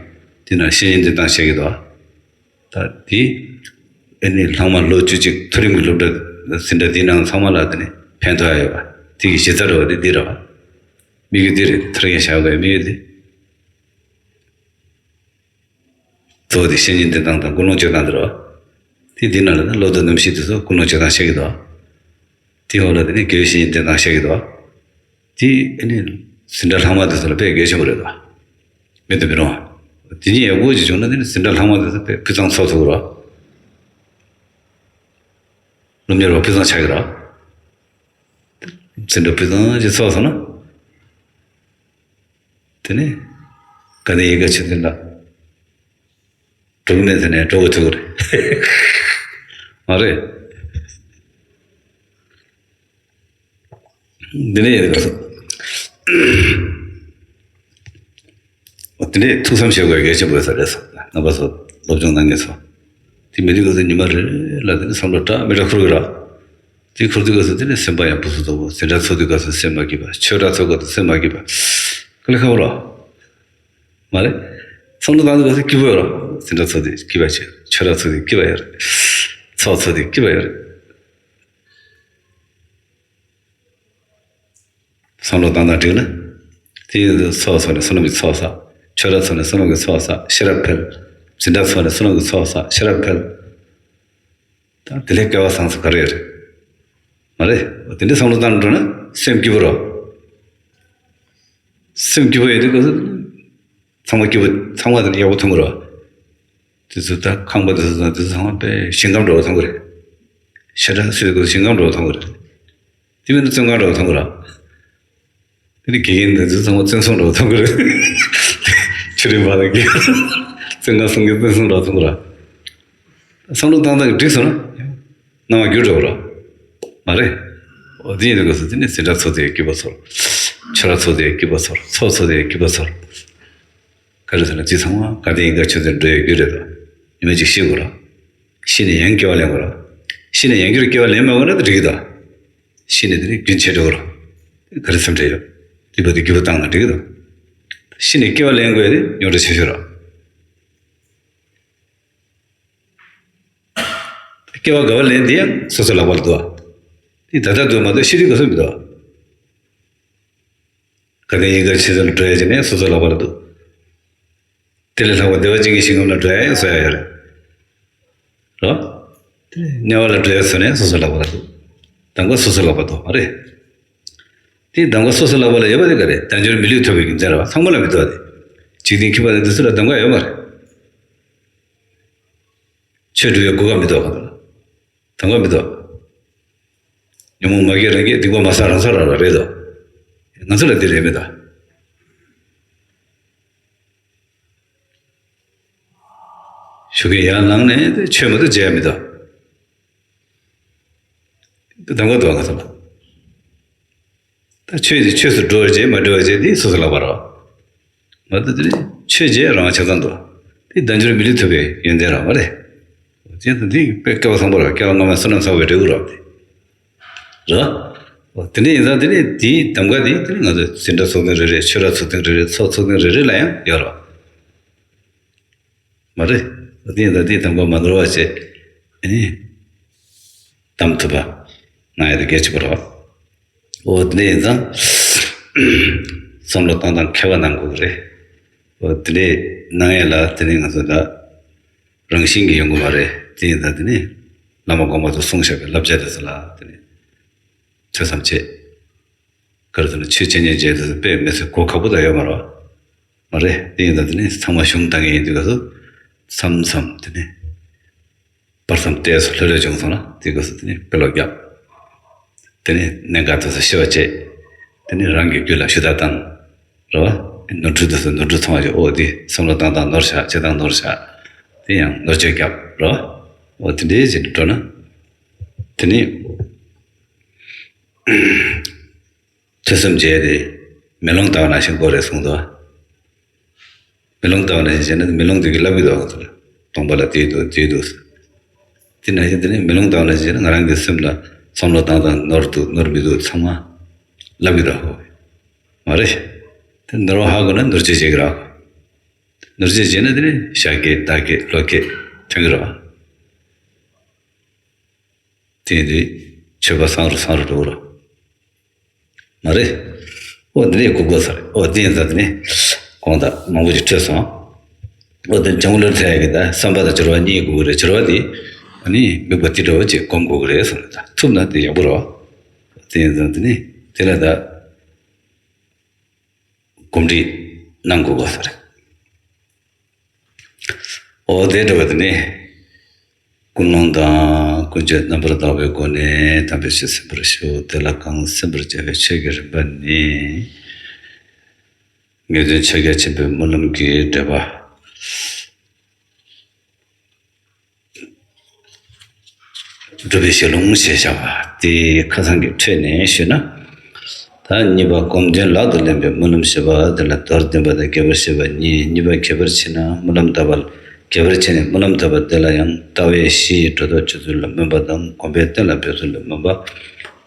དེ་ནང་བཤེས་གཉེན་འདི་དང་བཤད་ཀྱི་འདུག་ད་དེ་ཨ་ནི་ལྷག་མ་ལོ་བཅུ་གཅིག་མཐོ་རིམ་གྱི་སློབ་གྲྭ་འཛིན་གྲྭ་འདིའི་ནང་ཚང་མ་ལ་དེ་ནི་ཕན་ཐོགས་ཡ་ཡོད་པ་དེ་གི་གཞི་རྩ་འདྲ་བ་དེ་འདི་རེད་བ། དམིགས་ཡུལ་འདི་རེད། ཐར་རྒྱན་བཞག་དགོས་དམིགས་ཡུལ་འདི། གཙོ་བོ་དེ་བཤེས་གཉེན་འདི་དང་དང་ཀུན་སློང་བཅོས་སྟངས་འདི་རེད་བ། དེ་འདི་ནང་ལ་ནི་བློ་ལྡོག་རྣམ་བཞི་དེ་ཚོ་ཀུན་སློང་བཅོས་སྟངས་བཤད་ཀྱི་འདུག་དེའི་འོག་ལ་དེ་ནི་དགེ་བའི་བཤེས་གཉེན་འདི་དང་བཤད་ཀྱི་འདུག་དེ་ཨ་ནི་འཛིན་གྲྭ་ལྷག་མ་དེ་ཚོ་ལ་དཔེ་གལ་ཆེན་པོ་རེད་བ། མེད་དུ་མི་རུང་བ། དེ་གཉིས་ཡག་པོ་ཅིག་བྱུང་ན་དེ་ནི་འཛིན་གྲྭ་ལྷག་མ་དེ་ཚོ་དཔེ་སྤུས་གཙང་ཚོགས་ཐུབ་ཀྱི་རེད་བ། སློབ་གཉེར་བ་སྤུས་གཙང་ཆགས་ཀྱི་རེད་བ། འཛིན་གྲྭ་སྤུས་གཙང་ཅིག་ཚོགས་སོང་ན། དེ་ནས་དགའ་ལྡན་ཡིད་དགའ་ཆོས་འཛིན་ལ་འགྲོ་གི་མེད་ཟེར་ནས་འགྲོ་དགོས་ཐུག་གི་རེད། མ་རེད། འདི་ནས་ཡིན་དགོས་སོ། དེ་ནས་ཐུགས་བསམ་བཞེས་དགོས་གལ་ཆེན་པོ་ཡོད་ས་རེད་སོ། རྣམ་པ་ཚོ་སློབ་སྦྱོང་གནང་མཁན་ཚོ། དེ་མི་དུས་སྐབས་སུ་ཉི་མ་རེ་རེ་ལ་དེ་ནས་བསམ་བློ་འདྲ་མི་འདྲ་འཁོར་གི་རེད། དེ་འཁོར་དུས་སྐབས་སུ་དེ་ནས་སེམས་པ་ཡང་སྤུ་སུ་དོག་པོ། འཛིན་གྲྭ་ཚོགས་དུས་སྐབས་སུ་སེམས་མ་སྐྱིད་པ། ཆོས་གྲྭ་ཚོགས་སྐབས་སུ་སེམས་མ་སྐྱིད་པ། དཀའ་ལས་ཁག་པོ་རེད། མ་རེད། བསམ་བློ་བཏང་དུས་སྐབས་སུ་སྐྱིད་པོ་ཡོད་རེད། འཛིན་གྲྭ་ཚོགས་དུས་སྐྱིད་པ་བྱེད། ཆོས་གྲྭ་ཚོགས་དུས་སྐྱིད་པ་ཡོད་རེད། ཚོགས་ཚོགས་དུས་སྐྱིད་པ་ཡོད་རེད། བསམ་བློ་བཏང་སྟངས་འགྲིག་ན། དེ་ཡིན་དུས་ཚོགས་ཚོགས་ནས་བསོད་ནམས་ཀྱི་ཚོགས་བསགས། ཆོས་གྲྭ་ཚོགས་ནས་བསོད་ནམས་ཀྱི་ཚོགས་བསགས་ཤེས་རབ་འཕེལ། འཛིན་གྲྭ་ཚོགས་ནས་བསོད་ནམས་ཀྱི་ཚོགས་བསགས་ཤེས་རབ་འཕེལ། ད་དེ་ལས་སྐལ་བ་བཟང་ས་ག་རེ་ཡོད་རེད། མ་རེད། དེ་འདྲའི་བསམ་བློ་བཏང་འགྲོ་ན་སེམས་སྐྱིད་པོ་རེད། སེམས་སྐྱིད་པོ་ཡོད་དུས་སྐབས་སུ། ཚང་མ་སྐྱིད་པོ་ཚང་མ་དེ་ནས་ཡག་པོ་མཐོང་གི་རེད། དེ་ཚོ་ད་ཁང་པ་དེ་ཚོ་དང་དེ་ཚོ་ཚང་མ་དཔེ་ཞིང་ཁམས་འདྲ་བོ་མཐོང་གི་རེད། ཤ་ཁྲག་སོས་དགོས་ཞིང་ཁམས་འདྲ་བོ་མཐོང་གི་རེད། དེ་མིན་ན་བཙོན་ཁང་འདྲ་བོ་མཐོང་གི་རེད། དེ་ནི་དགེ་རྒན་དེ་ཚོ་ཚང་མ་བཙོན་སྲུང་འདྲ་བོ་མཐོང་གི་རེད། ཆུ་རིན་བར་ལ་དགེ་བཙོན་ཁང་སྲུང་མཁན་བཙོན་སྲུང་འདྲ་བོ་མཐོང་གི་རེད། བསམ་བློ་བཏང་སྟངས་འགྲིག་སོང་ན། སྣང་བ་འགྱུར་འགྲོ་བ་རེད། མ་རེད། འོ་དེ་ཡིན་དུས་སྐབས་སུ་དེ་ནི་འཛིན་གྲྭ་ཚོགས་དུས་སྐྱིད་པོ་ཚོར། ཆོས་ར་ཚོགས་དེ་སྐྱིད་པ་ཚོར། ཚོགས་ཚོགས་དེ་སྐྱིད་པ་ཚོར། ག་རེ་ཟེར་ན་འདི་ཚང་མ་དགའ་ལྡན་ཡིད་དགའ་ཆོས་འདིར་འགྲོ་ཡ་རྒྱུ་རེད་དོ། ཉི་མ་གཅིག་ཤི་དགོས་ར། ཤི་ནས་ཡང་སྐྱེ་བ་ལེན་དགོས་ར། ཤི་ནས་ཡང་བསྐྱར་སྐྱེ་བ་ལེན་མ་དགོས་ན་ད་འགྲིག་གི་འདུག་ཤི་ནས་དེ་ནས་རྒྱུན་ཆད་འགྲོ་གི་ར། ག་རེ་སེམས་ཁྲལ་ཡོད། སྡིག་པ་དེ་རྒྱུ་བ་བཏང་ན་འགྲིག་གི་འདུག་ཤི་ནས་སྐྱེ་བ་ལེན་དགོས་ཡ་དེ་རྙོག་དྲ་ཆེ་ཤོས་ར། སྐྱེ་བ་དགའ་བ་ལེན་དེ་ཡང་སོ་སོ་ལག་པ་ལ་འདུག་ཨ། དེ་ད་ལྟ་འདུག་མ་གཏོགས་ཤི་དུས་ག་ཚོད་མི་འདུག་ཨ། དགའ་ལྡན་ཡིད་དགའ་ཆོས་འདིར་འགྲོ་ཡ་ཅིག་ནི་སོ་སོ་ལག་པ་ལ་འདུག་དེ་ལས་ལྷག་པ་བདེ་བ་ཅན་གྱི་ཞིང་ཁམས་ལ་འགྲོ་ཡ་ཡང་བཟོ་ཡ་ཡོད་རེད། རོ། དེ་ནས་དམྱལ་བ་ལ་འགྲོ་ཡ་བཟོ་ནས་སོ་སོ་ལག་པ་ལ་འདུག་གདམ་ག་སོ་སོ་ལག་པ་འདུག་མ་རེད། དེ་གདམ་ག་སོ་སོ་ལག་པ་ལ་ཡོད་པ་དེ་ག་རེད། དལ་འབྱོར་མི་ལུས་ཐོབ་པའི་རྒྱུ་མཚན་རེད་བ། ཚང་མ་ལ་མི་འདུག་བ་དེ། འཇིག་རྟེན་ཁྱིམ་པ་དང་དེ་ཚོ་ལ་གདམ་ག་ཡོད་མ་རེད། ཆོས་སྒྲུབ་ཡ་གོ་སྐབས་མི་འདུག་ག་ད་ལ། དང་པོ་མི་འདུག་ཉོན་མོངས་མ་སྐྱེས་རང་སྐྱེས། སྡིག་པ་མ་བསགས་རང་བསགས་ར་ར་རེད་དོ། ང་ཚོ་ལ་འདི་རེད་མི་འདུག་ཞོགས་ཀས་ཡར་ལངས་ནས་ཆོས་མ་གཏོགས་བྱས་མི་འདུག་གདམ་ག་འདུག་ང་ཚོ་ལ། ད་ཆོས་དེ་ཆོས་སུ་འགྲོ་བར་བྱེད་མ་འགྲོ་བར་བྱེད་དེ་སོ་སོ་ལ་བར་བ། མ་གཏོགས་དེ་ནི་ཆོས་བྱེད་རང་ཆ་ཚང་འདུག་དེ་དལ་འབྱོར་མི་ལུས་ཐོབ་པའི་ཡོན་ཏན་རང་མ་རེད། བྱས་ཙང་དེ་དཔེ་སྐལ་བ་བཟང་པོ་རེད། སྐལ་བ་སྔ་མ་བསོད་ནམས་བསགས་པའི་འབྲས་བུ་རེད་དེ། རེད་བ། དེ་ནས་ཡིན་ཙང་དེ་ནས་དེའི་གདམ་ག་དེ་དེ་ནི་ང་ཚོ་འཛིན་གྲྭ་ཚོགས་ཐེངས་རེ་རེ། ཆོས་ར་ཚོགས་ཐེངས་རེ་རེ། ཚོགས་ཚོགས་ཐེངས་རེ་རེ་ལ་ཡང་ཡོད་རེད་བ། མ་རེད། དེ་ཡིན་ད་དེའི་གདམ་ག་མ་ནོར་བ་བྱས། ཨ་ནི། གདམ་ཐུབ་པ། གནང་ཡ་དེ་གལ་ཆེན་པོ་རེད་བ། འོ་དེ་འདྲ་ཡིན་ཙང་། བསམ་བློ་བཏང་སྟངས་མཁས་པ་གནང་དགོས་ཀྱི་རེད། འོ་དེ་འདྲ་གནང་ཡ་ལ་དེ་ནི་ང་ཚོ་ད་རང་བཞིན་གྱིས་ཡོང་གི་མ་རེད། དེ་ཡིན་ད་དེ་ནི་བླ་མ་དགོངས་པ་དུ་གསུངས་བཞག་པའི་བསླབ་བྱ་དེ་ཚོ་ལ་དེ་ནི་ཐོས་བསམ་བྱེད། ག་རེ་ཟེར་ན་ཆོས་འཆད་ཉན་བྱས་དུས་དཔེ་མི་སྲིད་གོ་ཁག་པོ་དག་ཡོད་མ་རེད་བ། མ་རེད། དེ་ཡིན་ད་དེ་ནི་ཚང་མ་གཞུང་བཏང་གི་ཡིན་དུས་སྐབས་སུ་མཚམས་མཚམས་དེ་ནི་བར་མཚམས་ཏོག་ཙམ་ལྷོད་ལྷོད་བྱུང་སོང་ན་དེ་སྐབས་སུ་དེ་ནི་དཔེ་ཀློག་རྒྱབ། དེ་ནི་གནད་འགག་ཏོག་ཙམ་ཤེས་པ་བྱེད། དེ་ནི་རང་གི་རྒྱུད་ལ་ཞུ་དག་བཏང་། རེད་བ། ནོར་འཁྲུལ་དེ་ཚོ་ནོར་འཁྲུལ་ཚང་བ་ཞིག་འོ་དེ་བསམ་བློ་བཏང་སྟངས་ནོར་བཞག་བྱེད་སྟངས་ནོར་བཞག་དེ་ཡང་ནོར་བཅོས་རྒྱབ། རེད་བ། འོ་དེ་འདྲའི་བྱས་ནས་འགྲོ་ན། དེ་ནི། ཐོས་བསམ་བྱས་ཏེ་མེ་ལོང་ལྟ་བ་ནང་བཞིན་དགོས་རེད་གསུངས་འདུག་མེ་ལོང་ལྟ་བ་ནང་བཞིན་བྱས་ན་མེ་ལོང་དེ་གིས་བསླབ་ཀྱི་འདུག་ང་ཚོ་ལ། སྟོང་པ་ལ་དེ་འདུག་དེ་འདུག་དེ་ནང་བཞིན་དེ་ནི་མེ་ལོང་ལྟ་བ་ནང་བཞིན་བྱས་ན་ང་རང་གི་སེམས་ལ་བསམ་བློ་བཏང་སྟངས་ནོར་འདུག་ནོར་མི་འདུག་ཚང་མ་བསླབ་ཀྱི་འདུག་གོ། མ་རེད། དེ་ནོར་བ་ཧ་གོ་ན་ནོར་བཅོས་བྱེད་ཀྱི་རེད། ནོར་བཅོས་བྱས་ན་དེ་ནི་ཤ་སྐྱེས་རྟ་སྐྱེས་ལོ་སྐྱེས་ཐོན་གྱི་རེད། དེ་ཡིན་དུས་ཆོས་པ་བཟང་རུ་བཟང་རུ་འགྲོ་གི་རེད། མ་རེད། ཨོ་འདི་ནས་གོ་དགོས་ས་རེད། ཨོ་འདི་ཡིན་ཙང་དེ་ནས་དགོངས་དག་མང་པོ་ཞིག་འཕྲོས་སོང་། ཨོ་དེ་ལྗང་གུ་ལེར་ཐལ་ཡ་གི་ད་བསམ་པ་དང་སྦྱོར་བ་གཉིས་དགོས་ཀྱི་རེད། སྦྱོར་བ་དེ་ཨ་ནི་དམིགས་པ་དེ་འདྲ་བ་ཅིག་སྒོམ་དགོས་ཀྱི་རེད་བསམ་ནས་ད་ཐུབ་ན་དེ་ཡག་པོ་རེད་བ། དེ་ཡིན་ཙང་དེ་ནས་དེ་ལ་ད་གོམས་འདྲིས་གནང་དགོས་པ་ས་རེད། འོ་དེ་འདྲ་བ་དེ་ནི། ཀུན་སློང་དང་ཀུན་སྤྱོད་རྣམ་པར་དག་པའི་སྒོ་ནས་དམ་པའི་ཆོས་གསན་པར་ཞུ། དེ་ལ་གང་གསན་པར་བྱ་བའི་ཆོས་ཀྱི་རིམ་པ་ནི། ངེས་དོན་ཕྱག་རྒྱ་ཆེན་པོའི་སྨོན་ལམ་གྱི་འགྲེལ་པ། སྒྲུབ་པའི་ཞལ་ལུང་ཞེས་བྱ་བ་དེ་ཁ་སང་གི་འཕྲོས་ནས་ཞུས་ན། ད་གཉིས་པ་སྒོམ་དོན་ལག་ཏུ་ལེན་པའི་སྨོན་ལམ་བཞི་པ་དེ་ལ་མདོར་བསྟན་པ་དང་རྒྱས་པར་བཤད་པ་གཉིས། གཉིས་པ་ཁྱད་པར་ཕྱེ་ན་སྨོན་ལམ་བཏབ་པ། རྒྱས་པར་ཕྱེ་ནས་སྨོན་ལམ་བཏབ་པ་དེ་ལ་ཡང་ལྟ་བའི་གཞི་ཡི་སྒྲོ་འདོགས་གཅོད་ཚུལ་ལ་སྨོན་པ་དང་སྒོམ་པའི་གཏན་ལ་འབེབས་ཚུལ་ལ་སྨོན་པ།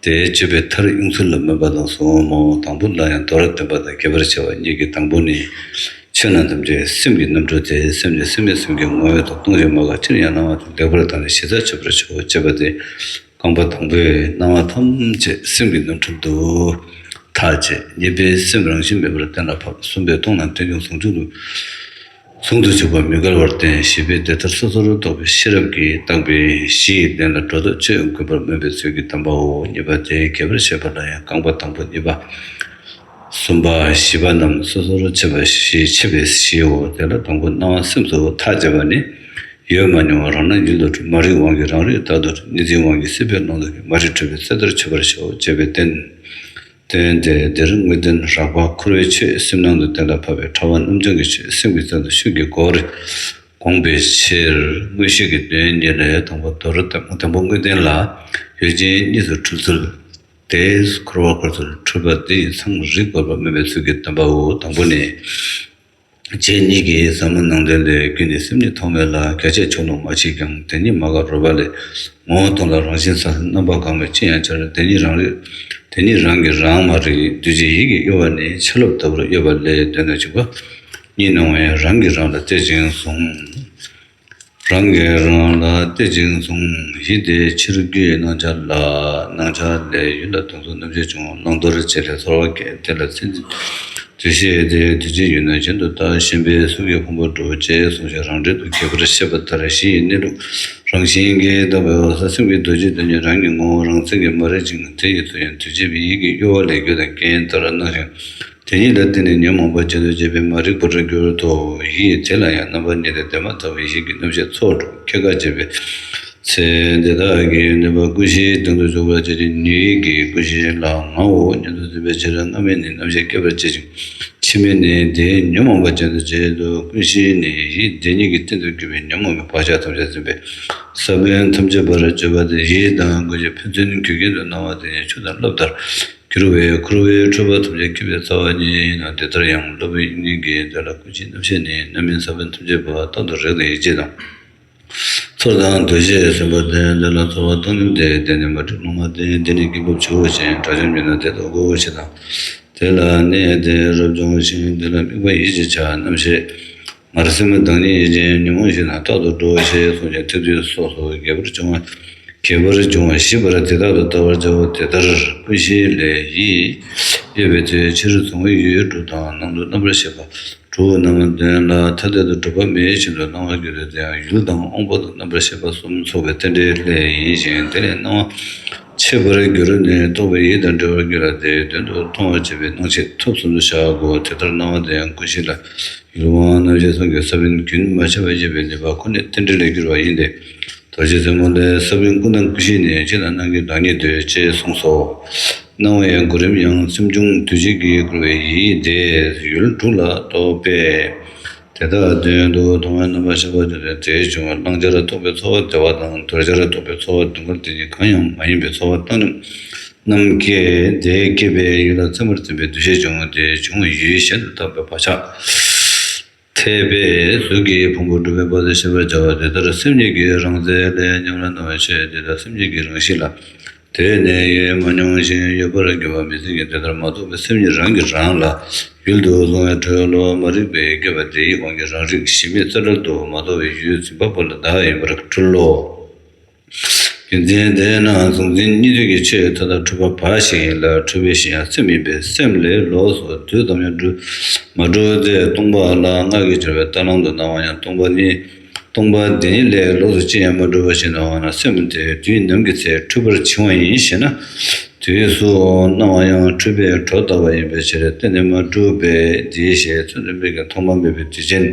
དེ་སྤྱོད་པའི་མཐར་དབྱུང་ཚུལ་ལ་སྨོན་པ་དང་གསུམ་མོ། དང་པོ་ལ་ཡང་མདོར་བསྟན་པ་དང་རྒྱས་པར་བཤད་པ་གཉིས་ཀྱི་དང་པོ་ནི། ཆོས་རྣམས་ཐམས་ཅད་སེམས་ཀྱི་རྣམ་འཕྲུལ་ཏེ། སེམས་ནི་སེམས་མེད་སེམས་ཀྱི་ངོ་བོ་དང་སྟོང་ཞིང་མ་འགགས། ཕྱིར་ཡང་སྣང་བ་དང་ལེགས་པར་བརྟགས་ནས་གཞི་རྩར་གཅོད་པར་བྱའོ་ཅེས་པ་སྟེ། རྐང་པ་དང་པོས་སྣང་བ་ཐམས་ཅད་སེམས་ཀྱི་རྣམ་འཕྲུལ་དུ་ཐག་བཅད། གཉིས་པས་སེམས་རང་བཞིན་མེད་པར་གཏན་ལ་ཕབ། གསུམ་པས་སྟོང་རྣམས་རྟེན་འབྱུང་ཟུང་འཇུག་ཏུ་ཟུང་དུ་འཇུག་པ་མི་འགལ་བར་བསྟན། བཞི་པས་དེ་ལྟར་སོ་སོར་རྟོག་པའི་ཤེས་རབ་ཀྱིས་བརྟགས་པའི་གཞི་ཡི་གདན་ལ་སྒྲོ་འདོགས་གཅོད་ཡོང་དགོས་པར་སྨོན་པའི་ཚུལ་གྱིས་གདམས་པའོ། གཉིས་པ་དེ་རྒྱས་པར་བཤད་པ་ལ་ཡང་རྐང་པ་དང་པོ་གཉིས་པ། གསུམ་པ་བཞི་པ་རྣམས་སོ་སོར་ཕྱེ་བ་བཞི་ཕྱེ་བའི་གཞིའོ། དེ་ལ་དང་པོ་སྣང་བ་སེམས་སུ་ཐག་བཅད་པ་ནི། ཡོད་མ་མྱོང་བ་རང་སྣང་ཡུལ་དུ་གྲུབ། མ་རིག་དབང་གིས་རང་རིག་ལྟར་དུ་གྲུབ། གཉིས་འཛིན་དབང་གིས་སྲིད་པའི་ཀློང་དུ་གྱུར། མ་རིག་འཁྲུལ་པའི་རྩལ་ལྟར་ཆོད་པར་བྱའོ་ཅེས་པའི་དོན། དོན་དེ་འདིར་དངོས་བསྟན་རགས་པ་འཁོར་བའི་ཆོས་སེམས་སྣང་དུ་གཏན་ལ་ཕབ་པའི་ཕྲ་བ་རྣམ་བྱང་གི་ཆོས་སེམས་ཀྱི་རྩལ་དུ་ཤུགས་ཀྱིས་གོ་བར་དགོངས་པའི་ཕྱིར། དངོས་གཞི་གི་དོན་གཉིས་ལས་དང་པོ་མདོར་བསྟན། དང་པོ་དངོས་བསྟན་ལ་ཡུལ་ཅན་གཉིས་སུ་འཁྲུལ་ཚུལ། དེས་འཁོར་བ་འཁོར་ཚུལ་འཁྲུལ་པ་འདི་ཡི་མཚང་རིག་པ་པ་སྨོས་པའི་ཚུལ་གྱིས་བསྟན་པའོ། དང་པོ་ནི། རྗེ་ཉིད་ཀྱིས་ཟབ་མོ་ནང་དོན་ལས། རྒྱུ་ནི་སེམས་ཉིད་ཐོག་མེད་ལ། རྒྱ་ཆད་ཕྱོགས་ལྷུང་མ་མཆིས་ཀྱང་། དེ་ཉིད་མ་འགགས་རོལ་པ་ལས། ངོ་བོ་སྟོང་ལ་རང་བཞིན་གསལ། རྣམ་པ་གང་མོས་ཅི་ཡང་འཆར། དེ་ཉིད་རང་རིག་དེ་ཉིད་རང་གིས་རང་མ་རིག་དུས་ཕྱིས་ཡིད་ཀྱིས་གཡོ་བ་ནི། ཆ་ལུགས་ལྟ་བུར་གཡོ་བ་ལས། དོན་དུ་འཇུག་པ་ཉིད་སྣང་བས། རང་གིས་རང་ལ་གཏད་ཅིང་བཟུང་། རང་གིས་རང་ལ་གཏད་ཅིང་བཟུང་། ཡིད་དེ་ཕྱིར་རྒྱུའི་སྣང་ཆ་ལ། སྣང་ཆ་ལས་ཡུལ་ལ་དོན་སོགས་རྣམ་ཤེས་བྱུང་། བླང་དོར་བྱེད་ལས་ཚོར་བ་སྐྱེ། དེ་ལ་ཚེ་འདི་དུས་ཕྱིས་ཏེ། དུས་ཕྱིས་ཡུལ་ནི་གཞན་དུ་ལྟ། ཞེན་པས་གཟུགས་ཀྱི་ཕུང་པོ་འགྲུབ། ཅེས་གསུངས་ཤིང་། རང་འགྲེལ་དུ། ཁྱད་པར་བཤད་པ་ལྟར་གཞི་ཡི་གནས་ལུགས་རང་བཞིན་གྱིས་བཏགས་པའི་འོད་གསལ་སེམས་ཀྱི་རྡོ་རྗེ་དོན་ཉིད་རང་གི་ངོ་བོ་རང་མཚན་གྱིས་མ་རིག་ཅིང་། དེ་ཡི་ཚུལ་ཡང་དུས་ཕྱིས་པའི་ཡིད་ཀྱིས་གཡོ་བ་ལས་རྒྱུ་དང་རྐྱེན་ལྟར་སྣང་ཞིང་། དེ་ཉིད་ལ་བརྟེན་ནས་ཉོན་མོངས་པ་གཞན་དུ་སྐྱེས་པས་མ་རིག་པར་གྱུར་ཏོ། ཡིད་དེ་ལ་ཡང་རྣམ་པར་ངེས་ཏེ་དེ་མ་ཐག་པའི་ཡིད་ཀྱི་རྣམ་ཤེས་ཚོགས་དྲུག་སྐྱེ་འགག་བྱེད་པའི་ཚེ། དེ་དག་གི་ནུས་པ་ཀུན་གཞིའི་སྟེང་དུ་འཇུག་པར་བྱེད་ཅིང་། ཉོན་ཡིད་ཀྱི་ཀུན་གཞི་ལ་ངའོ་སྙམ་དུ་འཛིན་པའི་ཕྱིར། སྔ་མས་ནི་རྣམ་ཤེས་སྐྱེད་པར་བྱེད་ཅིང་། ཕྱི་མས་ནི་དེའི་ཉོན་མོངས་པ་ཅན་དུ་བྱེད་དོ། ཀུན་གཞི་ནི་ཡིད་དེ་ཉིད་ཀྱི་རྟེན་དུ་གྱུར་པའི་ཉོན་མོངས་པའི་བག་ཆགས་ཐམས་ཅད་འཛིན་པའི་ས་བོན་ཐམས་ཅད་པར་བརྗོད་པ་སྟེ། ཡིད་དང་ཀུན་གཞི་ཕན་ཚུན་གོས་གྱེན་དུ་སྣང་བ་དེ་ཉིད་ཆུ་དང་རླབས་ལྟར་གྱུར་པས། འཁོར་བའི་འཁྲུལ་པ་ཐམས་ཅད་སྐྱེད་པའི་རྩ་བ་ཉིད་ཡིན་ནོ། དེ་ལྟར་ཡང་སློབ་དཔོན་ཉིད་ཀྱིས་དེ་ལ་ཀུན་གཞིའི་རྣམ་ཤེས་ནི་རྣམ་སྨིན་ས་བོན་ཐམས་ཅད་པ། རྟག་ཏུ་རེག་དང་ཡིད་བྱེད་དང་། ཚོར་དང་འདུ་ཤེས་ཟིན་པ་སྟེ། དེ་ལ་ཚོར་བ་བཏང་སྙོམས་ཏེ། དེ་ནི་མ་རིག་ལུང་མ་བསྟན། དེ་ནི་གྱེན་འབབ་ཆུ་བོ་བཞིན། དགྲ་བཅོམ་ཉིད་ནི་དེ་ལྟ་བསྒོ་ཞེས་དང་། དེ་ལ་གནས་དེ་རབ་སྦྱོང་ཞིང་། དེ་ལ་དམིགས་པ་ཡིད་ཀྱི་ཆ་རྣམ་ཤེས། ངར་སེམས་བདག་ཉིད་ཅན་ཉོན་མོངས་ཞེ་ན་རྟག་ཏུ་འགྲོ་ཞེས་གསུངས་ཤིང་། ཐེག་བསྡུས་སོགས་སུ་རྒྱས་པར་འབྱུང་བ། རྒྱས་པར་འབྱུང་བ་ཞིབ་པར་དེ་དག་ཏུ་བལྟ་བར་བྱའོ། དེ་ལྟར་ཀུན་གཞི་ལས་ཡིད་གཡོས་པའི་ཚེ། ཕྱིར་གཟུང་བའི་ཡུལ་དྲུག་དང་། ནང་དུ་རྣམ་པར་ཤེས་པ་དྲུག་རྣམས་དོན་ལ་ཐ་དད་དུ་གྲུབ་པ་མེད་བཞིན་དུ་སྣང་བར་འགྱུར་ཏེ། དེ་ཡང་ཡུལ་དང་དབང་པོ་དང་རྣམ་པར་ཤེས་པ་གསུམ་ཚོགས་པའི་རྟེན་འབྲེལ་ལས་ཡིན་ཞིང་། དེ་ལས་སྣང་བ་མཆེད་པར་འགྱུར་ནས། རྟོག་པའི་ཡིད་དང་འབྲེལ་བར་འགྱུར་ལ། དེའི་དོན་དུ་མཐོང་བར་བྱེད་པའི་སྣང་མཆེད་ཐོབ་གསུམ་དུ་བཞག་གོ། དེ་ལྟར་སྣང་བ་དེ་ཡང་ཀུན་གཞི་ལ་ཡུལ་དབང་རྣམ་ཤེས་གསུམ་གྱི་ས་བོན་རྒྱུན་མ་ཆད་པར་གཡོས་པའི་ནུས་པ་ཁོ་ནས་རྟེན་འབྲེལ་ལས་གྱུར་པ་ཡིན་ཏེ། རྡོ་རྗེ་སེམས་མ་ལས། ས་བོན་ཀུན་དང་ཀུན་གཞི་ནི། ཕྱི་ནང་རྣམ་ཀུན་བདག་ཉིད་དོ། ཅེས་གསུངས་སོ། སྣང་བའི་གོ་རིམ་ཡང་། སེམས་བྱུང་འདུ་བྱེད་ཀྱིས་བསྐུལ་བའི་ཡིད་དེ་ཡུལ་དྲུག་ལ་གཏོགས་པས། དེ་དག་དོན་དུ་མཐོང་བའི་རྣམ་པར་ཤེས་པ་དེ་ལས་དེའི་འབྱུང་བ། བླང་བྱར་རྟོགས་པའི་ཚོར་བ་བདེ་བ་དང་། འདོར་བྱར་རྟོགས་པའི་ཚོར་བ་སྡུག་བསྔལ་དེ་ཉིད་གང་ཡང་མ་ཡིན་པའི་ཚོར་བ་བཏང་སྙོམས་རྣམས་སྐྱེས། དེ་སྐྱེས་པའི་ཡུལ་ལ་མཚན་མར་འཛིན་པའི་འདུ་ཤེས་འབྱུང་སྟེ། འབྱུང་བའི་ཡུལ་གཞན་དུ་བཏགས་པའི་བག་ཆགས། འཐད་པས་གཟུགས་ཀྱི་ཕུང་པོ་གྲུབ་པའི་བར་དུ་ཤེས་པར་བྱ་བ་དེ་ལྟར། སེམས་ཉིད་ཀྱི་རང་རྩལ་ལས་ཉམས་ལ་སྣང་བའི་ཆོས་དེ་དག་སེམས་ཉིད་ཀྱི་རང་གཤིས་ལ་དེ་ནས་ཡོད་མ་མྱོང་ཞིང་ཡོད་པར་གྱུར་པ་མི་སེམས་ཀྱི་དེ་ལྟར་མ་རྟོགས་པའི་སེམས་ཉིད་རང་གིས་རང་ལ་ཡུལ་དུ་བཟུང་བའི་འཁྲུལ་ལོ། མ་རིག་པས་བསྐྱེད་པ་དེའི་དབང་གིས་རང་རིག་གཞི་མེད་རྩ་བྲལ་དུ་མ་རྟོགས་པའི་ཡུལ་འཛིན་པ་པོ་ལ་བདག་ཡིན་པར་འཁྲུལ་ལོ། རྒྱུ་མཚན་དེས་ན་གཟུང་འཛིན་གཉིས་འདུས་ཀྱི་ཆོས་མཐའ་དག་འཁྲུལ་པ་བག་ཞིག་ཡིན་ལ། འཁྲུལ་པའི་གཞི་ཡང་སེམས་ཡིན་པས། སེམས་ལས་ལོགས་སུ་དུས་ཙམ་ཡང་གྲུབ་མ་གྲུབ་ཚེ། སྟོང་པ་ལ་ང་གིས་སྦྱར་བའི་རྟ་གླང་དུ་སྣང་བ་ཡང་སྟོང་པ་ཉིད། སྟོང་པ་དེ་ཉིད་ལས་ལོགས་སུ་ཅི་ཡང་མ་གྲུབ་པ་ཞིག་སྣང་བ་ན། སེམས་དེ་དུས་ནམ་གྱི་ཚེ་འཁྲུལ་པར་བྱུང་བ་ཡིན་ཞེ་ན། དུས་སུ་སྣང་བ་ཡང་འཁྲུལ་པས་སྒྲོ་བཏགས་པ་ཡིན་པའི་ཕྱིར། གཏན་ནས་མ་གྲུབ་པས་འདིའི་ཞེས་མཚོན་དུ་མེད་ཀྱང་མཐོང་བ་མེད་པའི་དུས་ཅན།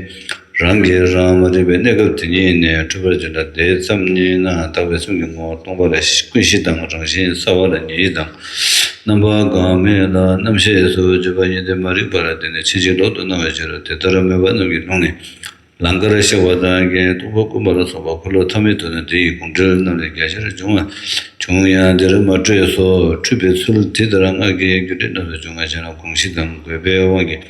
རང་གིས་རང་མ་རིག་པའི་གནས་སྐབས་དེ་ཉིད་ནས་འཁྲུལ་པར་འགྱུར་ལ། དེ་ཙམ་ཉིད་ན་དག་པའི་སེམས་ཀྱི་ངོ་བོ་སྟོང་པ་ལས་ཀུན་གཞི་དང་རང་བཞིན་གསལ་བ་ལ་ཉོན་ཡིད་དང་རྣམ་པ་གང་མོས་ལ་རྣམ་ཤེས་སུ་བརྗོད་པ་ཉིད་དེ་མ་རིག་པ་ལ་བརྟེན་ནས་ཕྱིན་ཅི་ལོག་ཏུ་སྣང་བའི་ཕྱིར་རོ། དེ་ལྟར་མོས་པ་རྣམས་ཀྱི་ལུང་ནི། ལང་ཀར་གཤེགས་པ་དང་། རྟོགས་པ་ཀུན་པ་ལ་སོགས་པ་འཁོར་ལོ་ཐ་མའི་དུས་ན་དེ་ཡི་དགོངས་འགྲེལ་རྣམས་ལས་རྒྱ་ཆེར་འབྱུང་བ་བྱུང་ཡང་འདིར་མ་སྤྲོས་སོ། འཁྲུལ་པའི་ཚུལ་དེ་ལྟར་སྔགས་ཀྱི་རྒྱུད་སྡེ་རྣམས་སུ་འབྱུང་བ་ཞེ་ན། དགོངས་གཞི་དང་དགོས་པའི་དབང་གིས་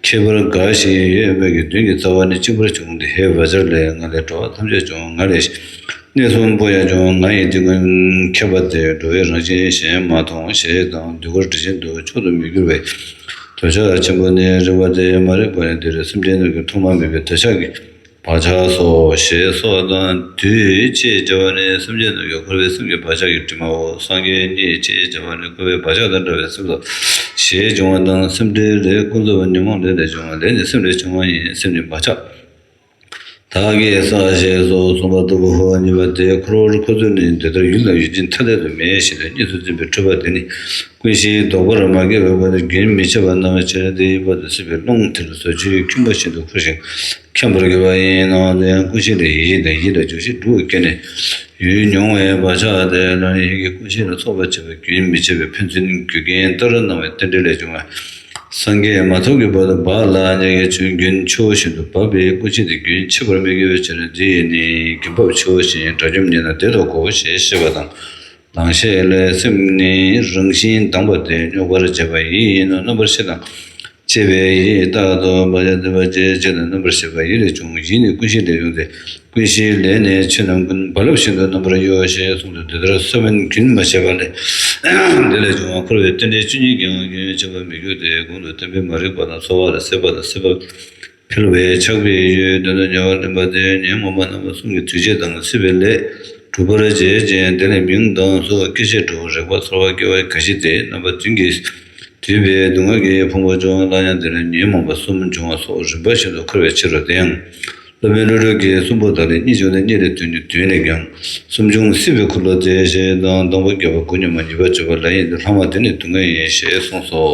ཁྱད་པར་འགའ་ཞིག་ཡོད་མོད་ཀྱི། དོན་གྱི་རྩ་བ་ནི་གཅིག་པར་འབྱུང་སྟེ། ཧེ་བ་ཅར་ལས། ང་ལས་འགྲོ་བ་ཐམས་ཅད་འབྱུང་། ང་ལས་གནས་གསུམ་པོ་ཡང་འབྱུང་། ང་ཡི་དེ་ཀུན་ཁྱབ་པ་སྟེ། འགྲོ་བའི་རང་བཞིན་གཞན་མ་མཐོང་ཞེས་དང་། དུས་འཁོར་དེ་བཞིན་དུ་མཆོག་ཏུ་མི་འགྱུར་བའི་འདོད་ཆགས་ཆེན་པོ་ནི། རིག་པ་དེས་མ་རིག་པ་ཡང་འདིར། སེམས་ཅན་རྣམས་ཀྱི་མཐོང་བ་མེད་པའི་འདོད་ཆགས་ཀྱི་བག་ཆགས་སོ། ཞེས་སོགས་དང་། དུས་ཅེས་བྱ་བ་ནི་སེམས་ཅན་རྣམས་ཀྱི་འཁོར་བའི་སེམས་ཀྱི་བག་ཆགས་ཀྱི་དྲི་མའོ། སངས་རྒྱས་ཉིད་ཅེས་བྱ་བ་ནི་འཁོར་བའི་བག་ཆགས་དང་བྲལ་བའི་སེམས་སོ། ཞེས་འབྱུང་བ་དང་། སེམས་འགྲེལ་ལས། ཀུན་རྫོབ་ཉོན་མོངས་ལས་ལས་བྱུང་བ། ལས་ནི་སེམས་ལས་བྱུང་བ་ཡིན། སེམས་ནི་བག་ཆགས་དག་གིས་བསགས། ཞེས་སོགས་གསུངས་པ་ལྟ་བུའོ། གཉིས་པ་སྟེ། འཁོར་བར་འཁོར་ཚུལ་ནི། འདི་ལྟར་ཡུལ་དང་ཡུལ་ཅན་ཐ་དད་དུ་མེད་བཞིན་དུ་གཉིས་སུ་འཛིན་པའི་འཁྲུལ་པ་དེ་ནི་ཀུན་གཞིའི་ལྡོག་པར་མ་སྐྱེས་པའི་བར་དུ་རྒྱུན་མི་འཆད་པར་སྣང་བའི་ཕྱིར། དེའི་བར་དུ་སྲིད་པའི་རླུང་དེ་ལ་བཟོ་བཅོས་ཀྱི་འཁྱུད་པ་བཞིན་དུ་འཁུར་ཞིང་འཁྱམས་པར་འགྱུར་བ་ཡིན་ནོ། དེ་ཡང་ཀུན་གཞི་ལས་ཡིད་དང་ཡིད་ལ་འཇུག་གཞི་དྲུག་སྐྱེས་ནས་ཡུལ་མྱོང་བའི་བག་ཆགས་དེ་ལ་ཡིད་ཀྱི་ཀུན་གཞི་ལ་སོགས་པ་བྱེད་པ་རྒྱུན་མི་འཆད་པའི་ཕན་ཚུན་རྒྱུ་རྐྱེན་ལྟར་སྣང་བའི་རྟེན་འབྲེལ་ལས་བྱུང་བ། སངས་རྒྱས་མ་ཐོབ་ཀྱི་བར་དུ་བག་ལ་ཉལ་གྱི་ཆོས་རྒྱུན་ཆུ་བོ་བཞིན་དུ་འབབ་པའི་ཀུན་གཞི་དེ་རྒྱུན་ཆད་པར་མི་འགྱུར་བའི་ཕྱིར། འདི་ཡིས་ནི་གྱེན་འབབ་ཆུ་བོ་བཞིན་དགྲ་བཅོམ་ཉིད་ན་དེ་ལྟ་གོ་ཞེས་བཤད་པ་དང་། ལང་ཤས་ལས། སེམས་ནི་རང་བཞིན་དྭངས་པ་སྟེ་རྙོག་པར་བྱེད་པ་ཡིད་ཡིན་ནོ། རྣམ་པར་ཤེས་དང་བཅས་པའི་ཡིད། རྟག་ཏུ་བག་ཆགས་འཛིན་པ་བཅས་བྱས་ནས་རྣམ་པར་ཤེས་པ་ཡིད་ལས་བྱུང་། ཡིད་ནི་ཀུན་ཤེས་ལས་བྱུང་སྟེ། ཀུན་ཤེས་ལས་ནི་ཆོས་རྣམས་ཀུན། རྦ་རླབས་བཞིན་དུ་རྣམ་པར་གཡོ། ཞེས་གསུངས་ཏེ། འདི་ལྟར་ས་བོན་རྒྱུན་མ་ཆད་པ་ལས། འདི་ལས་བྱུང་བ་འཁོར་བའི་རྟེན་འབྲེལ་བཅུ་གཉིས་ཀྱང་རྒྱུན་ཆད་པར་མི་འགྱུར་ཏེ། གོང་དུ་བསྟན་པའི་མ་རིག་པ་དང་ཚོར་བ་ལ་སྲེད་པ་དང་སྲེད་པ་འཕེལ་བས་ཆགས་པའི་ཡུལ་དོན་དུ་ཉེ་བར་ལེན་པ་སྟེ། ཉོན་མོངས་པ་རྣམ་པ་གསུམ་གྱི་དུས་བྱེད་དང་སྲིད་པའི་ལས་སྒྲུབ་པར་བྱེད་ཅིང་། དེ་ལས་མིང་དང་གཟུགས་སྐྱེ་མཆེད་དྲུག་རེག་པ་ཚོར་བ་སྐྱེ་བ་འགའ་ཞིག་སྟེ། རྣམ་པ་བདུན་གྱིས་བསྡུས་པའི་སྡུག་བསྔལ་གྱི་ཕུང་པོ་བཅུ། སླར་ཡང་དེ་ལས་ཉོན་མོངས་པ་གསུམ་འབྱུང་བ་སོགས་རིམ་པ་བཞིན་དུ་འཁོར་བའི་ཕྱི་རོལ་དུ་ཡང་སློབ་དཔོན་ཀླུ་སྒྲུབ་ཀྱིས་གསུམ་པོ་དག་ལས་གཉིས་བྱུང་སྟེ། གཉིས་ལས་བདུན་ནི་བདུན་ལས་ཀྱང་། གསུམ་བྱུང་སྲིད་པའི་འཁོར་ལོ་སྟེ། ཞེས་དང་། དང་པོ་བརྒྱད་པ་དགུ་ཉོན་མོངས། གཉིས་པ་བཅུ་པ་ལས་ཡིན་ཏེ། ལྷག་མ་དེ་ནི་སྡུག་བསྔལ་ཡིན། ཞེས་གསུངས་སོ།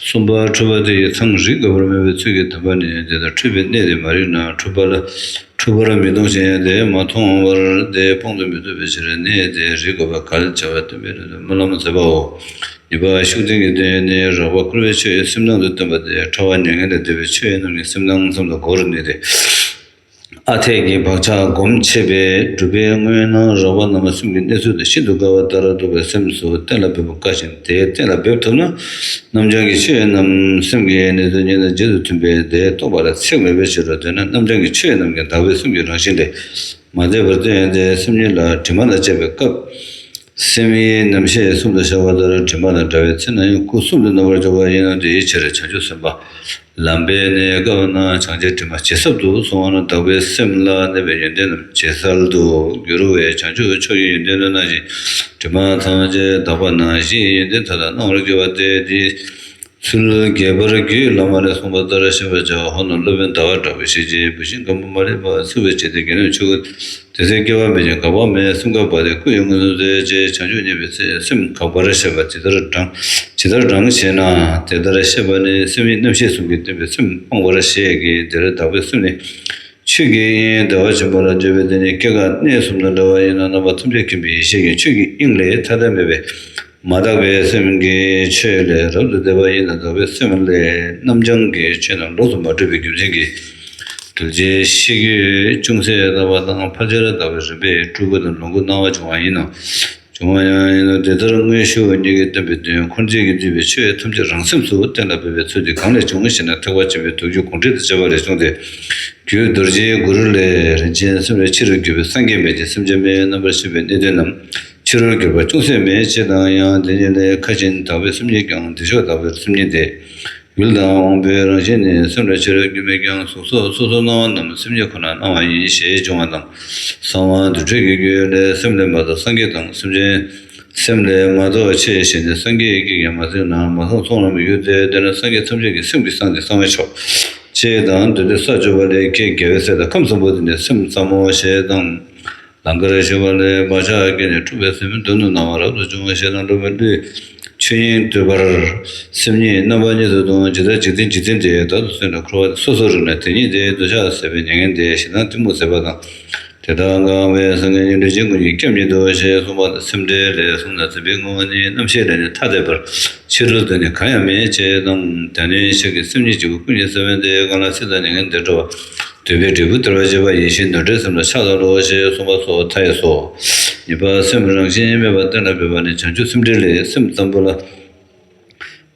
གསུམ་པ་འཁྲུལ་པ་དེ་ཡི་མཚང་རིག་དགོས་པར་མོས་པའི་ཚུལ་གྱིས། དམ་པ་ནི་དེ་ལྟར་འཁྲུལ་པའི་གནས་དེ་མ་རིག་ན། འཁྲུལ་པ་ལ་འཁྲུལ་པར་མི་ལྟུང་ཞིང་། དེ་མ་མཐོང་བར་དེ་སྤང་དུ་མི་བཏུབ་པའི་ཕྱིར། གནས་དེ་རིག་དགོས་པ་གལ་ཆེ་བ་སྟོན་པའི་དོན་དུ་སྨོན་ལམ་མཛད་པའོ། གཉིས་པ་ཤུགས་ལྡན་གྱི་སྟོན་ནི། རགས་པ་འཁོར་བའི་ཆོས་སེམས་སྣང་དུ་སྟོན་པ་སྟེ། ཕྲ་བ་མྱ་ངན་ལས་འདས་པའི་ཆོས་རྣམས་ཀྱི་སེམས་སྣང་ཙམ་དུ་གོ་བར་ནུས་ཏེ། ཨ་འཐས་ཀྱི་བག་ཆགས་སྒོམ་བྱེད་པས་སྒྲུབ་པའི་དངོས་སྣང་རགས་པ་རྣམ་པ་གསུམ་གྱི་གནས་ཚུལ་དེ་ཤིན་ཏུ་དཀའ་བ་ལྟར་རྟོགས་པའི་སེམས་སུ་གཏན་ལ་འབེབས་པ་དཀའ་ཞིང་། དེ་གཏན་ལ་འབེབས་ཐུབ་ན། རྣམ་བྱང་གི་ཆོས་རྣམས་སེམས་ཀྱི་གནས་ཚུལ་ཉིད་དང་རྗེས་སུ་མཐུན་པས་དེ་རྟོགས་པ་ལ་ཚེགས་མེད་པའི་ཕྱིར་རོ། དེས་ན་རྣམ་བྱང་གི་ཆོས་རྣམས་ཀྱང་དག་པའི་སེམས་ཀྱི་རང་བཞིན་ལས་མ་འདས་པར་སྟོན་ཏེ། སེམས་ཉིད་ལ་དྲི་མ་དང་བཅས་པའི་སྐབས། སེམས་ཡིད་རྣམ་ཤེས་གསུམ་དུ་བྱ་བ་ལྟར། དྲི་མ་དང་བྲལ་བའི་ཚེ་ན་ཡང་སྐུ་གསུམ་དུ་རྣམ་པར་འཇོག་པ་ཡིན་ནོ། དེའི་ཕྱིར་བྱང་ཆུབ་སེམས་དཔའ་ལམ་པས་ནི། སྐབས་ན་བྱང་ཆུབ་དྲི་མ་ཇེ་ཟབ་ཏུ་སོང་བ་ན། དག་པའི་སེམས་ལ་གནས་པའི་ཡོན་ཏན་རྣམས་ཇེ་གསལ་དུ་འགྱུར་བས། བྱང་ཆུབ་མཆོག་གི་ཡོན་ཏན་དུ་སྣང་ཞིང་། དྲི་མ་ཐམས་ཅད་དག་པ་ན་གཞི་ཡི་ཡོན་ཏན་མཐའ་དག་སྣང་བར་འགྱུར་བ་སྟེ། དེའི་ཚུལ་རྒྱས་པར་རྒྱུད་བླ་མ་ལས་གསུངས་པ་ལྟར་ཤེས་པར་བྱའོ། འོ་ན་སློབ་དཔོན་ཟླ་བ་གྲགས་པས་ཞེས་བྱའི་བུད་ཤིང་སྐམ་པོ་མ་ལུས་པ་བསིལ་བའི་ཕྱིར་ཏེ། དགེ་འདུན་ཆོས་སྐུ་དེ་ཚེ་སྐྱེ་བ་མེད་ཅིང་འགག་པ་མེད། སེམས་ཁ་འབར་ཏེ་སྐུ་ཡི་མངོན་སུམ་མཛད་ཅེས་བྱང་ཆུབ་བརྙེས་པའི་ཚེ་སེམས་འགག་པར་བཤད་པ་ཇི་ལྟར་བགྲང་ཇི་ལྟར་བགྲང་ཞེ་ན། དེ་ལྟར་བཤད་པ་ནི་སེམས་ཉིད་རྣམ་ཤེས་གསུམ་གྱིས་བསྟན་པའི་སེམས་སྤང་བར་བཤད་ཀྱི། དེ་ལྟར་དག་པའི་སེམས་ནི་ཆོས་ཀྱི་དབྱིངས་བདེ་བ་ཆེན་པོ་ལ་སྤྱོད་པའི་དེ་ནི་སྐྱེ་འགག་གནས་གསུམ་དང་བྲལ་བ་ཡིན་ནོ། རྣམ་པ་ཐམས་ཅད་མཁྱེན་པའི་ཡེ་ཤེས་ཀྱི་ཆོས་ཀྱི་དབྱིངས་ལས་ཐ་དད་མེད་པས་མ་དག་པའི་སེམས་ཀྱི་ཆོས་ལས་རབ་ཏུ་འདས་པ་ཡིན་ན། དག་པའི་སེམས་ལས་རྣམ་བྱང་གི་ཆོས་རྣམས་ལོགས་སུ་མ་གྲུབ་པའི་རྒྱུ་མཚན་གྱིས། གདུལ་བྱའི་ཤེས་རྒྱུད་ཅུང་ཟད་དག་པ་དང་། ཕལ་ཆེར་དག་པའི་རིམ་པས་སྤྲུལ་སྐུ་དང་ལོངས་སྐུ་སྣང་བ་བྱུང་བ་ཡིན་ནོ། བྱུང་བ་ཡང་ཡིན་ནོ། དེ་ལྟར་དངོས་ཤུགས་གཉིས་ཀྱིས་བསྟན་པའི་དོན། འཁོར་འདས་ཀྱིས་བསྡུས་པའི་ཆོས་ཐམས་ཅད་རང་སེམས་སུ་གཏན་ལ་འབེབས་པའི་ཚུལ་དེ་གང་ལས་བྱུང་ཞེ་ན། ཐེག་པ་ཆེན་པོའི་མདོ་རྒྱུད་དགོངས་འགྲེལ་དང་བཅས་པ་ལས་བྱུང་སྟེ། རྒྱུད་རྡོ་རྗེའི་གུ་རུ་ལས། རིན་ཆེན་སེམས་ལས་ཕྱི་རུ་གྱུར་པའི་སངས་རྒྱས་མེད་ཅིང་། སེམས་ཅན་མེད། རྣམ་པར་ཤེས་པའི་གནས་དོན་རྣམས་ཕྱི་རོལ་གྱུར་པ་ཅུང་ཟད་མེད་ཅེས་དང་། ཡང་དེ་ཉིད་ལས་ཁ་ཅིག་དག་པའི་སེམས་ཉིད་ཀྱང་། བདེ་མཆོག་དག་པའི་སེམས་ཉིད་དེ། ཡུལ་དང་དབང་པོའི་རང་བཞིན་ནི་སེམས་ལས་ཕྱི་རོལ་གྱུར་མོད་ཀྱང་། གཟུགས་སོགས་སོ་སོར་སྣང་བ་རྣམས་སེམས་ཉིད་ཁོ་ནར་སྣང་བ་ཡིན་ཞེས་འབྱུང་བ་དང་། གསང་བ་རྡུལ་ཕྲན་གྱི་རྒྱུད་ལས། སེམས་ལས་མ་གཏོགས་སངས་རྒྱས་དང་སེམས་ཅན། སེམས་ལས་མ་གཏོགས་ཆོས་གཞན་དེ་སངས་རྒྱས་ཀྱིས་ཀྱང་མ་གསུངས་ན། མ་གསུངས་གསུང་རུང་མི་འགྱུར་ཏེ། དེས་ན་སངས་རྒྱས་ཐམས་ཅད་ཀྱི་སེམས་ཀྱི་གསང་དེ་གསང་བའི་མཆོག་ཅེས་དང་། མདོ་སྡེ་ས་བཅུ་པ་ལས། ཀྱེ་རྒྱལ་བའི་སྲས་དག་ཁམས་གསུམ་པོ་དེ་ནི་སེམས་ཙམ་མོ་ཞེས་དང་། ལང་ཀར་ཞུ་བ་ལས། བག་ཆགས་སྐྱེས་ནས་འཁྲུགས་པའི་སེམས་དོན་དུ་སྣང་བ་རབ་ཏུ་བྱུང་ཞེས་དང་། སློབ་དཔོན་ཀླུའི་ཆོས་དབྱིངས་བསྟོད་པར། སེམས་ཉིད་རྣམ་པ་གཉིས་སུ་ལྟུང་། ཇི་ལྟར་འཇིག་རྟེན་འཇིག་རྟེན་ཏེ། བདག་ཏུ་སེམས་ལ་འཁོར་བ་སྟེ། སོ་སོར་རིག་ན་དེ་ཉིད་དེ། འདོད་ཆགས་ཟད་པས་མྱ་ངན་འདས། ཞེ་སྡང་གཏི་མུག་ཟད་པ་དང་། དེ་དག་འགགས་པས་སངས་རྒྱས་ཉིད་འབྲེལ་ཆོས་ཀུན་གྱི་སྐྱབས་ཉིད་དོ། ཞེས་གསུངས་པ་སྟེ། སེམས་འབྲེལ་ལས་གསུངས་ན། ཟད་པའི་ངོ་བོ་ནི་རྣམ་ཤེས་ལས་ནི་ཐ་དད་པར་ཕྱི་རོལ་དུ་ནི་གང་ཡང་མེད་ཅེས་དང་། ད་ནི་ཤེས་ཀྱི་སེམས་ཉིད་གཅིག་པུ་ཀུན་གྱི་ས་བོན་ཏེ། གང་ལ་སྲིད་དང་མྱ་ངན་འདས་འགྲོ་བ། འདོད་པའི་འབྲས་བུ་ཐར་པར་བྱེད་པ་ཡིན་ཞིང་། གདོན་བྲལ་སེམས་ལ་ཕྱག་འཚལ་ལོ། ཞེས་གསུངས་པ་སོགས་མཐའ་ཡས་སོ། གཉིས་པ་སེམས་རང་བཞིན་མེད་པར་གཏན་ལ་འབེབས་པ་ནི། བྱང་ཆུབ་སེམས་འགྲེལ་ལས། སེམས་ཙམ་པོ་ལ་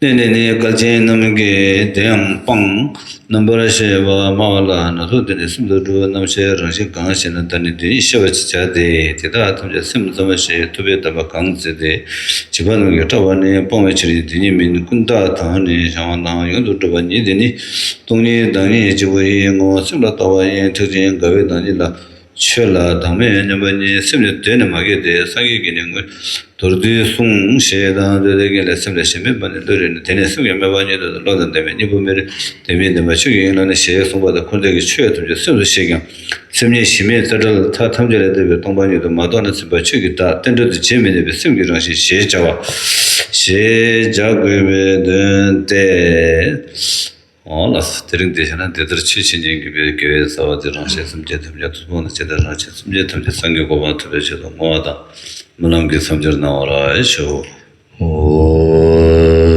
གནས་ནས་ནི། བསྐལ་ཆེན་རྣམས་ཀྱིས་དེ་ཡང་སྤངས། རྣམ་པར་ཤེས་པ་སྨྲ་བ་ལ། སྣ་ཚོགས་དེ་ནི་སེམས་སུ་གྲུབ། རྣམ་ཤེས་རང་བཞིན་གང་ཞེ་ན། ད་ནི་འདི་ཉིད་ཤེས་པར་བྱ་སྟེ། དེ་དག་ཐམས་ཅད་སེམས་ཙམ་པ་ཞེས། ཐུབ་པས་བསྟན་པ་གང་མཛད་དེ། བྱིས་པ་རྣམས་ཀྱིས་བསྲེགས་པ་ནི། སྤང་བའི་ཕྱིར་འདི་ཉིད་མིན། ཀུན་བརྟགས་དང་ནི་སྦྱང་བ་དང་། ཡོངས་སུ་གྲུབ་པ་ཉིད་འདི་ནི། སྟོང་ཉིད་བདག་ཉིད་གཅིག་པུ་ཡི། ངོ་བོ་སེམས་ལ་བརྟགས་པ་ཡིན། ཐེག་ཆེན་དགའ་བའི་བདག་ཉིད་ལ། ཆོས་ལ་བདག་མེད་མཉམ་པ་ཉིད། སེམས་ནི་གདོད་ནས་མ་སྐྱེས་ཏེ། སངས་རྒྱས་ཀྱིས་ནི་མངོན་མཐོར་འདུས་གསུངས། ཞེས་དང་། འདོད་ལྡན་གྱི་ལས་སེམས་ལས་གཞན་མེད་པ་ནི་བློས་རིག་ནས། དེ་ནས་སེམས་ཀྱི་དམིགས་པ་ཉིད་དུ་བློ་དང་ལྡན་པས། གཉེན་པོ་མེད་པར་ལྡན་མིན་ལྡན་པ་ཆོས་ཀྱི་དབྱིངས་ལ་ནི། ཞེས་གསུངས་པ་ལྟར་འཁོར་འདས་ཀྱི་ཆོས་ཐམས་ཅད་སེམས་སུ་ཤེས་ཀྱང་། སེམས་ཉིད་གཞི་མེད་རྩེ་བྲལ་མཐའ་ཐམས་ཅད་ལས་འདས་པའི་སྟོང་པ་ཉིད་དུ་མ་རྟོགས་ན། ཚིམ་པ་ཆོས་ཀྱི་བདག་རྟེན་འབྲེལ་དུ་བྱེད་མི་ནུས་པའི་སེམས་ཀྱི་རང་བཞིན་ཞེས་བྱ་བ། ཞེས་བྱ་དགོས་པའི་དོན་ཏེ། འོ་ལགས་སོ། དེ་རིང་འདི་བྱས་ན། དེ་ལྟར་ཆོས་ཕྱིན་ཅི་མི་འགྱུར་པའི་དགེ་བའི་རྩ་བ་སྟེ། རང་གཞན་སེམས་ཅན་ཐམས་ཅད་ཐུབ་པ་དང་། ཇི་ལྟར་རང་གཞན་སེམས་ཅན་ཐམས་ཅད་སངས་རྒྱས་གོ་འཕང་ཐོབ་པའི་ཆེད་དུ་བསྔོ་བ་དང་སྨོན་ལམ་གྱི་མཚམས་སྦྱོར་གནང་བར་ཞུ། ཨོ་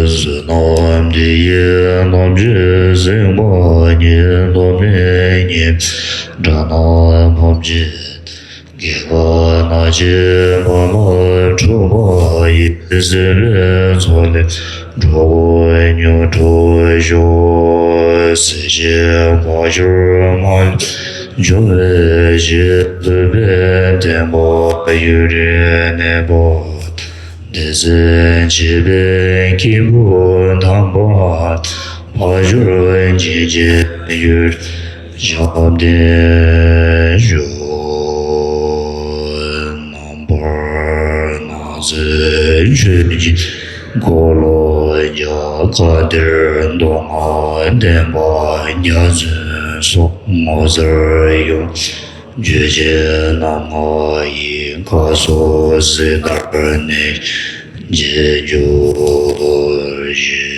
བསོད་ནམས་འདི་ཡིས་ཐམས་ཅད་གཟིགས་པ་ཉིད། ཐོབ་པའི་ཉིད་དགྲ་རྣམས་ཕམ་བྱས་ཏེ། སྐྱེ་རྒ་ན་འཆི་འཕགས་མ་འཁྲུགས་པ་ཡི། སྲིད་པའི་མཚོ་ལས་འགྲོ་ཀུན་མྱུར་འགྲོ་ཤོག་སྲིད་ཞིའི་འཕོ་འགྱུར་མ་ལུས་འབྱུང་བའི་ཕྱིར། སྲིད་པའི་བདེན་པ་ཡུན་རིང་གནས་པ་དང་། སྡེ་ཚན་བྱེད་པའི་སྐྱེས་བུ་དམ་པ། འཕོ་འགྱུར་ངེས་ཀྱི་ཡུལ་ཞབས་བརྟན་ཤོག་རྣམ་པར་སྣང་མཛད་ཆོས་ཀྱི་འཁོར་ལོ་བརྒྱ། བཀའ་གཏེར་མདོ་སྔགས་བསྟན་པ་རྒྱ་མཚོའི་སོགས་ངོ་མཚར་ཡོངས། རྒྱུད་ཀྱི་རྣམ་ལྔ་ཡི། བཀའ་སྲོལ་གཟེངས་ལྟར་གནས། རྗེས་འཇུག་བཞི།